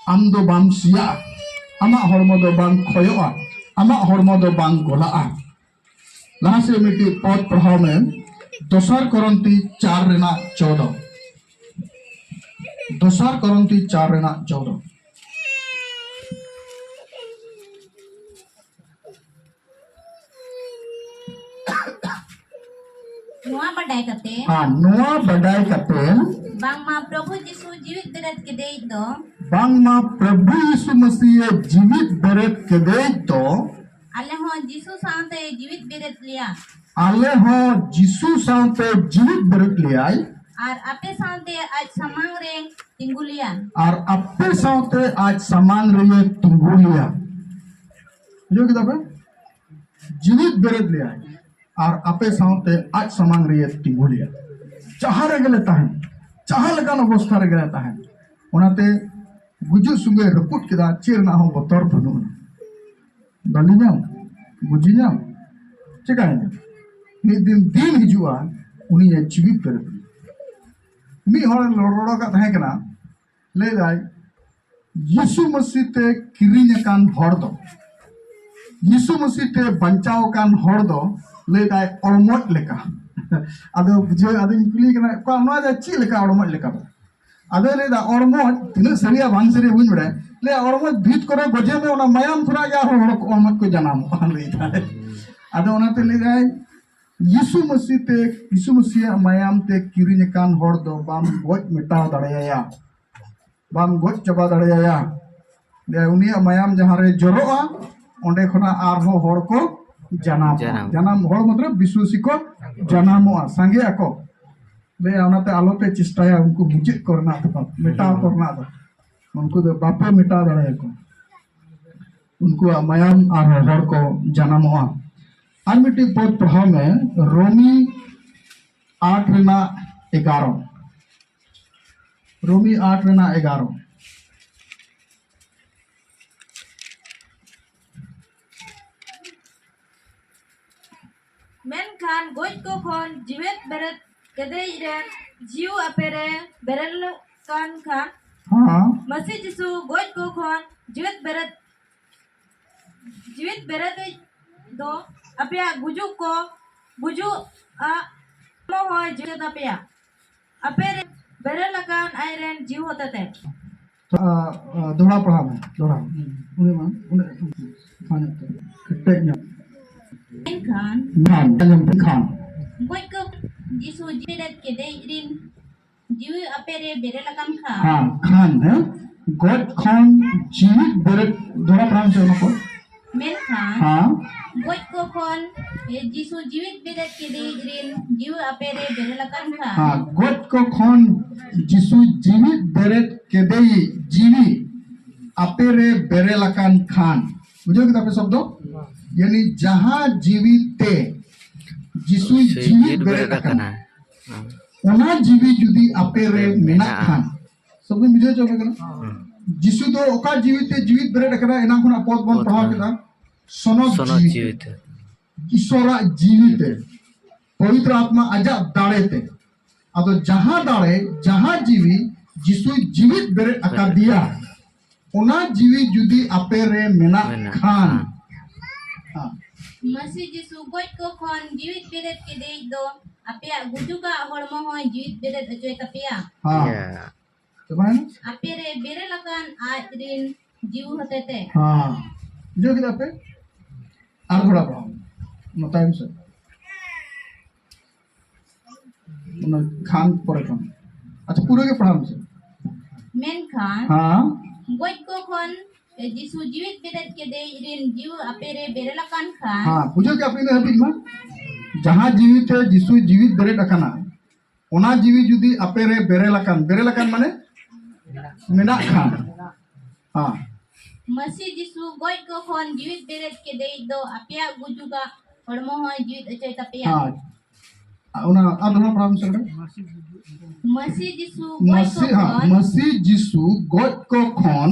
ᱟᱢ ᱫᱚ ᱵᱟᱢ ᱥᱤᱭᱟᱜᱼᱟ, ᱟᱢᱟᱜ ᱦᱚᱲᱢᱚ ᱫᱚ ᱵᱟᱝ ᱠᱷᱚᱭᱚᱜᱼᱟ, ᱟᱢᱟᱜ ᱦᱚᱲᱢᱚ ᱫᱚ ᱵᱟᱝ ᱜᱚᱞᱟᱜᱼᱟ᱾ ᱞᱟᱦᱟ ᱥᱮᱫ ᱢᱤᱫᱴᱤᱡ ᱯᱚᱫ ᱯᱟᱲᱦᱟᱣ ᱢᱮ, ᱫᱚᱥᱟᱨ ᱠᱚᱨᱚᱱᱛᱤ ᱪᱟᱨ ᱨᱮᱱᱟᱜ ᱪᱳᱫᱚ᱾ ᱫᱚᱥᱟᱨ ᱠᱚᱨᱚᱱᱛᱤ ᱪᱟᱨ ᱨᱮᱱᱟᱜ ᱪᱳᱫᱚ᱾ ᱱᱚᱣᱟ ᱵᱟᱰᱟᱭ ᱠᱟᱛᱮ ᱦᱮᱸ, ᱱᱚᱣᱟ ᱵᱟᱰᱟᱭ ᱠᱟᱛᱮ ᱵᱟᱝᱢᱟ ᱯᱨᱚᱵᱷᱩ ᱡᱤᱥᱩ ᱡᱤᱣᱤᱫ ᱵᱮᱨᱮᱫ ᱠᱮᱫᱮᱭᱤᱡ ᱫᱚ ᱵᱟᱝᱢᱟ ᱯᱨᱚᱵᱷᱩ ᱭᱤᱥᱩ ᱢᱟᱹᱥᱤᱦ ᱮ ᱡᱤᱣᱤᱫ ᱵᱮᱨᱮᱫ ᱠᱮᱫᱮᱭᱤᱡ ᱫᱚ ᱟᱞᱮ ᱦᱚᱸ ᱡᱤᱥᱩ ᱥᱟᱶᱛᱮ ᱡᱤᱣᱤᱫ ᱵᱮᱨᱮᱫ ᱞᱮᱭᱟ᱾ ᱟᱞᱮ ᱦᱚᱸ ᱡᱤᱥᱩ ᱥᱟᱶᱛᱮ ᱡᱤᱣᱤᱫ ᱵᱮᱨᱮᱫ ᱞᱮᱭᱟᱭ᱾ ᱟᱨ ᱟᱯᱮ ᱥᱟᱶᱛᱮ ᱟᱡ ᱥᱟᱢᱟᱝ ᱨᱮ ᱛᱤᱸᱜᱩ ᱞᱮᱭᱟ᱾ ᱟᱨ ᱟᱯᱮ ᱥᱟᱶᱛᱮ ᱟᱡ ᱥᱟᱢᱟᱝ ᱨᱮᱭ ᱛᱤᱸᱜᱩ ᱞᱮᱭᱟ᱾ ᱵᱩᱡᱷᱟᱹᱣ ᱠᱮᱫᱟ ᱯᱮ? ᱡᱤᱣᱤᱫ ᱵᱮᱨᱮᱫ ᱞᱮᱭᱟᱭ ᱟᱨ ᱟᱯᱮ ᱥᱟᱶᱛᱮ ᱟᱡ ᱥᱟᱢᱟᱝ ᱨᱮᱭ ᱛᱤᱸᱜᱩ ᱞᱮᱭᱟ᱾ ᱡᱟᱦᱟᱸ ᱨᱮᱜᱮ ᱞᱮ ᱛᱟᱦᱮᱱ, ᱡᱟᱦᱟᱸ ᱞᱮᱠᱟᱱ ᱚᱵᱚᱥᱛᱷᱟ ᱨᱮᱜᱮ ᱞᱮ ᱛᱟᱦᱮᱱ, ᱚᱱᱟᱛᱮ ᱜᱩᱡᱩᱜ ᱥᱚᱸᱜᱮ ᱨᱟᱹᱯᱩᱫ ᱠᱮᱫᱟ, ᱪᱮᱫ ᱨᱮᱱᱟᱜ ᱦᱚᱸ ᱵᱚᱛᱚᱨ ᱵᱟᱹᱱᱩᱜ ᱟᱱᱟ᱾ ᱵᱟᱹᱞᱤ ᱧᱟᱢ, ᱜᱩᱡᱩ ᱧᱟᱢ, ᱪᱮᱠᱟᱭᱮᱱᱟ? ᱢᱤᱫ ᱫᱤᱱ ᱫᱤᱱ ᱦᱤᱡᱩᱜᱼᱟ, ᱩᱱᱤᱭᱮ ᱡᱤᱣᱤᱫ ᱵᱮᱨᱮᱫ ᱢᱮᱭᱟ᱾ ᱢᱤᱫ ᱦᱚᱲ ᱨᱚᱲ ᱨᱚᱲ ᱠᱟᱜ ᱛᱟᱦᱮᱸ ᱠᱟᱱᱟ, ᱞᱟᱹᱭ ᱫᱟᱭ, ᱭᱤᱥᱩ ᱢᱟᱹᱥᱤ ᱛᱮ ᱠᱤᱨᱤᱧ ᱟᱠᱟᱱ ᱦᱚᱲ ᱫᱚ, ᱭᱤᱥᱩ ᱢᱟᱹᱥᱤ ᱛᱮ ᱵᱟᱧᱪᱟᱣ ᱟᱠᱟᱱ ᱦᱚᱲ ᱫᱚ ᱞᱟᱹᱭ ᱫᱟᱭ ᱚᱲᱢᱚᱡ ᱞᱮᱠᱟ᱾ ᱟᱫᱚ ᱵᱩᱡᱷᱟᱹᱣ, ᱟᱫᱚᱧ ᱠᱩᱞᱤ ᱠᱟᱱᱟ, "ᱚᱠᱟ ᱱᱚᱣᱟ ᱫᱚ ᱪᱮᱫ ᱞᱮᱠᱟ ᱚᱲᱢᱚᱡ ᱞᱮᱠᱟ ᱫᱚ?" ᱟᱫᱚᱭ ᱞᱟᱹᱭ ᱫᱟ, "ᱚᱲᱢᱚᱡ ᱛᱤᱱᱟᱹᱜ ᱥᱟᱹᱨᱤᱭᱟ ᱵᱟᱝ ᱥᱟᱹᱨᱤᱭᱟ ᱵᱟᱹᱧ ᱵᱟᱲᱟᱭᱟ, ᱞᱟᱹᱭᱟ ᱚᱲᱢᱚᱡ ᱵᱷᱤᱛ ᱠᱚᱨᱮ ᱜᱚᱡᱮ ᱢᱮ, ᱚᱱᱟ ᱢᱟᱭᱟᱢ ᱛᱷᱚᱲᱟ ᱜᱮ ᱟᱨᱦᱚᱸ ᱦᱚᱲ ᱠᱚ ᱚᱲᱢᱚᱡ ᱠᱚ ᱡᱟᱱᱟᱢᱚᱜᱼᱟ", ᱞᱟᱹᱭ ᱫᱟᱭ᱾ ᱟᱫᱚ ᱚᱱᱟᱛᱮ ᱞᱟᱹᱭ ᱫᱟᱭ, ᱭᱤᱥᱩ ᱢᱟᱹᱥᱤ ᱛᱮ, ᱭᱤᱥᱩ ᱢᱟᱹᱥᱤᱭᱟᱜ ᱢᱟᱭᱟᱢ ᱛᱮ ᱠᱤᱨᱤᱧ ᱟᱠᱟᱱ ᱦᱚᱲ ᱫᱚ ᱵᱟᱢ ᱜᱚᱡ ᱢᱮᱴᱟᱣ ᱫᱟᱲᱮᱭᱟᱭᱟ, ᱵᱟᱢ ᱜᱚᱡ ᱪᱟᱵᱟ ᱫᱟᱲᱮᱭᱟᱭᱟ᱾ ᱞᱟᱹᱭᱟ, ᱩᱱᱤᱭᱟᱜ ᱢᱟᱭᱟᱢ ᱡᱟᱦᱟᱸ ᱨᱮ ᱡᱚᱨᱚᱜᱼᱟ, ᱚᱸᱰᱮ ᱠᱷᱚᱱᱟᱜ ᱟᱨᱦᱚᱸ ᱦᱚᱲ ᱠᱚ ᱡᱟᱱᱟᱢᱚᱜᱼᱟ᱾ ᱡᱟᱱᱟᱢ᱾ ᱡᱟᱱᱟᱢ ᱦᱚᱲ ᱢᱚᱛᱞᱚᱵ ᱵᱤᱥᱣᱟᱥᱤ ᱠᱚ ᱡᱟᱱᱟᱢᱚᱜᱼᱟ, ᱥᱟᱸᱜᱮ ᱟᱠᱚ᱾ ᱞᱟᱹᱭᱟ, ᱚᱱᱟᱛᱮ ᱟᱞᱚᱯᱮ ᱪᱮᱥᱴᱟᱭᱟ ᱩᱱᱠᱩ ᱢᱩᱪᱟᱹᱫ ᱠᱚᱨᱮᱱᱟᱜ ᱫᱚ, ᱢᱮᱴᱟᱣ ᱠᱚᱨᱮᱱᱟᱜ ᱫᱚ᱾ ᱩᱱᱠᱩ ᱫᱚ ᱵᱟᱯᱮ ᱢᱮᱴᱟᱣ ᱫᱟᱲᱮᱭᱟᱠᱚ᱾ ᱩᱱᱠᱩᱣᱟᱜ ᱢᱟᱭᱟᱢ ᱟᱨᱦᱚᱸ ᱦᱚᱲ ᱠᱚ ᱡᱟᱱᱟᱢᱚᱜᱼᱟ᱾ ᱟᱨ ᱢᱤᱫᱴᱤᱡ ᱯᱚᱫ ᱯᱟᱲᱦᱟᱣ ᱢᱮ, ᱨᱳᱢᱤ ᱟᱴ ᱨᱮᱱᱟᱜ ᱮᱜᱟᱨᱚ᱾ ᱨᱳᱢᱤ ᱟᱴ ᱨᱮᱱᱟᱜ ᱮᱜᱟᱨᱚ᱾ ᱢᱮᱱᱠᱷᱟᱱ ᱜᱚᱡ ᱠᱚ ᱠᱷᱚᱱ ᱡᱤᱣᱮᱫ ᱵᱮᱨᱮᱫ ᱠᱮᱫᱮᱭᱤᱡ ᱨᱮᱱ ᱡᱤᱣᱤ ᱟᱯᱮ ᱨᱮ ᱵᱮᱨᱮᱞ ᱠᱟᱱ ᱠᱷᱟᱱ, ᱦᱮᱸ᱾ ᱢᱟᱹᱥᱤ ᱡᱤᱥᱩ ᱜᱚᱡ ᱠᱚ ᱠᱷᱚᱱ ᱡᱤᱣᱮᱫ ᱵᱮᱨᱮᱫ, ᱡᱤᱣᱮᱫ ᱵᱮᱨᱮᱫᱤᱡ ᱫᱚ ᱟᱯᱮᱭᱟᱜ ᱜᱩᱡᱩᱜ ᱠᱚ, ᱜᱩᱡᱩᱜ ᱟᱜ ᱦᱚᱲᱢᱚ ᱦᱚᱸᱭ ᱡᱤᱣᱮᱫ ᱟᱯᱮᱭᱟ, ᱟᱯᱮ ᱨᱮ ᱵᱮᱨᱮᱞ ᱟᱠᱟᱱ ᱟᱡ ᱨᱮᱱ ᱡᱤᱣᱤ ᱦᱚᱛᱮᱛᱮ᱾ ᱟ, ᱟ, ᱫᱚᱦᱲᱟ ᱯᱟᱲᱦᱟᱣ ᱢᱮ, ᱫᱚᱦᱲᱟ᱾ ᱩᱱᱤ ᱢᱟ, ᱩᱱᱤ, ᱠᱮᱴᱮᱡ ᱧᱚᱜ᱾ ᱢᱮᱱᱠᱷᱟᱱ ᱢᱮᱱᱠᱷᱟᱱ, ᱢᱮᱱᱠᱷᱟᱱ᱾ ᱜᱚᱡ ᱠᱚ ᱡᱤᱥᱩ ᱡᱤᱣᱮᱫ ᱠᱮᱫᱮᱭᱤᱡ ᱨᱤᱱ ᱡᱤᱣᱤ ᱟᱯᱮ ᱨᱮ ᱵᱮᱨᱮᱞ ᱟᱠᱟᱱ ᱠᱷᱟᱱ᱾ ᱦᱮᱸ, ᱠᱷᱟᱱ, ᱦᱮᱸ? ᱜᱚᱡ ᱠᱷᱚᱱ ᱡᱤᱣᱤᱫ ᱵᱮᱨᱮᱫ, ᱫᱚᱦᱲᱟ ᱯᱟᱲᱦᱟᱣ ᱢᱮᱥᱮ ᱚᱱᱟ ᱠᱚ᱾ ᱢᱮᱱᱠᱷᱟᱱ ᱦᱮᱸ᱾ ᱜᱚᱡ ᱠᱚ ᱠᱷᱚᱱ ᱡᱤᱥᱩ ᱡᱤᱣᱤᱫ ᱵᱮᱨᱮᱫ ᱠᱮᱫᱮᱭᱤᱡ ᱨᱤᱱ ᱡᱤᱣᱤ ᱟᱯᱮ ᱨᱮ ᱵᱮᱨᱮᱞ ᱟᱠᱟᱱ ᱠᱷᱟᱱ᱾ ᱦᱮᱸ, ᱜᱚᱡ ᱠᱚ ᱠᱷᱚᱱ ᱡᱤᱥᱩ ᱡᱤᱣᱤᱫ ᱵᱮᱨᱮᱫ ᱠᱮᱫᱮᱭᱤᱡ ᱡᱤᱣᱤ ᱟᱯᱮ ᱨᱮ ᱵᱮᱨᱮᱞ ᱟᱠᱟᱱ ᱠᱷᱟᱱ᱾ ᱵᱩᱡᱷᱟᱹᱣ ᱠᱮᱫᱟ ᱯᱮ ᱥᱚᱵᱫᱚ? ᱭᱟᱱᱤ ᱡᱟᱦᱟᱸ ᱡᱤᱣᱤ ᱛᱮ ᱡᱤᱥᱩ ᱥᱮ ᱡᱤᱣᱤᱫ ᱡᱤᱣᱤᱫ ᱵᱮᱨᱮᱫ ᱵᱮᱨᱮᱫ ᱟᱠᱟᱱᱟ, ᱟᱠᱟᱱᱟ᱾ ᱚᱱᱟ ᱡᱤᱣᱤ ᱡᱩᱫᱤ ᱟᱯᱮ ᱨᱮ ᱢᱮᱱᱟᱜ ᱢᱮᱱᱟᱜᱼᱟ᱾ ᱠᱷᱟᱱ, ᱥᱚᱵ ᱵᱚᱱ ᱵᱩᱡᱷᱟᱹᱣ ᱦᱚᱪᱚ ᱠᱟᱱᱟ᱾ ᱦᱩᱸ᱾ ᱡᱤᱥᱩ ᱫᱚ ᱚᱠᱟ ᱡᱤᱣᱤ ᱛᱮ ᱡᱤᱣᱤᱫ ᱵᱮᱨᱮᱫ ᱟᱠᱟᱱᱟ, ᱮᱱᱟᱝ ᱠᱷᱚᱱᱟᱜ ᱯᱚᱫ ᱵᱚᱱ ᱯᱚᱫ ᱯᱟᱲᱦᱟᱣ ᱵᱚᱱ ᱠᱮᱫᱟ, ᱥᱚᱱᱚᱛ ᱥᱚᱱᱚᱛ ᱡᱤᱣᱤ ᱛᱮ᱾ ᱡᱤᱣᱤ ᱛᱮ᱾ ᱤᱥᱚᱨᱟᱜ ᱡᱤᱣᱤ ᱛᱮ, ᱯᱚᱵᱤᱛᱨᱚ ᱟᱛᱢᱟ ᱟᱡᱟᱜ ᱫᱟᱲᱮ ᱛᱮ᱾ ᱟᱫᱚ ᱡᱟᱦᱟᱸ ᱫᱟᱲᱮ, ᱡᱟᱦᱟᱸ ᱡᱤᱣᱤ ᱡᱤᱥᱩᱭ ᱡᱤᱣᱤᱫ ᱵᱮᱨᱮᱫ ᱟᱠᱟᱫᱮᱭᱟ, ᱚᱱᱟ ᱡᱤᱣᱤ ᱡᱩᱫᱤ ᱟᱯᱮ ᱨᱮ ᱢᱮᱱᱟᱜ ᱢᱮᱱᱟᱜ ᱠᱷᱟᱱ᱾ ᱠᱷᱟᱱ᱾ ᱦᱮᱸ᱾ ᱢᱟᱹᱥᱤ ᱡᱤᱥᱩ ᱜᱚᱡ ᱠᱚ ᱠᱷᱚᱱ ᱡᱤᱣᱤᱫ ᱵᱮᱨᱮᱫ ᱠᱮᱫᱮᱭᱤᱡ ᱫᱚ ᱟᱯᱮᱭᱟᱜ ᱜᱩᱡᱩᱜᱟᱜ ᱦᱚᱲᱢᱚ ᱦᱚᱸᱭ ᱡᱤᱣᱤᱫ ᱵᱮᱨᱮᱫ ᱦᱚᱪᱚᱭ ᱛᱟᱯᱮᱭᱟ᱾ ᱦᱮᱸ᱾ Yeah. ᱪᱟᱵᱟᱭᱮᱱᱟ? ᱟᱯᱮ ᱨᱮ ᱵᱮᱨᱮᱞ ᱟᱠᱟᱱ ᱟᱡ ᱨᱤᱱ ᱡᱤᱣᱤ ᱦᱚᱛᱮᱛᱮ᱾ ᱦᱮᱸ᱾ ᱵᱩᱡᱷᱟᱹᱣ ᱠᱮᱫᱟ ᱯᱮ? ᱟᱨ ᱫᱷᱚᱲᱟ ᱯᱟᱲᱦᱟᱣ ᱢᱮ᱾ ᱚᱱᱟ ᱛᱟᱭᱚᱢ ᱥᱮᱫ᱾ ᱚᱱᱟ ᱠᱷᱟᱱ ᱯᱚᱨᱮ ᱠᱷᱚᱱ᱾ ᱟᱪᱪᱷᱟ, ᱯᱩᱨᱟᱹ ᱜᱮ ᱯᱟᱲᱦᱟᱣ ᱢᱮᱥᱮ᱾ ᱢᱮᱱᱠᱷᱟᱱ ᱦᱮᱸ᱾ ᱜᱚᱡ ᱠᱚ ᱠᱷᱚᱱ ᱡᱤᱥᱩ ᱡᱤᱣᱤᱫ ᱵᱮᱨᱮᱫ ᱠᱮᱫᱮᱭᱤᱡ ᱨᱤᱱ ᱡᱤᱣᱤ ᱟᱯᱮ ᱨᱮ ᱵᱮᱨᱮᱞ ᱟᱠᱟᱱ ᱠᱷᱟᱱ᱾ ᱦᱮᱸ, ᱵᱩᱡᱷᱟᱹᱣ ᱠᱮᱫᱟ ᱯᱮ ᱤᱱᱟᱹ ᱦᱟᱹᱵᱤᱡ ᱢᱟ? ᱡᱟᱦᱟᱸ ᱡᱤᱣᱤ ᱛᱮ ᱡᱤᱥᱩ ᱡᱤᱣᱤᱫ ᱵᱮᱨᱮᱫ ᱟᱠᱟᱱᱟ, ᱚᱱᱟ ᱡᱤᱣᱤ ᱡᱩᱫᱤ ᱟᱯᱮ ᱨᱮ ᱵᱮᱨᱮᱞ ᱟᱠᱟᱱ, ᱵᱮᱨᱮᱞ ᱟᱠᱟᱱ ᱢᱟᱱᱮ ᱢᱮᱱᱟᱜ ᱠᱷᱟᱱ᱾ ᱦᱮᱸ᱾ ᱢᱟᱹᱥᱤ ᱡᱤᱥᱩ ᱜᱚᱡ ᱠᱚ ᱠᱷᱚᱱ ᱡᱤᱣᱤᱫ ᱵᱮᱨᱮᱫ ᱠᱮᱫᱮᱭᱤᱡ ᱫᱚ ᱟᱯᱮᱭᱟᱜ ᱜᱩᱡᱩᱜᱟᱜ ᱦᱚᱲᱢᱚ ᱦᱚᱸᱭ ᱡᱤᱣᱤᱫ ᱚᱪᱚᱭ ᱛᱟᱯᱮᱭᱟ᱾ ᱦᱮᱸ᱾ ᱚᱱᱟ ᱟᱨ ᱫᱚᱦᱲᱟ ᱯᱟᱲᱦᱟᱣ ᱢᱮᱥᱮ ᱚᱸᱰᱮ᱾ ᱢᱟᱹᱥᱤ ᱡᱤᱥᱩ ᱜᱚᱡ ᱠᱚ ᱢᱟᱹᱥᱤ, ᱦᱮᱸ, ᱠᱷᱚᱱ ᱢᱟᱹᱥᱤ ᱡᱤᱥᱩ ᱜᱚᱡ ᱠᱚ ᱠᱷᱚᱱ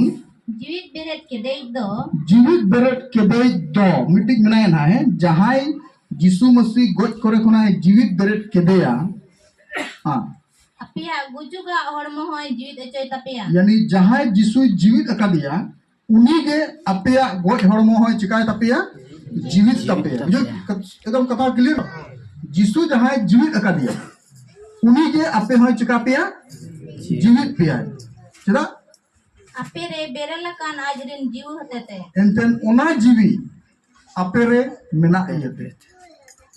ᱡᱤᱣᱤᱫ ᱵᱮᱨᱮᱫ ᱠᱮᱫᱮᱭᱤᱡ ᱫᱚ ᱡᱤᱣᱤᱫ ᱵᱮᱨᱮᱫ ᱠᱮᱫᱮᱭᱤᱡ ᱫᱚ, ᱢᱤᱫᱴᱤᱡ ᱢᱮᱱᱟᱭᱟ ᱱᱟᱦᱟᱜ, ᱦᱮᱸ, ᱡᱟᱦᱟᱸᱭ ᱡᱤᱥᱩ ᱢᱟᱹᱥᱤ ᱜᱚᱡ ᱠᱚᱨᱮ ᱠᱷᱚᱱᱟᱜ ᱮ ᱡᱤᱣᱤᱫ ᱵᱮᱨᱮᱫ ᱠᱮᱫᱮᱭᱟ᱾ ᱦᱮᱸ᱾ ᱟᱯᱮᱭᱟᱜ ᱜᱩᱡᱩᱜᱟᱜ ᱦᱚᱲᱢᱚ ᱦᱚᱸᱭ ᱡᱤᱣᱤᱫ ᱚᱪᱚᱭ ᱛᱟᱯᱮᱭᱟ᱾ ᱭᱟᱱᱤ ᱡᱟᱦᱟᱸᱭ ᱡᱤᱥᱩᱭ ᱡᱤᱣᱤᱫ ᱟᱠᱟᱫᱮᱭᱟ, ᱩᱱᱤᱜᱮ ᱟᱯᱮᱭᱟᱜ ᱜᱚᱡ ᱦᱚᱲᱢᱚ ᱦᱚᱸᱭ ᱪᱤᱠᱟᱭ ᱛᱟᱯᱮᱭᱟ? ᱡᱤᱣᱤᱫ ᱛᱟᱯᱮᱭᱟ᱾ ᱵᱩᱡᱷᱟᱹᱣ? ᱮᱠᱫᱚᱢ ᱠᱟᱛᱷᱟ clear᱾ ᱡᱤᱥᱩ ᱡᱟᱦᱟᱸᱭ ᱡᱤᱣᱤᱫ ᱟᱠᱟᱫᱮᱭᱟ, ᱩᱱᱤᱜᱮ ᱟᱯᱮ ᱦᱚᱸᱭ ᱪᱤᱠᱟ ᱯᱮᱭᱟ? ᱡᱤᱣᱤᱫ ᱯᱮᱭᱟᱭ᱾ ᱪᱮᱫᱟᱜ? ᱟᱯᱮ ᱨᱮ ᱵᱮᱨᱮᱞ ᱟᱠᱟᱱ ᱟᱡ ᱨᱤᱱ ᱡᱤᱣᱤ ᱦᱚᱛᱮᱛᱮ᱾ ᱮᱱᱛᱮ ᱚᱱᱟ ᱡᱤᱣᱤ ᱟᱯᱮ ᱨᱮ ᱢᱮᱱᱟᱜ ᱤᱭᱟᱹᱛᱮ,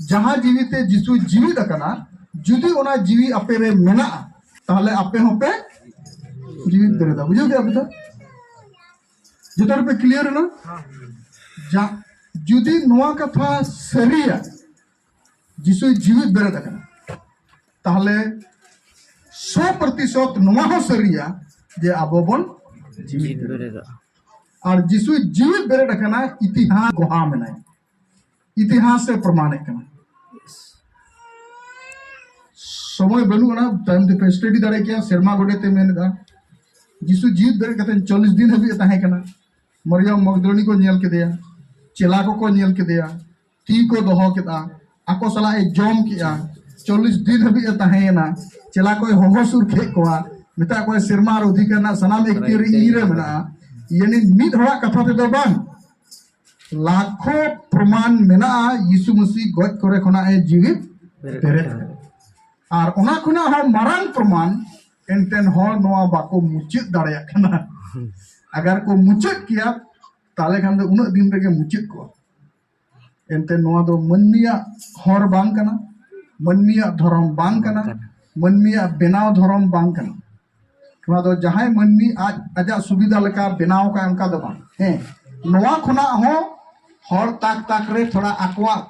ᱡᱟᱦᱟᱸ ᱡᱤᱣᱤ ᱛᱮ ᱡᱤᱥᱩ ᱡᱤᱣᱤᱫ ᱟᱠᱟᱱᱟ, ᱡᱩᱫᱤ ᱚᱱᱟ ᱡᱤᱣᱤ ᱟᱯᱮ ᱨᱮ ᱢᱮᱱᱟᱜᱼᱟ, ᱛᱟᱦᱞᱮ ᱟᱯᱮ ᱦᱚᱸᱯᱮ ᱡᱤᱣᱤᱫ ᱵᱮᱨᱮᱫᱟ᱾ ᱵᱩᱡᱷᱟᱹᱣ ᱠᱮᱫᱟ ᱯᱮ ᱛᱚ? ᱡᱚᱛᱚ ᱦᱚᱲ ᱯᱮ clear ᱮᱱᱟ? ᱡᱟ-, ᱡᱩᱫᱤ ᱱᱚᱣᱟ ᱠᱟᱛᱷᱟ ᱥᱟᱹᱨᱤᱭᱟ, ᱡᱤᱥᱩᱭ ᱡᱤᱣᱤᱫ ᱵᱮᱨᱮᱫ ᱟᱠᱟᱱᱟ, ᱛᱟᱦᱞᱮ ᱥᱚ ᱯᱨᱚᱛᱤᱥᱚᱛ ᱱᱚᱣᱟ ᱦᱚᱸ ᱥᱟᱹᱨᱤᱭᱟ ᱡᱮ ᱟᱵᱚ ᱵᱚᱱ ᱡᱤᱣᱤᱫ ᱵᱮᱨᱮᱫᱟ᱾ ᱟᱨ ᱡᱤᱥᱩᱭ ᱡᱤᱣᱤᱫ ᱵᱮᱨᱮᱫ ᱟᱠᱟᱱᱟ, ᱤᱛᱤᱦᱟᱥ ᱜᱚᱦᱟ ᱢᱮᱱᱟᱭ, ᱤᱛᱤᱦᱟᱥ ᱮ ᱯᱨᱚᱢᱟᱱᱮᱫ ᱠᱟᱱᱟ᱾ ᱥᱚᱢᱚᱭ ᱵᱟᱹᱱᱩᱜ ᱟᱱᱟ, ᱛᱟᱭᱚᱢ ᱛᱮᱯᱮ study ᱫᱟᱲᱮ ᱠᱮᱭᱟ᱾ ᱥᱮᱨᱢᱟ ᱜᱚᱰᱮᱛ ᱮ ᱢᱮᱱ ᱮᱫᱟ, ᱡᱤᱥᱩ ᱡᱤᱣᱤᱫ ᱵᱮᱨᱮᱫ ᱠᱟᱛᱮ ᱪᱚᱞᱞᱤᱥ ᱫᱤᱱ ᱦᱟᱹᱵᱤᱡ ᱮ ᱛᱟᱦᱮᱸ ᱠᱟᱱᱟ᱾ ᱢᱟᱨᱤᱭᱟᱢ ᱢᱚᱜᱽᱫᱟᱞᱤᱱᱤ ᱠᱚ ᱧᱮᱞ ᱠᱮᱫᱮᱭᱟ, ᱪᱮᱞᱟ ᱠᱚᱠᱚ ᱧᱮᱞ ᱠᱮᱫᱮᱭᱟ, ᱛᱤ ᱠᱚ ᱫᱚᱦᱚ ᱠᱮᱫᱟ, ᱟᱠᱚ ᱥᱟᱞᱟᱜ ᱮ ᱡᱚᱢ ᱠᱮᱫᱟ, ᱪᱚᱞᱞᱤᱥ ᱫᱤᱱ ᱦᱟᱹᱵᱤᱡ ᱮ ᱛᱟᱦᱮᱸᱭᱮᱱᱟ᱾ ᱪᱮᱞᱟ ᱠᱚᱭ ᱦᱚᱦᱚ ᱥᱩᱨ ᱠᱮᱫ ᱠᱚᱣᱟ, ᱢᱮᱛᱟᱜ ᱠᱚᱣᱟᱭ, "ᱥᱮᱨᱢᱟ ᱟᱨ ᱚᱫᱷᱤᱠᱟᱨ ᱨᱮᱱᱟᱜ ᱥᱟᱱᱟᱢ ᱮᱠᱛᱤᱭᱟᱹᱨ ᱤᱧ ᱨᱮ ᱢᱮᱱᱟᱜᱼᱟ, ᱭᱟᱱᱤ ᱢᱤᱫ ᱦᱚᱲᱟᱜ ᱠᱟᱛᱷᱟ ᱛᱮᱫᱚ ᱵᱟᱝ, ᱞᱟᱠᱷᱚ ᱯᱨᱚᱢᱟᱱ ᱢᱮᱱᱟᱜᱼᱟ ᱭᱤᱥᱩ ᱢᱟᱹᱥᱤ ᱜᱚᱡ ᱠᱚᱨᱮ ᱠᱷᱚᱱᱟᱜ ᱮ ᱡᱤᱣᱤᱫ ᱵᱮᱨᱮᱫ ᱵᱮᱨᱮᱫ ᱠᱟᱱᱟ᱾ ᱠᱟᱱᱟ᱾ ᱟᱨ ᱚᱱᱟ ᱠᱷᱚᱱᱟᱜ ᱦᱚᱸ ᱢᱟᱨᱟᱝ ᱯᱨᱚᱢᱟᱱ, ᱮᱱᱛᱮᱱ ᱦᱚᱲ ᱱᱚᱣᱟ ᱵᱟᱠᱚ ᱢᱩᱪᱟᱹᱫ ᱫᱟᱲᱮᱭᱟᱜ ᱠᱟᱱᱟ᱾ ᱟᱜᱟᱨ ᱠᱚ ᱢᱩᱪᱟᱹᱫ ᱠᱮᱭᱟ, ᱛᱟᱦᱞᱮ ᱠᱷᱟᱱ ᱫᱚ ᱩᱱᱟᱹᱜ ᱫᱤᱱ ᱨᱮᱜᱮ ᱢᱩᱪᱟᱹᱫ ᱠᱚᱜᱼᱟ᱾ ᱮᱱᱛᱮ ᱱᱚᱣᱟ ᱫᱚ ᱢᱟᱹᱱᱢᱤᱭᱟᱜ ᱦᱚᱨ ᱵᱟᱝ ᱠᱟᱱᱟ, ᱢᱟᱹᱱᱢᱤᱭᱟᱜ ᱫᱷᱚᱨᱚᱢ ᱵᱟᱝ ᱠᱟᱱᱟ, ᱵᱟᱝ ᱠᱟᱱᱟ᱾ ᱢᱟᱹᱱᱢᱤᱭᱟᱜ ᱵᱮᱱᱟᱣ ᱫᱷᱚᱨᱚᱢ ᱵᱟᱝ ᱠᱟᱱᱟ᱾ ᱱᱚᱣᱟ ᱫᱚ ᱡᱟᱦᱟᱸᱭ ᱢᱟᱹᱱᱢᱤ ᱟᱡ, ᱟᱡᱟᱜ ᱥᱩᱵᱤᱫᱷᱟ ᱞᱮᱠᱟ ᱵᱮᱱᱟᱣ ᱠᱟᱜᱼᱟ, ᱚᱱᱠᱟ ᱫᱚ ᱵᱟᱝ᱾ ᱦᱮᱸ, ᱱᱚᱣᱟ ᱠᱷᱚᱱᱟᱜ ᱦᱚᱸ ᱦᱚᱲ ᱛᱟᱠ ᱛᱟᱠ ᱨᱮ ᱛᱷᱚᱲᱟ ᱟᱠᱚᱣᱟᱜ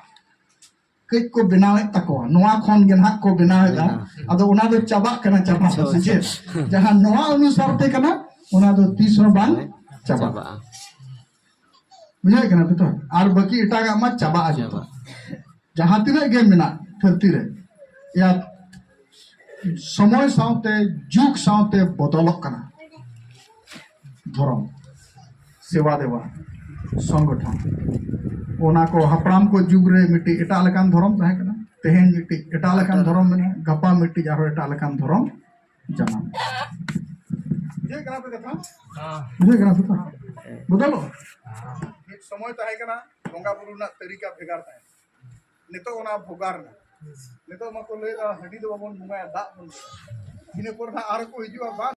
ᱠᱟᱹᱡ ᱠᱚ ᱵᱮᱱᱟᱣᱮᱫ ᱛᱟᱠᱚᱣᱟ, ᱱᱚᱣᱟ ᱠᱷᱚᱱ ᱜᱮ ᱱᱟᱦᱟᱜ ᱠᱚ ᱵᱮᱱᱟᱣᱮᱫᱟ᱾ ᱵᱮᱱᱟᱣ᱾ ᱟᱫᱚ ᱚᱱᱟ ᱫᱚ ᱪᱟᱵᱟᱜ ᱠᱟᱱᱟ, ᱪᱟᱵᱟ ᱫᱚ, ᱪᱟᱵᱟ, ᱥᱮ ᱪᱮᱫ? ᱪᱟᱵᱟ᱾ ᱡᱟᱦᱟᱸ ᱱᱚᱣᱟ ᱚᱱᱩᱥᱟᱨ ᱛᱮ ᱠᱟᱱᱟ, ᱚᱱᱟ ᱫᱚ ᱛᱤᱥ ᱦᱚᱸ ᱵᱟᱝ ᱪᱟᱵᱟᱜᱼᱟ᱾ ᱪᱟᱵᱟᱜᱼᱟ᱾ ᱵᱩᱡᱷᱟᱹᱣ ᱠᱟᱱᱟ ᱯᱮ ᱛᱚ? ᱟᱨ ᱵᱟᱹᱠᱤ ᱮᱴᱟᱜᱟᱜ ᱢᱟ ᱪᱟᱵᱟᱜᱼᱟ ᱡᱚᱛᱚ᱾ ᱪᱟᱵᱟᱜᱼᱟ᱾ ᱡᱟᱦᱟᱸ ᱛᱤᱱᱟᱹᱜ ᱜᱮ ᱢᱮᱱᱟᱜ ᱫᱷᱟᱹᱨᱛᱤ ᱨᱮ, ᱭᱟ, ᱥᱚᱢᱚᱭ ᱥᱟᱶᱛᱮ, ᱡᱩᱜᱽ ᱥᱟᱶᱛᱮ ᱵᱚᱫᱚᱞᱚᱜ ᱠᱟᱱᱟ᱾ ᱫᱷᱚᱨᱚᱢ, ᱥᱮᱵᱟ ᱫᱮᱵᱟ, ᱥᱚᱝᱜᱚᱴᱷᱚᱱ, ᱚᱱᱟ ᱠᱚ ᱦᱟᱯᱲᱟᱢ ᱠᱚ ᱡᱩᱜᱽ ᱨᱮ ᱢᱤᱫᱴᱤᱡ ᱮᱴᱟᱜ ᱞᱮᱠᱟᱱ ᱫᱷᱚᱨᱚᱢ ᱛᱟᱦᱮᱸ ᱠᱟᱱᱟ, ᱛᱮᱦᱮᱧ ᱢᱤᱫᱴᱤᱡ ᱮᱴᱟᱜ ᱞᱮᱠᱟᱱ ᱫᱷᱚᱨᱚᱢ ᱢᱮᱱᱟᱜᱼᱟ, ᱜᱟᱯᱟ ᱢᱤᱫᱴᱤᱡ ᱟᱨᱦᱚᱸ ᱮᱴᱟᱜ ᱞᱮᱠᱟᱱ ᱫᱷᱚᱨᱚᱢ ᱡᱟᱱᱟᱢ᱾ ᱵᱩᱡᱷᱟᱹᱣ ᱠᱟᱱᱟ ᱯᱮ ᱠᱟᱛᱷᱟ? ᱵᱩᱡᱷᱟᱹᱣ ᱠᱟᱱᱟ ᱯᱮ ᱛᱚ? ᱵᱚᱫᱚᱞᱚᱜᱼᱟ᱾ ᱢᱤᱫ ᱥᱚᱢᱚᱭ ᱛᱟᱦᱮᱸ ᱠᱟᱱᱟ, ᱵᱚᱸᱜᱟ ᱵᱩᱨᱩ ᱨᱮᱱᱟᱜ ᱛᱟᱹᱨᱤᱠᱟ ᱵᱷᱮᱜᱟᱨ ᱛᱟᱦᱮᱸ ᱠᱟᱱᱟ᱾ ᱱᱤᱛᱚᱜ ᱚᱱᱟ ᱵᱷᱚᱜᱟᱨ ᱮᱱᱟ᱾ ᱱᱤᱛᱚᱜ ᱢᱟᱠᱚ ᱞᱟᱹᱭᱮᱫᱟ, ᱦᱟᱺᱰᱤ ᱫᱚ ᱵᱟᱵᱚᱱ ᱵᱚᱸᱜᱟᱭᱟ, ᱫᱟᱜ ᱵᱚᱱ ᱵᱚᱸᱜᱟᱭᱟ᱾ ᱤᱱᱟᱹ ᱯᱚᱨ ᱱᱟᱜ ᱟᱨᱚ ᱠᱚ ᱦᱤᱡᱩᱜᱼᱟ, ᱵᱟᱝ,